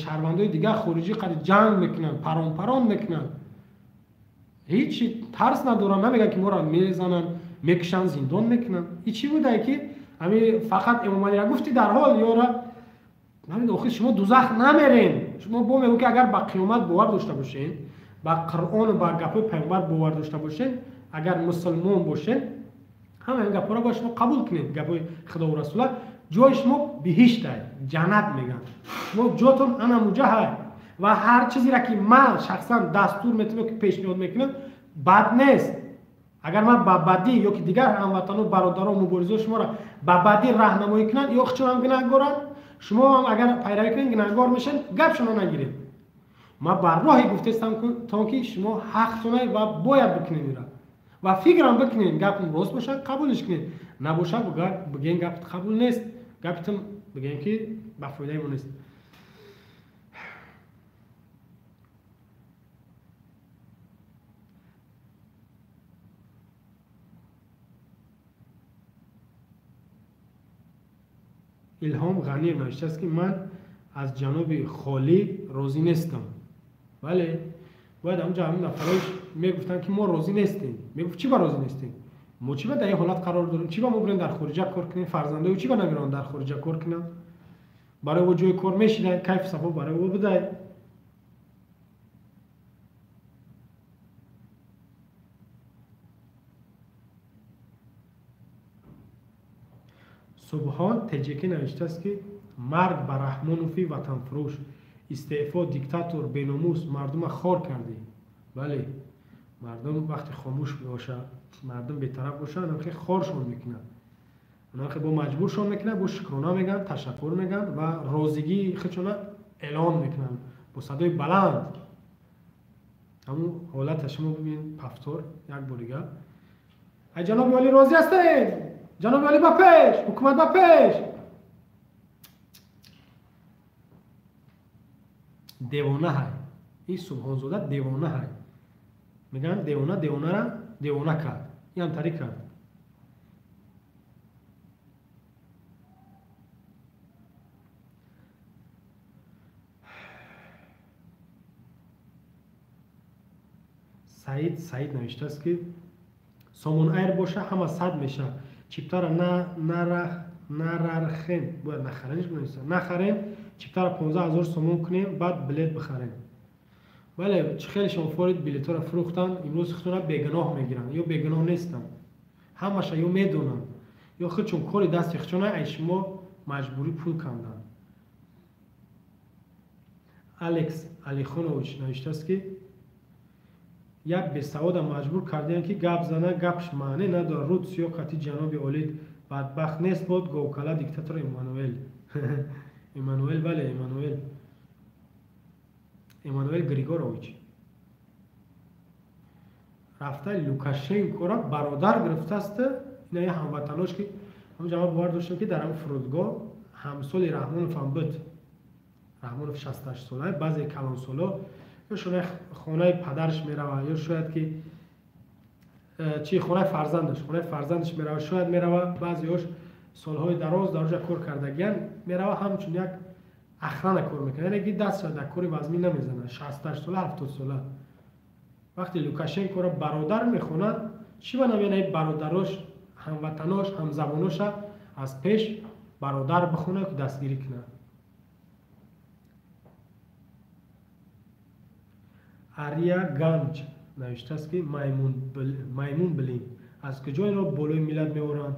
Шаҳрвандои дигар хориҷӣ қади ҷанг мекунанд, парон-парон мекунанд. Ҳеҷ тарс надоранд, намегӯянд ки моро мезананд, мекушанд, зиндон мекунанд. Ин чӣ будае ки ҳамин фақат Эмомалиро гуфтӣ дар ҳол ёра намед, охир шумо дузах намерен. Шумо бо мегӯед ки агар ба қиёмат бовар дошта бошед, ба Қуръону ба гапҳои пайғамбар бовар дошта бошед, агар мусулмон бошед, ҳама ин гапҳоро бояд шумо қабул кунед, гапҳои Худову Расула. Ҷои шумо биҳишт аст, ҷаннат мегӯянд. Шумо ҷотон ана муҷаҳ ва ҳар чизеро ки ман шахсан дастур метавонам ки пешниҳод мекунам, бад нест. Агар ман ба бадӣ ё ки дигар ҳамватану бародарон муборизаи шуморо ба бадӣ раҳнамоӣ кунанд, ё худшон ҳам гунаҳгоранд, шумо ҳам агар пайравӣ кунед гунаҳгор мешавед, гапшонро нагиред. Ман бар роҳе гуфтаистам то ки шумо ҳақтона ва бояд бикунед инро. Ва фикрам бикунед, гапм рост бошад, қабулш кунед. Набошад, бигӯед гапт қабул нест, гаптон бигӯем ки ба фоидаи мо нест. Илҳом Ғаниев навиштааст ки ман аз ҷаноби холӣ розӣ нестам. Бале, бояд ҳамунҷо ҳамин нафарош мегуфтанд ки мо розӣ нестем. Мегуфт чӣ ба розӣ нестем? Мо чӣ ба дар ин ҳолат қарор дорем? Чӣ ба мо бирем дар хориҷа кор кунем? Фарзандои чӣ ба намераванд дар хориҷа кор кунанд? Барои ӯ ҷои кор мешидай, кайфу сафо барои ӯ будай. Субҳон Теҷекӣ навиштааст ки марг ба Раҳмонови ватанфурӯш, истеъфо, диктатор, беномус, мардума хор кардӣ. Бале, мардум вақте хомӯш бошад, мардум бетараф бошад, хеле хоршон мекунад. Онҳо бо маҷбуршон мекунанд, бо шукрона мегӯянд, ташаккур мегӯянд ва розигии худшона эълон мекунанд бо садои баланд. Ҳамун ҳолата шумо бибинед, пафтор як бор дигар. Ай ҷаноби олӣ розӣ ҳастем? Ҷаноби олӣ ба пеш, ҳукумат ба пеш. Девона ҳай. Ин Субҳонзода девона ҳай. Мегӯянд девона девонара девона кард. Ин ҳам тариқ кард. Саид навиштааст, ки Сомон Айр боша ҳама сад меша. Чиптара нарархем, бояд нахаренш бинависад. Нахарем, чиптара 15 000 сомон кунем, баъд билет бихарем. Бале, чӣ хеле шумо форид билетҳоро фурӯхтанд, имрӯз худтонро бегуноҳ мегиранд. Ё бегуноҳ нестанд. Ҳамаша ё медонанд, ё худчун кори дасти худшона ай шумо маҷбурӣ пул канданд. Алекс Алихонович навиштааст, ки як бесавода маҷбур кардем, ки гап зана, гапш маъне надорад. Руд сиёҳ қати ҷаноби олӣ бадбахт нест бод, говкала диктатор Эммануэл. Эммануэл, бале, Эммануэл. Эммануэл Григорович. Рафта Лукашенкоро бародар гирифтааст, ина я ҳамватанош, ки ҳамон ҷамоа бовар доштем, ки дар ҳамон фурудгоҳ ҳамсоли Раҳмонов ҳам буд. Раҳмонов 68 сола, баъзе калонсоло ё шояд хонаи падараш мерава, ё шояд ки чи хонаи фарзандаш, хонаи фарзандаш мерава, шояд мерава, баъзеҳош солҳои дароз дар оҷа кор кардагиян, мерава ҳамчун як охрана кор мекунад, яъне ки дастша дар кори вазмин намезанад. 68 сола, 70 сола. Вақте Лукашенкоро бародар мехонад, чӣ ба намеяна бародарош, ҳамватанош, ҳамзабоноша аз пеш бародар бихонад, ки дастгирӣ кунад. Ария Ганҷ навиштааст, ки маймун билин, аз куҷо инро болои миллат меоранд?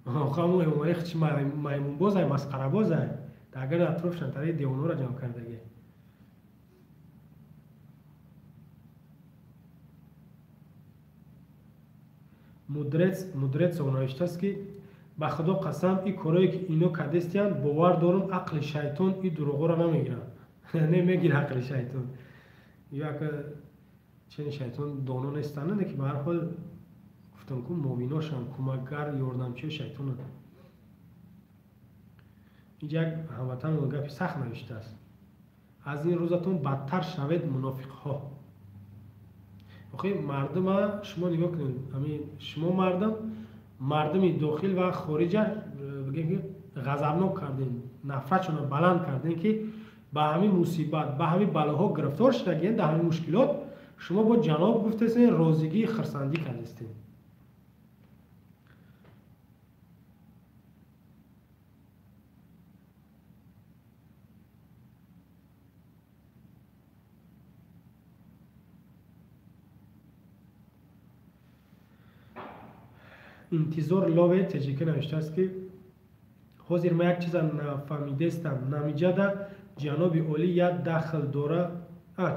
Охамо Эмомалӣ чи маймунбозай, масхарабозай, агар атрофшан тари девонора ҷамъ кардагӣ. Мудрецов навиштааст, ки ба Худо қасам, ин корое ки ино кардестиянд, бовар дорам, ақли шайтон ин дурӯғҳоро намегирад. Не мегира ақли шайтон. Ё ака чени шайтон доно нестанд, не ки ба ҳар ҳол гуфтам ку муовиношам, кӯмакгар, ёрдамчиёи шайтонанд. Инҷа як ҳамватан гапи сахт навиштааст. Аз ин рӯзатон бадтар шавед, мунофиқҳо. Охи мардума шумо нигоҳ кунед, ҳамин шумо мардум, мардуми дохил ва хориҷа бигем ки ғазабнок кардем, нафратшонро баланд кардем, ки ба ҳамин мусибат, ба ҳамин балоҳо гирифтор шудагиен, дар ҳамин мушкилот шумо бо ҷаноб гуфтестен, розигии хирсандӣ кардестен. Интизор лове ТЖК навиштааст, ки ҳозир ман як чиза нафаҳмидестам. Намиҷада ҷаноби олӣ як дахл дора,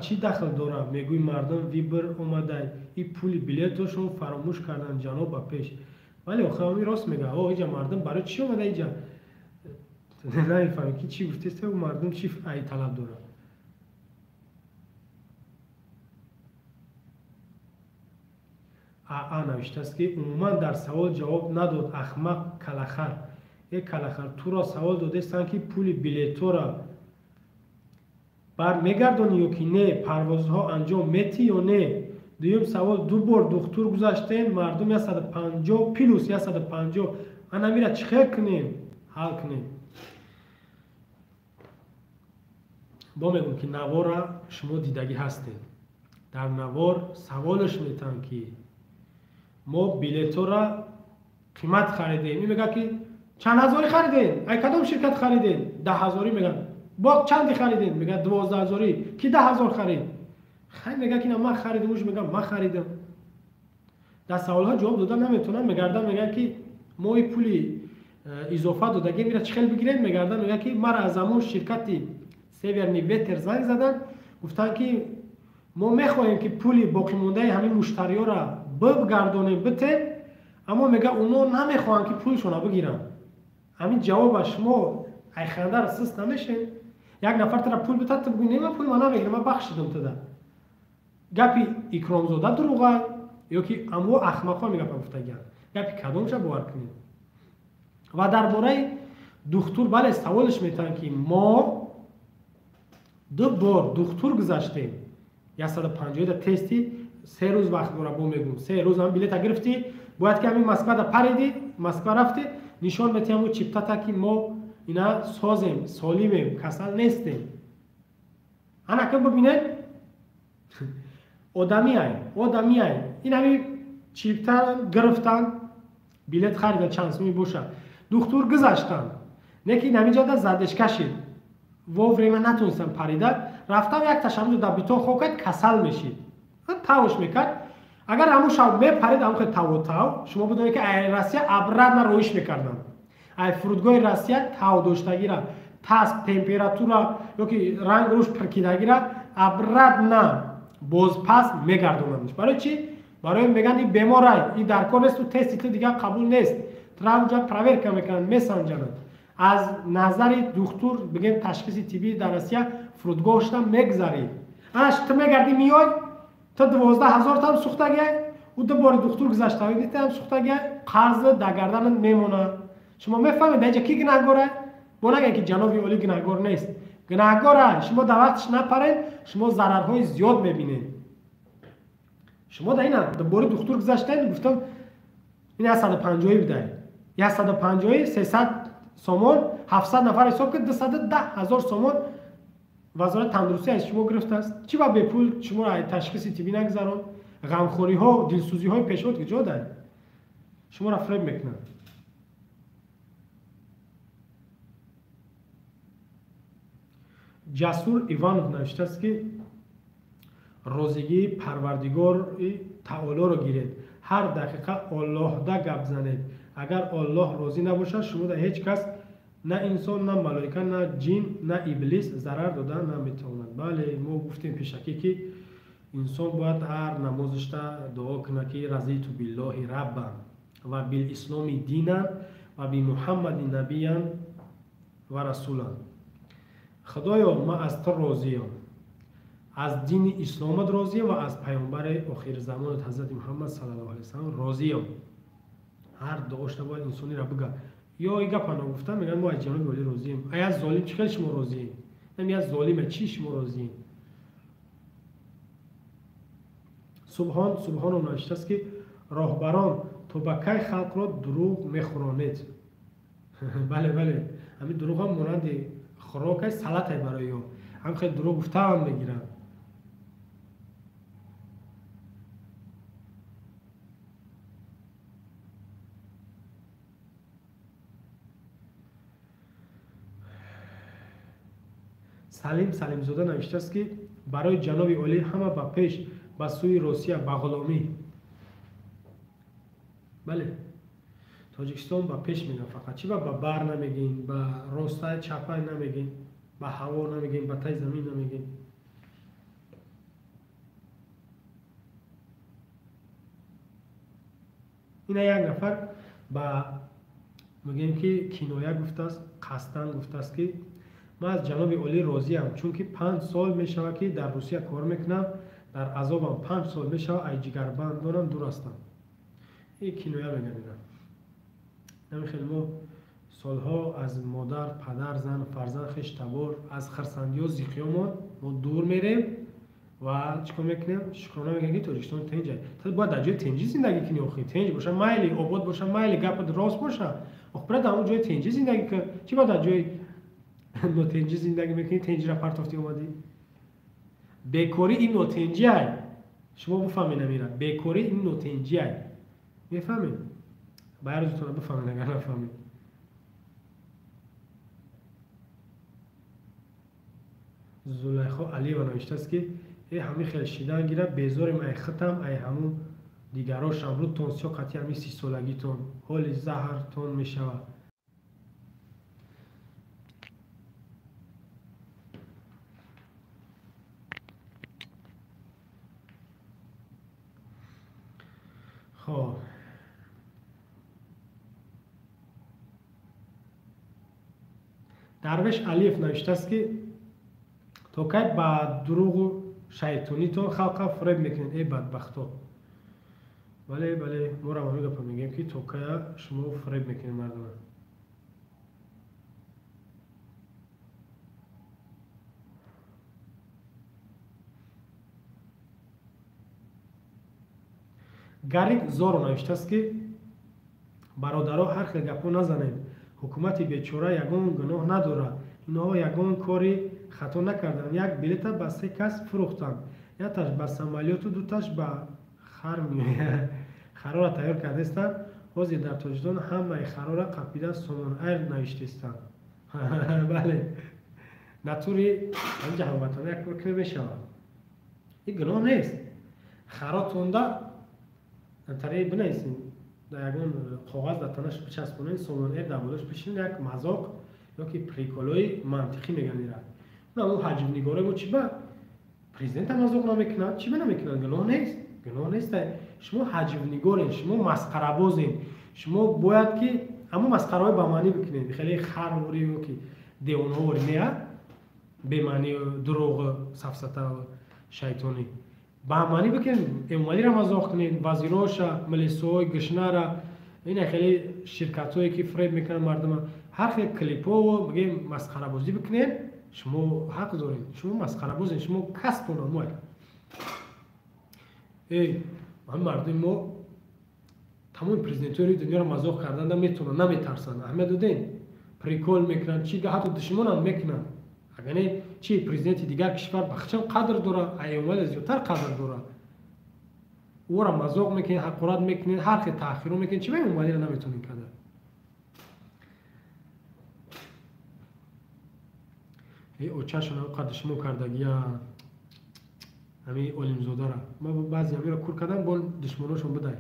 чӣ дахл дора? Мегӯи мардум вибр омадай, и пули билетошон фаромӯш кардан, ҷаноб ба пеш. Бале, охир ҳамин рост мега. О, иҷа мардум барои чӣ омада иҷа? Намефаҳмем ки чӣ гуфтест, мардум чӣ ай талаб дора. Аа навиштааст, ки умуман дар савол ҷавоб надод, ахмақ калахар. Э калахар, туро савол додестанд, ки пули билетҳоро бар мегардонӣ ё ки не, парвозҳо анҷом метӣ ё не? Дуюм савол, ду бор духтур гузаштем, мардум 150 плюс 150, анамира чӣ хел кунем, ҳал кунем? Бо мегӯм, ки навора шумо дидагӣ ҳастед. Дар навор саволаш метаҳанд, ки мо билетҳоро қимат харидем. Ин мегӯяд, ки чанд ҳазорӣ харидем? Ай кадом ширкат харидем? 10 ҳазорӣ мегӯяд. Бо чанде харидем? Мегӯяд, 12 ҳазорӣ. Ки 10 000 харид? Хай мегӯяд, ки на ман харидам, уш мегӯяд, ман харидам. Дар саволҳо ҷавоб дода наметавонам. Мегардам, мегӯяд, ки мо и пули изофа додагем, ира чӣ хел бигирем? Мегардам, мегӯяд, ки мара аз ҳамон ширкати Северный ветер занг заданд, гуфтанд, ки мо мехоҳем, ки пули боқимондаи ҳамин муштариёро бигардонем, битем, Аммо мега оно намехоҳанд ки пулшона бигиранд. Ҳамин ҷавоба шумо айхандар сист намешед. Як нафар тара пул битад, ту бигӯ не, ман пул ма намегирам, ман бахшидам туда. Гапи Икромзода дурӯға ё ки амво ахмақҳо мегапа гуфтагианд. Гапи кадомша бовар кунед? Ва дар бораи духтур бале саволш метаванд ки мо ду бор духтур гузаштем. 150 тести 3 рӯз вақт дора, бо мегӯм 3 рӯз ҳам билета гирифтӣ, бояд ки ҳамин Москвада париди, Москва рафтӣ, нишон метиҳам ӯ чиптата ки мо ина созем, солимем, касал нестем. Ана ки бибинед, одамиай, одамиай. Ин ҳамин чипта гирифтан, билет харида чанд суми боша. Духтур гузаштан. Не ки ҳамин ҷода задешка шид. Вовремя натонистам парида, рафтам як ташаммуд дар битон хоб кард, касал мешид. Тавш мекард. Агар ҳамун шаб мепарид, ҳамун хел таву тав, шумо бидонед ки ай Россия обратно роиш мекарданд. Ай фурудгоҳи Россия тав доштагира, тасб, температура ё ки ранг рӯш пиркидагира обратно бозпас мегардонандш. Барои чӣ? Барои мегӯянд ин беморай, ин дар кор нест, тести ту дигар қабул нест. Травҷа проверка мекунанд, месанҷананд. Аз назари духтур, бигем ташхиси тиббӣ дар Россия фурудгоҳ шуда мегзарӣ. Анаш ту мегардӣ миёй, ту 12 000 там сӯхтагиай, ӯ ду бори духтур гузаштагӣ там сӯхтагиай, қарз дар гарданат мемонад. Шумо мефаҳмед дар инҷа ки гунаҳгорай? Бо нагӯянд ки ҷаноби олӣ гунаҳгор нест. Гунаҳгорай. Шумо дар вақтиш напаред, шумо зарарҳои зиёд мебинед. Шумо дар ина бори духтур гузаштаед, гуфтам ин 150 будай. 150 300 сомон, 700 нафар ҳисоб кард, 210 000 сомон вазорати тандурустӣ аз шумо гирифтааст. Чӣ ба бепул шуморо ташхиси тиббӣ нагузаронд? Ғамхориҳо, дилсӯзиҳои пешвод куҷо дай? Шуморо фиреб мекунанд. Ҷасур Иванов навиштааст ки розигии Парвардигори Таолоро гиред. Ҳар дақиқа Оллоҳда гап занед. Агар Оллоҳ розӣ набошад, шумо дар ҳеҷ кас на инсон, на малоика, на ҷин, на иблис зарар дода наметавонад. Бале, мо гуфтем пешакӣ ки инсон бояд ҳар намозишта дуо кунад ки разиту биллоҳи раббан ва билисломи динан ва бимуҳаммади набиян ва расулан. Худоё, ман аз ту розиям, аз дини исломат розиям ва аз паёмбари охирзамонат ҳазрати Муҳаммад саллаллоҳу алайҳи васаллам розиям. Ҳар дуошта бояд инсонира бигӯяд. Ё ин гапа нагуфта мегӯянд мо аз ҷаноби олӣ розием. Ай аз золим чӣ хел шумо розием? Ами аз золиме чӣ шумо розием? Субҳон Субҳонов навиштааст ки роҳбарон то ба кай халқро дурӯғ мехӯронед? Бале, бале, ҳамин дурӯғ ҳам монанди хӯрокай, салатай барои ё. Ҳам хел дурӯғ гуфтаам мегиранд. Салим Салимзода навиштааст ки барои ҷаноби олӣ ҳама ба пеш, ба сӯи Русия, ба ғуломӣ. Бале, Тоҷикистон ба пеш мегӯяд фақат. Чӣ ба бар намегӯем, ба ростай, чапай намегӯем, ба ҳаво намегӯем, ба таи замин намегӯем. Ина як нафар ба мегӯем ки киноя гуфтааст, қасдан гуфтааст ки ман аз ҷаноби олӣ розиям, чунки 5 сол мешавад ки дар Русия кор мекунам, дар азобам 5 сол мешавад, ай ҷигарбанд дорам, дур ҳастам. Ин киноя мегӯяд ина. Ҳамин хел мо солҳо аз модар, падар, зан, фарзанд, хеш, табор, аз хирсандиҳо, зиқиёмон мо дур мерем ва чӣ кор мекунем? Шукрона мекунем ки Тоҷикистон тенҷ аст. Ту бояд дар ҷои тенҷӣ зиндагӣ кунӣ охи. Тенҷ боша майли, обод боша майли, гапат рост боша. Ох, бояд дар ҳамон ҷои тенҷӣ зиндагӣ кун. Чӣ бояд дар ҷои нотенҷӣ зиндагӣ мекунӣ, тенҷира партофтӣ омадӣ? Бекорӣ ин нотенҷӣ ай. Шумо бифаҳмед амира. Бекорӣ ин нотенҷӣ ай. Мефаҳмед? Ба ҳар рӯзтона бифаҳмед агар нафаҳмед. Зулайхо Алиева навиштааст ки э ҳамин хел шидан гира, безорем ай хитам, ай ҳамун дигарошам, рӯтон сиё қатъи ҳамин 30 солагитон, ҳоли заҳртон мешавад. Хоб, Дарвеш Алиев навиштааст, ки то кай ба дурӯғу шайтонитон халқа фиреб мекунед, эй бадбахто? Бале, бале, моро ҳамин гапа мегӯем, ки то кая шумо фиреб мекунед мардума. Гарик Зоро навиштааст, ки бародаро, ҳар хел гапҳо назанед. Ҳукумати бечора ягон гуноҳ надорад. Инҳо ягон кори хато накарданд. Як билета ба се кас фурӯхтанд, якташ ба самолёту дуташ ба хар меояд. Харора тайёр кардастанд. Ҳозир дар Тоҷикистон ҳамаи харора қапида Сомон Айр навиштестанд. Бале, натури ҳамҷа ҳамватана як кор кунед мешавад. Ин гуноҳ нест. Харотонда тари бинависем, дар ягон коғаз дар танаш бичаспонед, Сомон Эйр дар болош бишинед, як мазоқ ёки приколҳои мантиқӣ мегӯянд ира. На, ӯ ҳаҷвнигоре мо чӣ ба президента мазоқ намекунад? Чӣ ба намекунад? Гуноҳ нест, гуноҳ нест. Шумо ҳаҷвнигорен, шумо масхарабозен, шумо бояд ки ҳамон масхараҳои ба маънӣ бикунед. Хеле харворӣ ёки девонаворӣ не, бемаъни дурӯғ, сафсата, шайтонӣ. Ба маънӣ бикунед, Эмомалиро мазоқ кунед, вазироша, милисои гушнара, ина хеле ширкатҳое ки фиреб мекунанд мардума, ҳар хел клипово бигем масхарабозӣ бикунед, шумо ҳақ доред. Шумо масхарабозед, шумо касбтон омад. Эй, ҳамин мардуми мо тамоми президентҳои дунёро мазоқ кардан наметавонанд, наметарсанд. Аҳамият додем, прикол мекунанд, чи ҳатто душмонам мекунанд. Агар не, чи президенти дигар кишвар ба хичам қадр дорад, Эмомалӣ зиёдтар қадр дорад. Ӯро мазоқ мекунед, ҳақорат мекунед, ҳар хел таъхиро мекунед, чи ба Эмомалиро наметавонед карда? Эй, очашон ҳам душмон кардагия ҳамин Олимзодара. Ман баъзе ҳаминро кур кардам, бо душмоношон бидай.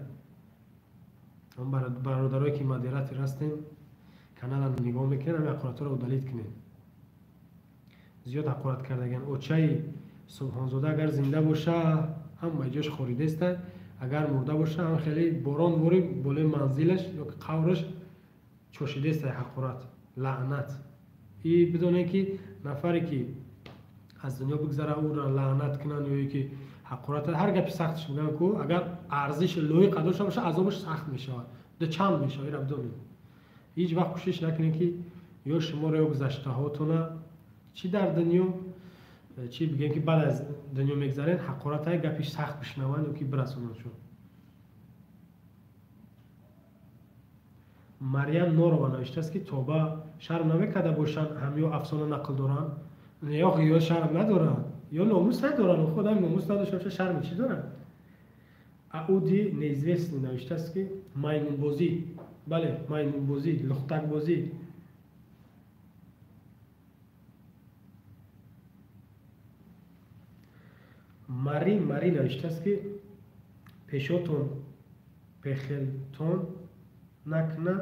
Ҳам бародарое ки модератор ҳастем, канала нигоҳ мекунед, ҳамин ҳақоратҳоро удалит кунед. Зиёд ҳақорат кардагиан. Очаи Субҳонзода агар зинда боша, ҳама ҷош хоридаеста, агар мурда боша, ҳам хеле борон вори болои манзилаш ё қавраш чошидаеста ҳақорат, лаънат. И бидонед, ки нафаре ки аз дунё бигзара, ӯро лаънат кунанд ё ки ҳақорат, ҳар гапи сахтш мегӯянд ку, агар арзиши лоиқа дошта боша, азобаш сахт мешавад, дучанд мешавад. Инро бидонед. Ҳеҷ вақт кӯшиш накунед, ки ё шуморо ё гузаштаҳотона, чӣ дар дунё, чӣ бигӯем ки баъд аз дунё мегзаред, ҳақората гапи сахт бишнаванд ё ки бирасонанд шумо. Марьям Норова навиштааст, ки тоба, шарм намекарда бошанд, ҳам ё афсона нақл доранд, ё шарм надоранд, ё номус надоранд. Худам номус надошта боша, шарми чӣ доранд? Ауди неизвестный навиштааст, ки маймунбозӣ. Бале, маймунбозӣ, лухтакбозӣ. Мари Мари навиштааст, ки пешотон пехелтон накна,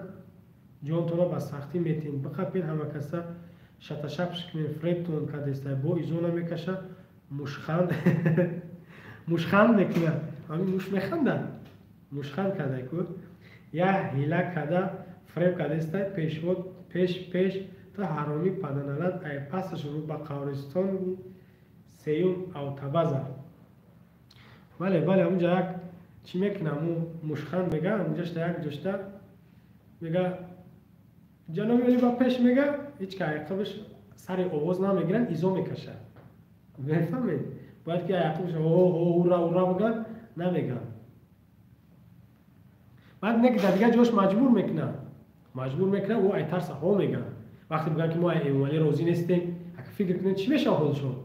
ҷонтонро ба сахтӣ метин, биқапед, ҳама каса шаташапш кунед, фиребтон кардеста, бо изо намекаша, мушханд мушханд мекунад. Ҳамин муш механдад, мушханд карда ку, як ҳила карда фиреб кардеста, пешвод пеш пеш та ҳаромӣ паданалат, ай пасаш рӯ ба қабристони сеюм автобаза. Бале, бале, ҳамунҷа як чӣ мекунам, ӯ мушханд мега, ҳамунҷашта як ҷошта мега, ҷаноби олӣ ба пеш мега, ҳеҷ ка айқабаш сари овоз намегиранд, изо мекашад. Мефаҳмед? Бояд ки айқабаш о ура ура бигӯяд, намегӯянд. Баъд не ки дар дигар ҷош маҷбур мекунад, маҷбур мекунад, ӯ ай тарса ҳо мегӯяд. Вақте бигӯянд, ки мо ай Эмомалӣ розӣ нестем, агар фикр кунед, чӣ мешавад ҳолшон?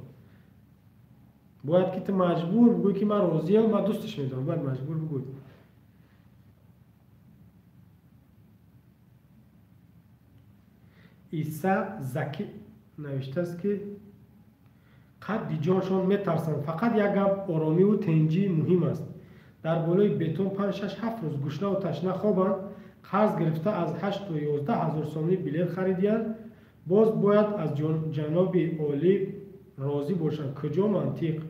Бояд ки ту маҷбур бигӯӣ, ки ман розиям, ман дӯсташ медорам, бояд маҷбур бигӯӣ. Иса Заки навиштааст, ки қадди ҷоншон метарсанд. Фақат як гап, оромиву тинҷӣ муҳим аст. Дар болои бетон 5, 6, 7 рӯз гушнаву ташна хобанд, қарз гирифта аз 8 то 11 ҳазор сомонӣ билет харидиянд, боз бояд аз ҷаноби олӣ розӣ бошанд. Куҷо мантиқ?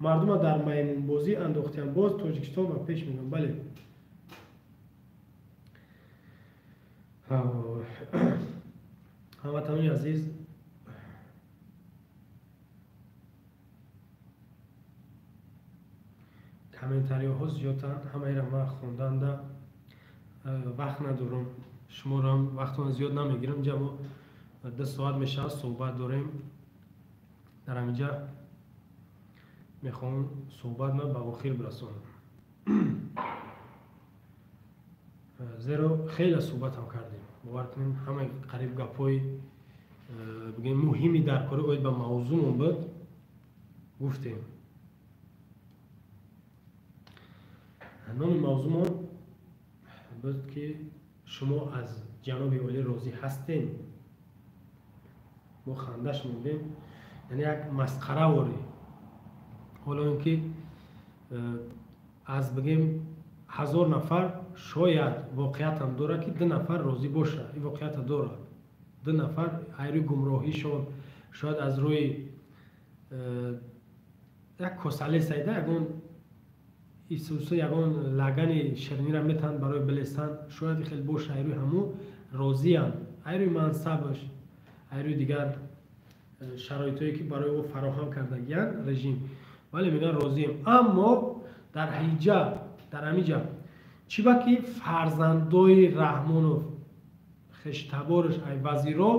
Мардума дар маймунбозӣ андохтиянд, боз Тоҷикистон ба пеш мераванд. Бале, ҳамватанони азиз. Комментариҳо зиёдтанд, ҳамаеро ман хонданда вақт надорам, шуморо вақтона зиёд намегирам. Инҷа мо 2 соат мешавад суҳбат дорем. Дар ҳаминҷа мехоҳам суҳбат ма ба охир бирасонам, зеро хеле суҳбатам кардем. Бовар кунем, ҳамаи қариб гапҳои бигем муҳими дар кори оид ба мавзӯъмон буд гуфтем. Номи мавзӯъмон буд ки шумо аз ҷаноби олӣ розӣ ҳастем. Мо хандаш мондем, яъне як масхараворӣ. Ҳоло ин ки аз бигем 1000 нафар шояд воқеиятам дорад ки 2 нафар розӣ бошад. Ин воқеията дорад. 2 нафар айрӯи гумроҳишон, шояд аз рӯи як косале сайда ягон исуса ягон лагани ширинира метаҳанд барои билесанд, шояд хеле боша, айрӯи ҳамун розиянд, айрӯи мансабаш, айрӯи дигар шароитое ки барои ӯ фароҳам кардагиянд режим, вале мегӯянд розием. Аммо дар ҳиҷа, дар ҳамиҷа чӣ ба ки фарзандои Раҳмонов, хештабораш, ай вазиро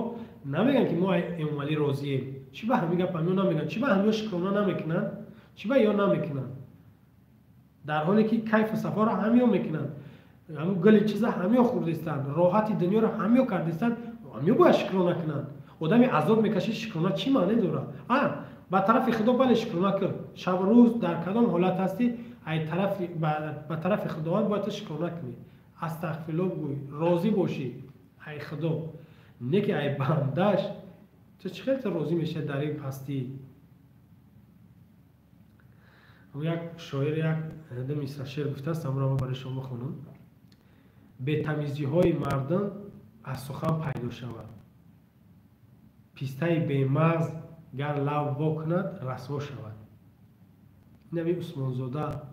намегӯянд ки мо ай Эмомалӣ розием? Чӣ ба ҳамин гап ҳамиё намегӯянд? Чӣ ба ҳамиё шукрона намекунанд? Чӣ ба ё намекунанд? Дар ҳоле ки кайфу сафоро ҳамиё мекунанд, ҳамун гули чиза ҳамиё хӯрдистанд, роҳати дунёро ҳамиё кардистанд, ҳамиё бояд шукрона кунанд. Одами азоб мекашид, шукрона чӣ маъне дорад? Ба тарафи Худо бале шукрона кун. Шаб рӯз дар кадом ҳолат ҳастӣ, ай тарафи ба тарафи Худованд бояд ту шукрона кунӣ. Астағфируллоҳ бигӯй, розӣ бошӣ ай Худо. Не ки ай бандаш, ту чӣ хел ту розӣ мешавӣ дар ин пастӣ? Як шоир як ду мисра шеър гуфтааст, амро ман барои шумо бихонам. Бетамизиҳои мардум аз сухан пайдо шавад. Пистаи бемағз гар лав во кунад, расво шавад. Инами Усмонзода,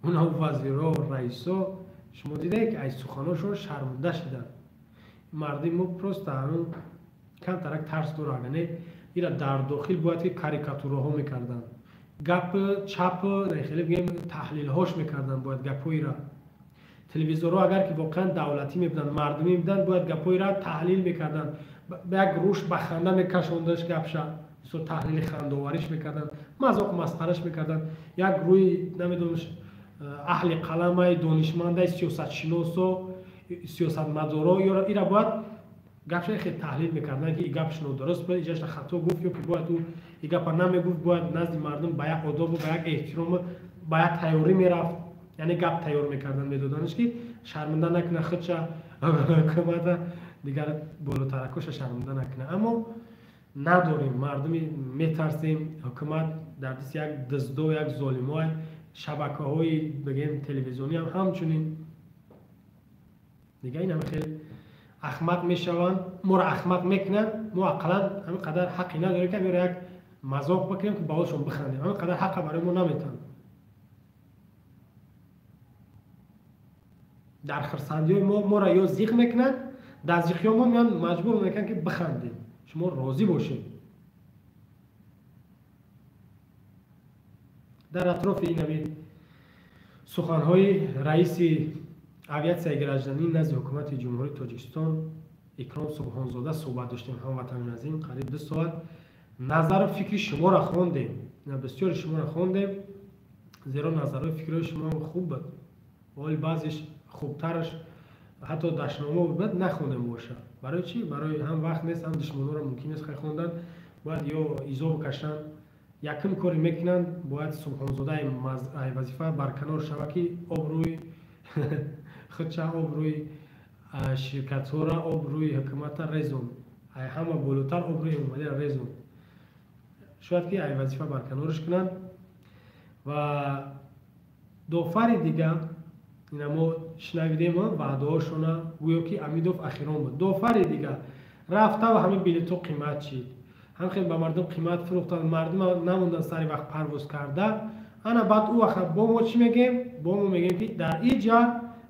унав вазиро, раисо, шумо дидаед ки аз суханошон шарманда шуданд. Мардуми мо просто ҳамун камтарак тарс дорад, яъне ира дар дохил бояд ки карикатураҳо мекарданд, гап чап хеле бигем таҳлилҳош мекарданд, бояд гапҳоира. Телевизорҳо агар ки воқеан давлатӣ мебуданд, мардумӣ мебуданд, бояд гапҳоира таҳлил мекарданд, ба як рӯш ба ханда мекашондаш гапша, мисол таҳлили хандовариш мекарданд, мазоқ масхараш мекарданд. Як рӯи намедонам аҳли қаламай, донишмандай, сиёсатшиносо, сиёсатмадоро ира бояд гапша хеле таҳлил мекарданд ки и гапш нодуруст буд, иҷаша хато гуфт, ё ки бояд ӯ и гапа намегуфт, бояд назди мардум ба як одобу ба як эҳтирому ба як тайёрӣ мерафт. Яъне гап тайёр мекарданд, медоданаш ки шарманда накуна худша, ҳукумата, дигар болотаракоша шарманда накуна. Аммо надорем, мардуми метарсем, ҳукумат дар дасти як дуздо, як золимой, шабакаҳои бигем телевизионӣ ҳам ҳамчунин. Дигар ин ҳама хеле ахмақ мешаванд, моро ахмақ мекунанд. Мо ақаллан ҳамин қадар ҳаққи надорем ки ҳаминро як мазоқ бикунем ки ба ҳолшон бихандем. Ҳамин қадар ҳаққа барои мо наметаванд. Дар хурсандиҳои мо моро ё зиқ мекунанд, дар зиқиҳо мо меянд маҷбур мекунанд ки бихандем, шумо розӣ бошед. Дар атрофи ин ҳамин суханҳои раиси авиатсияи гражданӣ назди ҳукумати Ҷумҳурии Тоҷикистон Икром Субҳонзода суҳбат доштем, ҳамватанони азим, қариб 2 соат. Назару фикри шуморо хондем, бисёри шуморо хондем, зеро назарҳои фикрҳои шумо хуб буд. Вале баъзеш хубтараш ҳатто дашномо буд, нахондем боша. Барои чӣ? Барои ҳам вақт нест, ҳам душманонро мумкин нест хай хондан. Бояд ё изо бикашанд, якум коре мекунанд, бояд Субҳонзода вазифа барканор шавад ки обрӯи худша, обрӯи ширкатҳоро, обрӯи ҳукуматро резон, ҳама болотар обрӯи Эмомалиро резон. Шояд ки ай вазифа барканорш кунанд. Ва дофари дига ина мо шунавидем ваъдаҳошона, гӯё ки Амидов ахирон буд. Дофари дига рафта ва ҳамин билетҳо қимат шид, ҳам хел ба мардум қимат фурӯхтанд, мардум намонданд сари вақт парвоз карда. Ана баъд ӯ вақт бо мо чӣ мегем? Бо мо мегем ки дар иҷа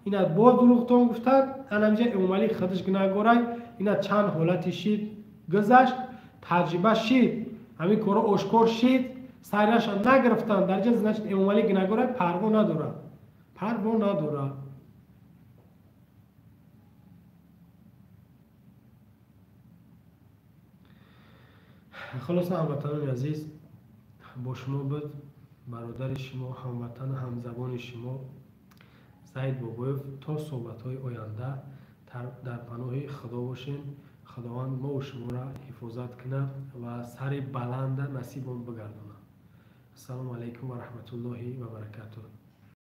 ина боз дурӯғтон гуфтанд, ана инҷа Эмомалӣ худаш гунаҳгорай, ина чанд ҳолати шид гузашт, таҷриба шид, ҳамин корҳо ошкор шид, Сайраша нагирифтанд, дар ҷа значит Эмомалӣ гунаҳгора, парво надорад, парво надорад. Хулоса, ҳамватанони азиз, бо шумо буд бародари шумо, ҳамватану ҳамзабони шумо Саид Бобоев. То суҳбатҳои оянда дар паноҳи Худо бошем. Худованд мову шуморо ҳифозат кунад ва сари баланда насибон бигардонад. Ассалому алайкум ва раҳматуллоҳи ва баракатуҳ.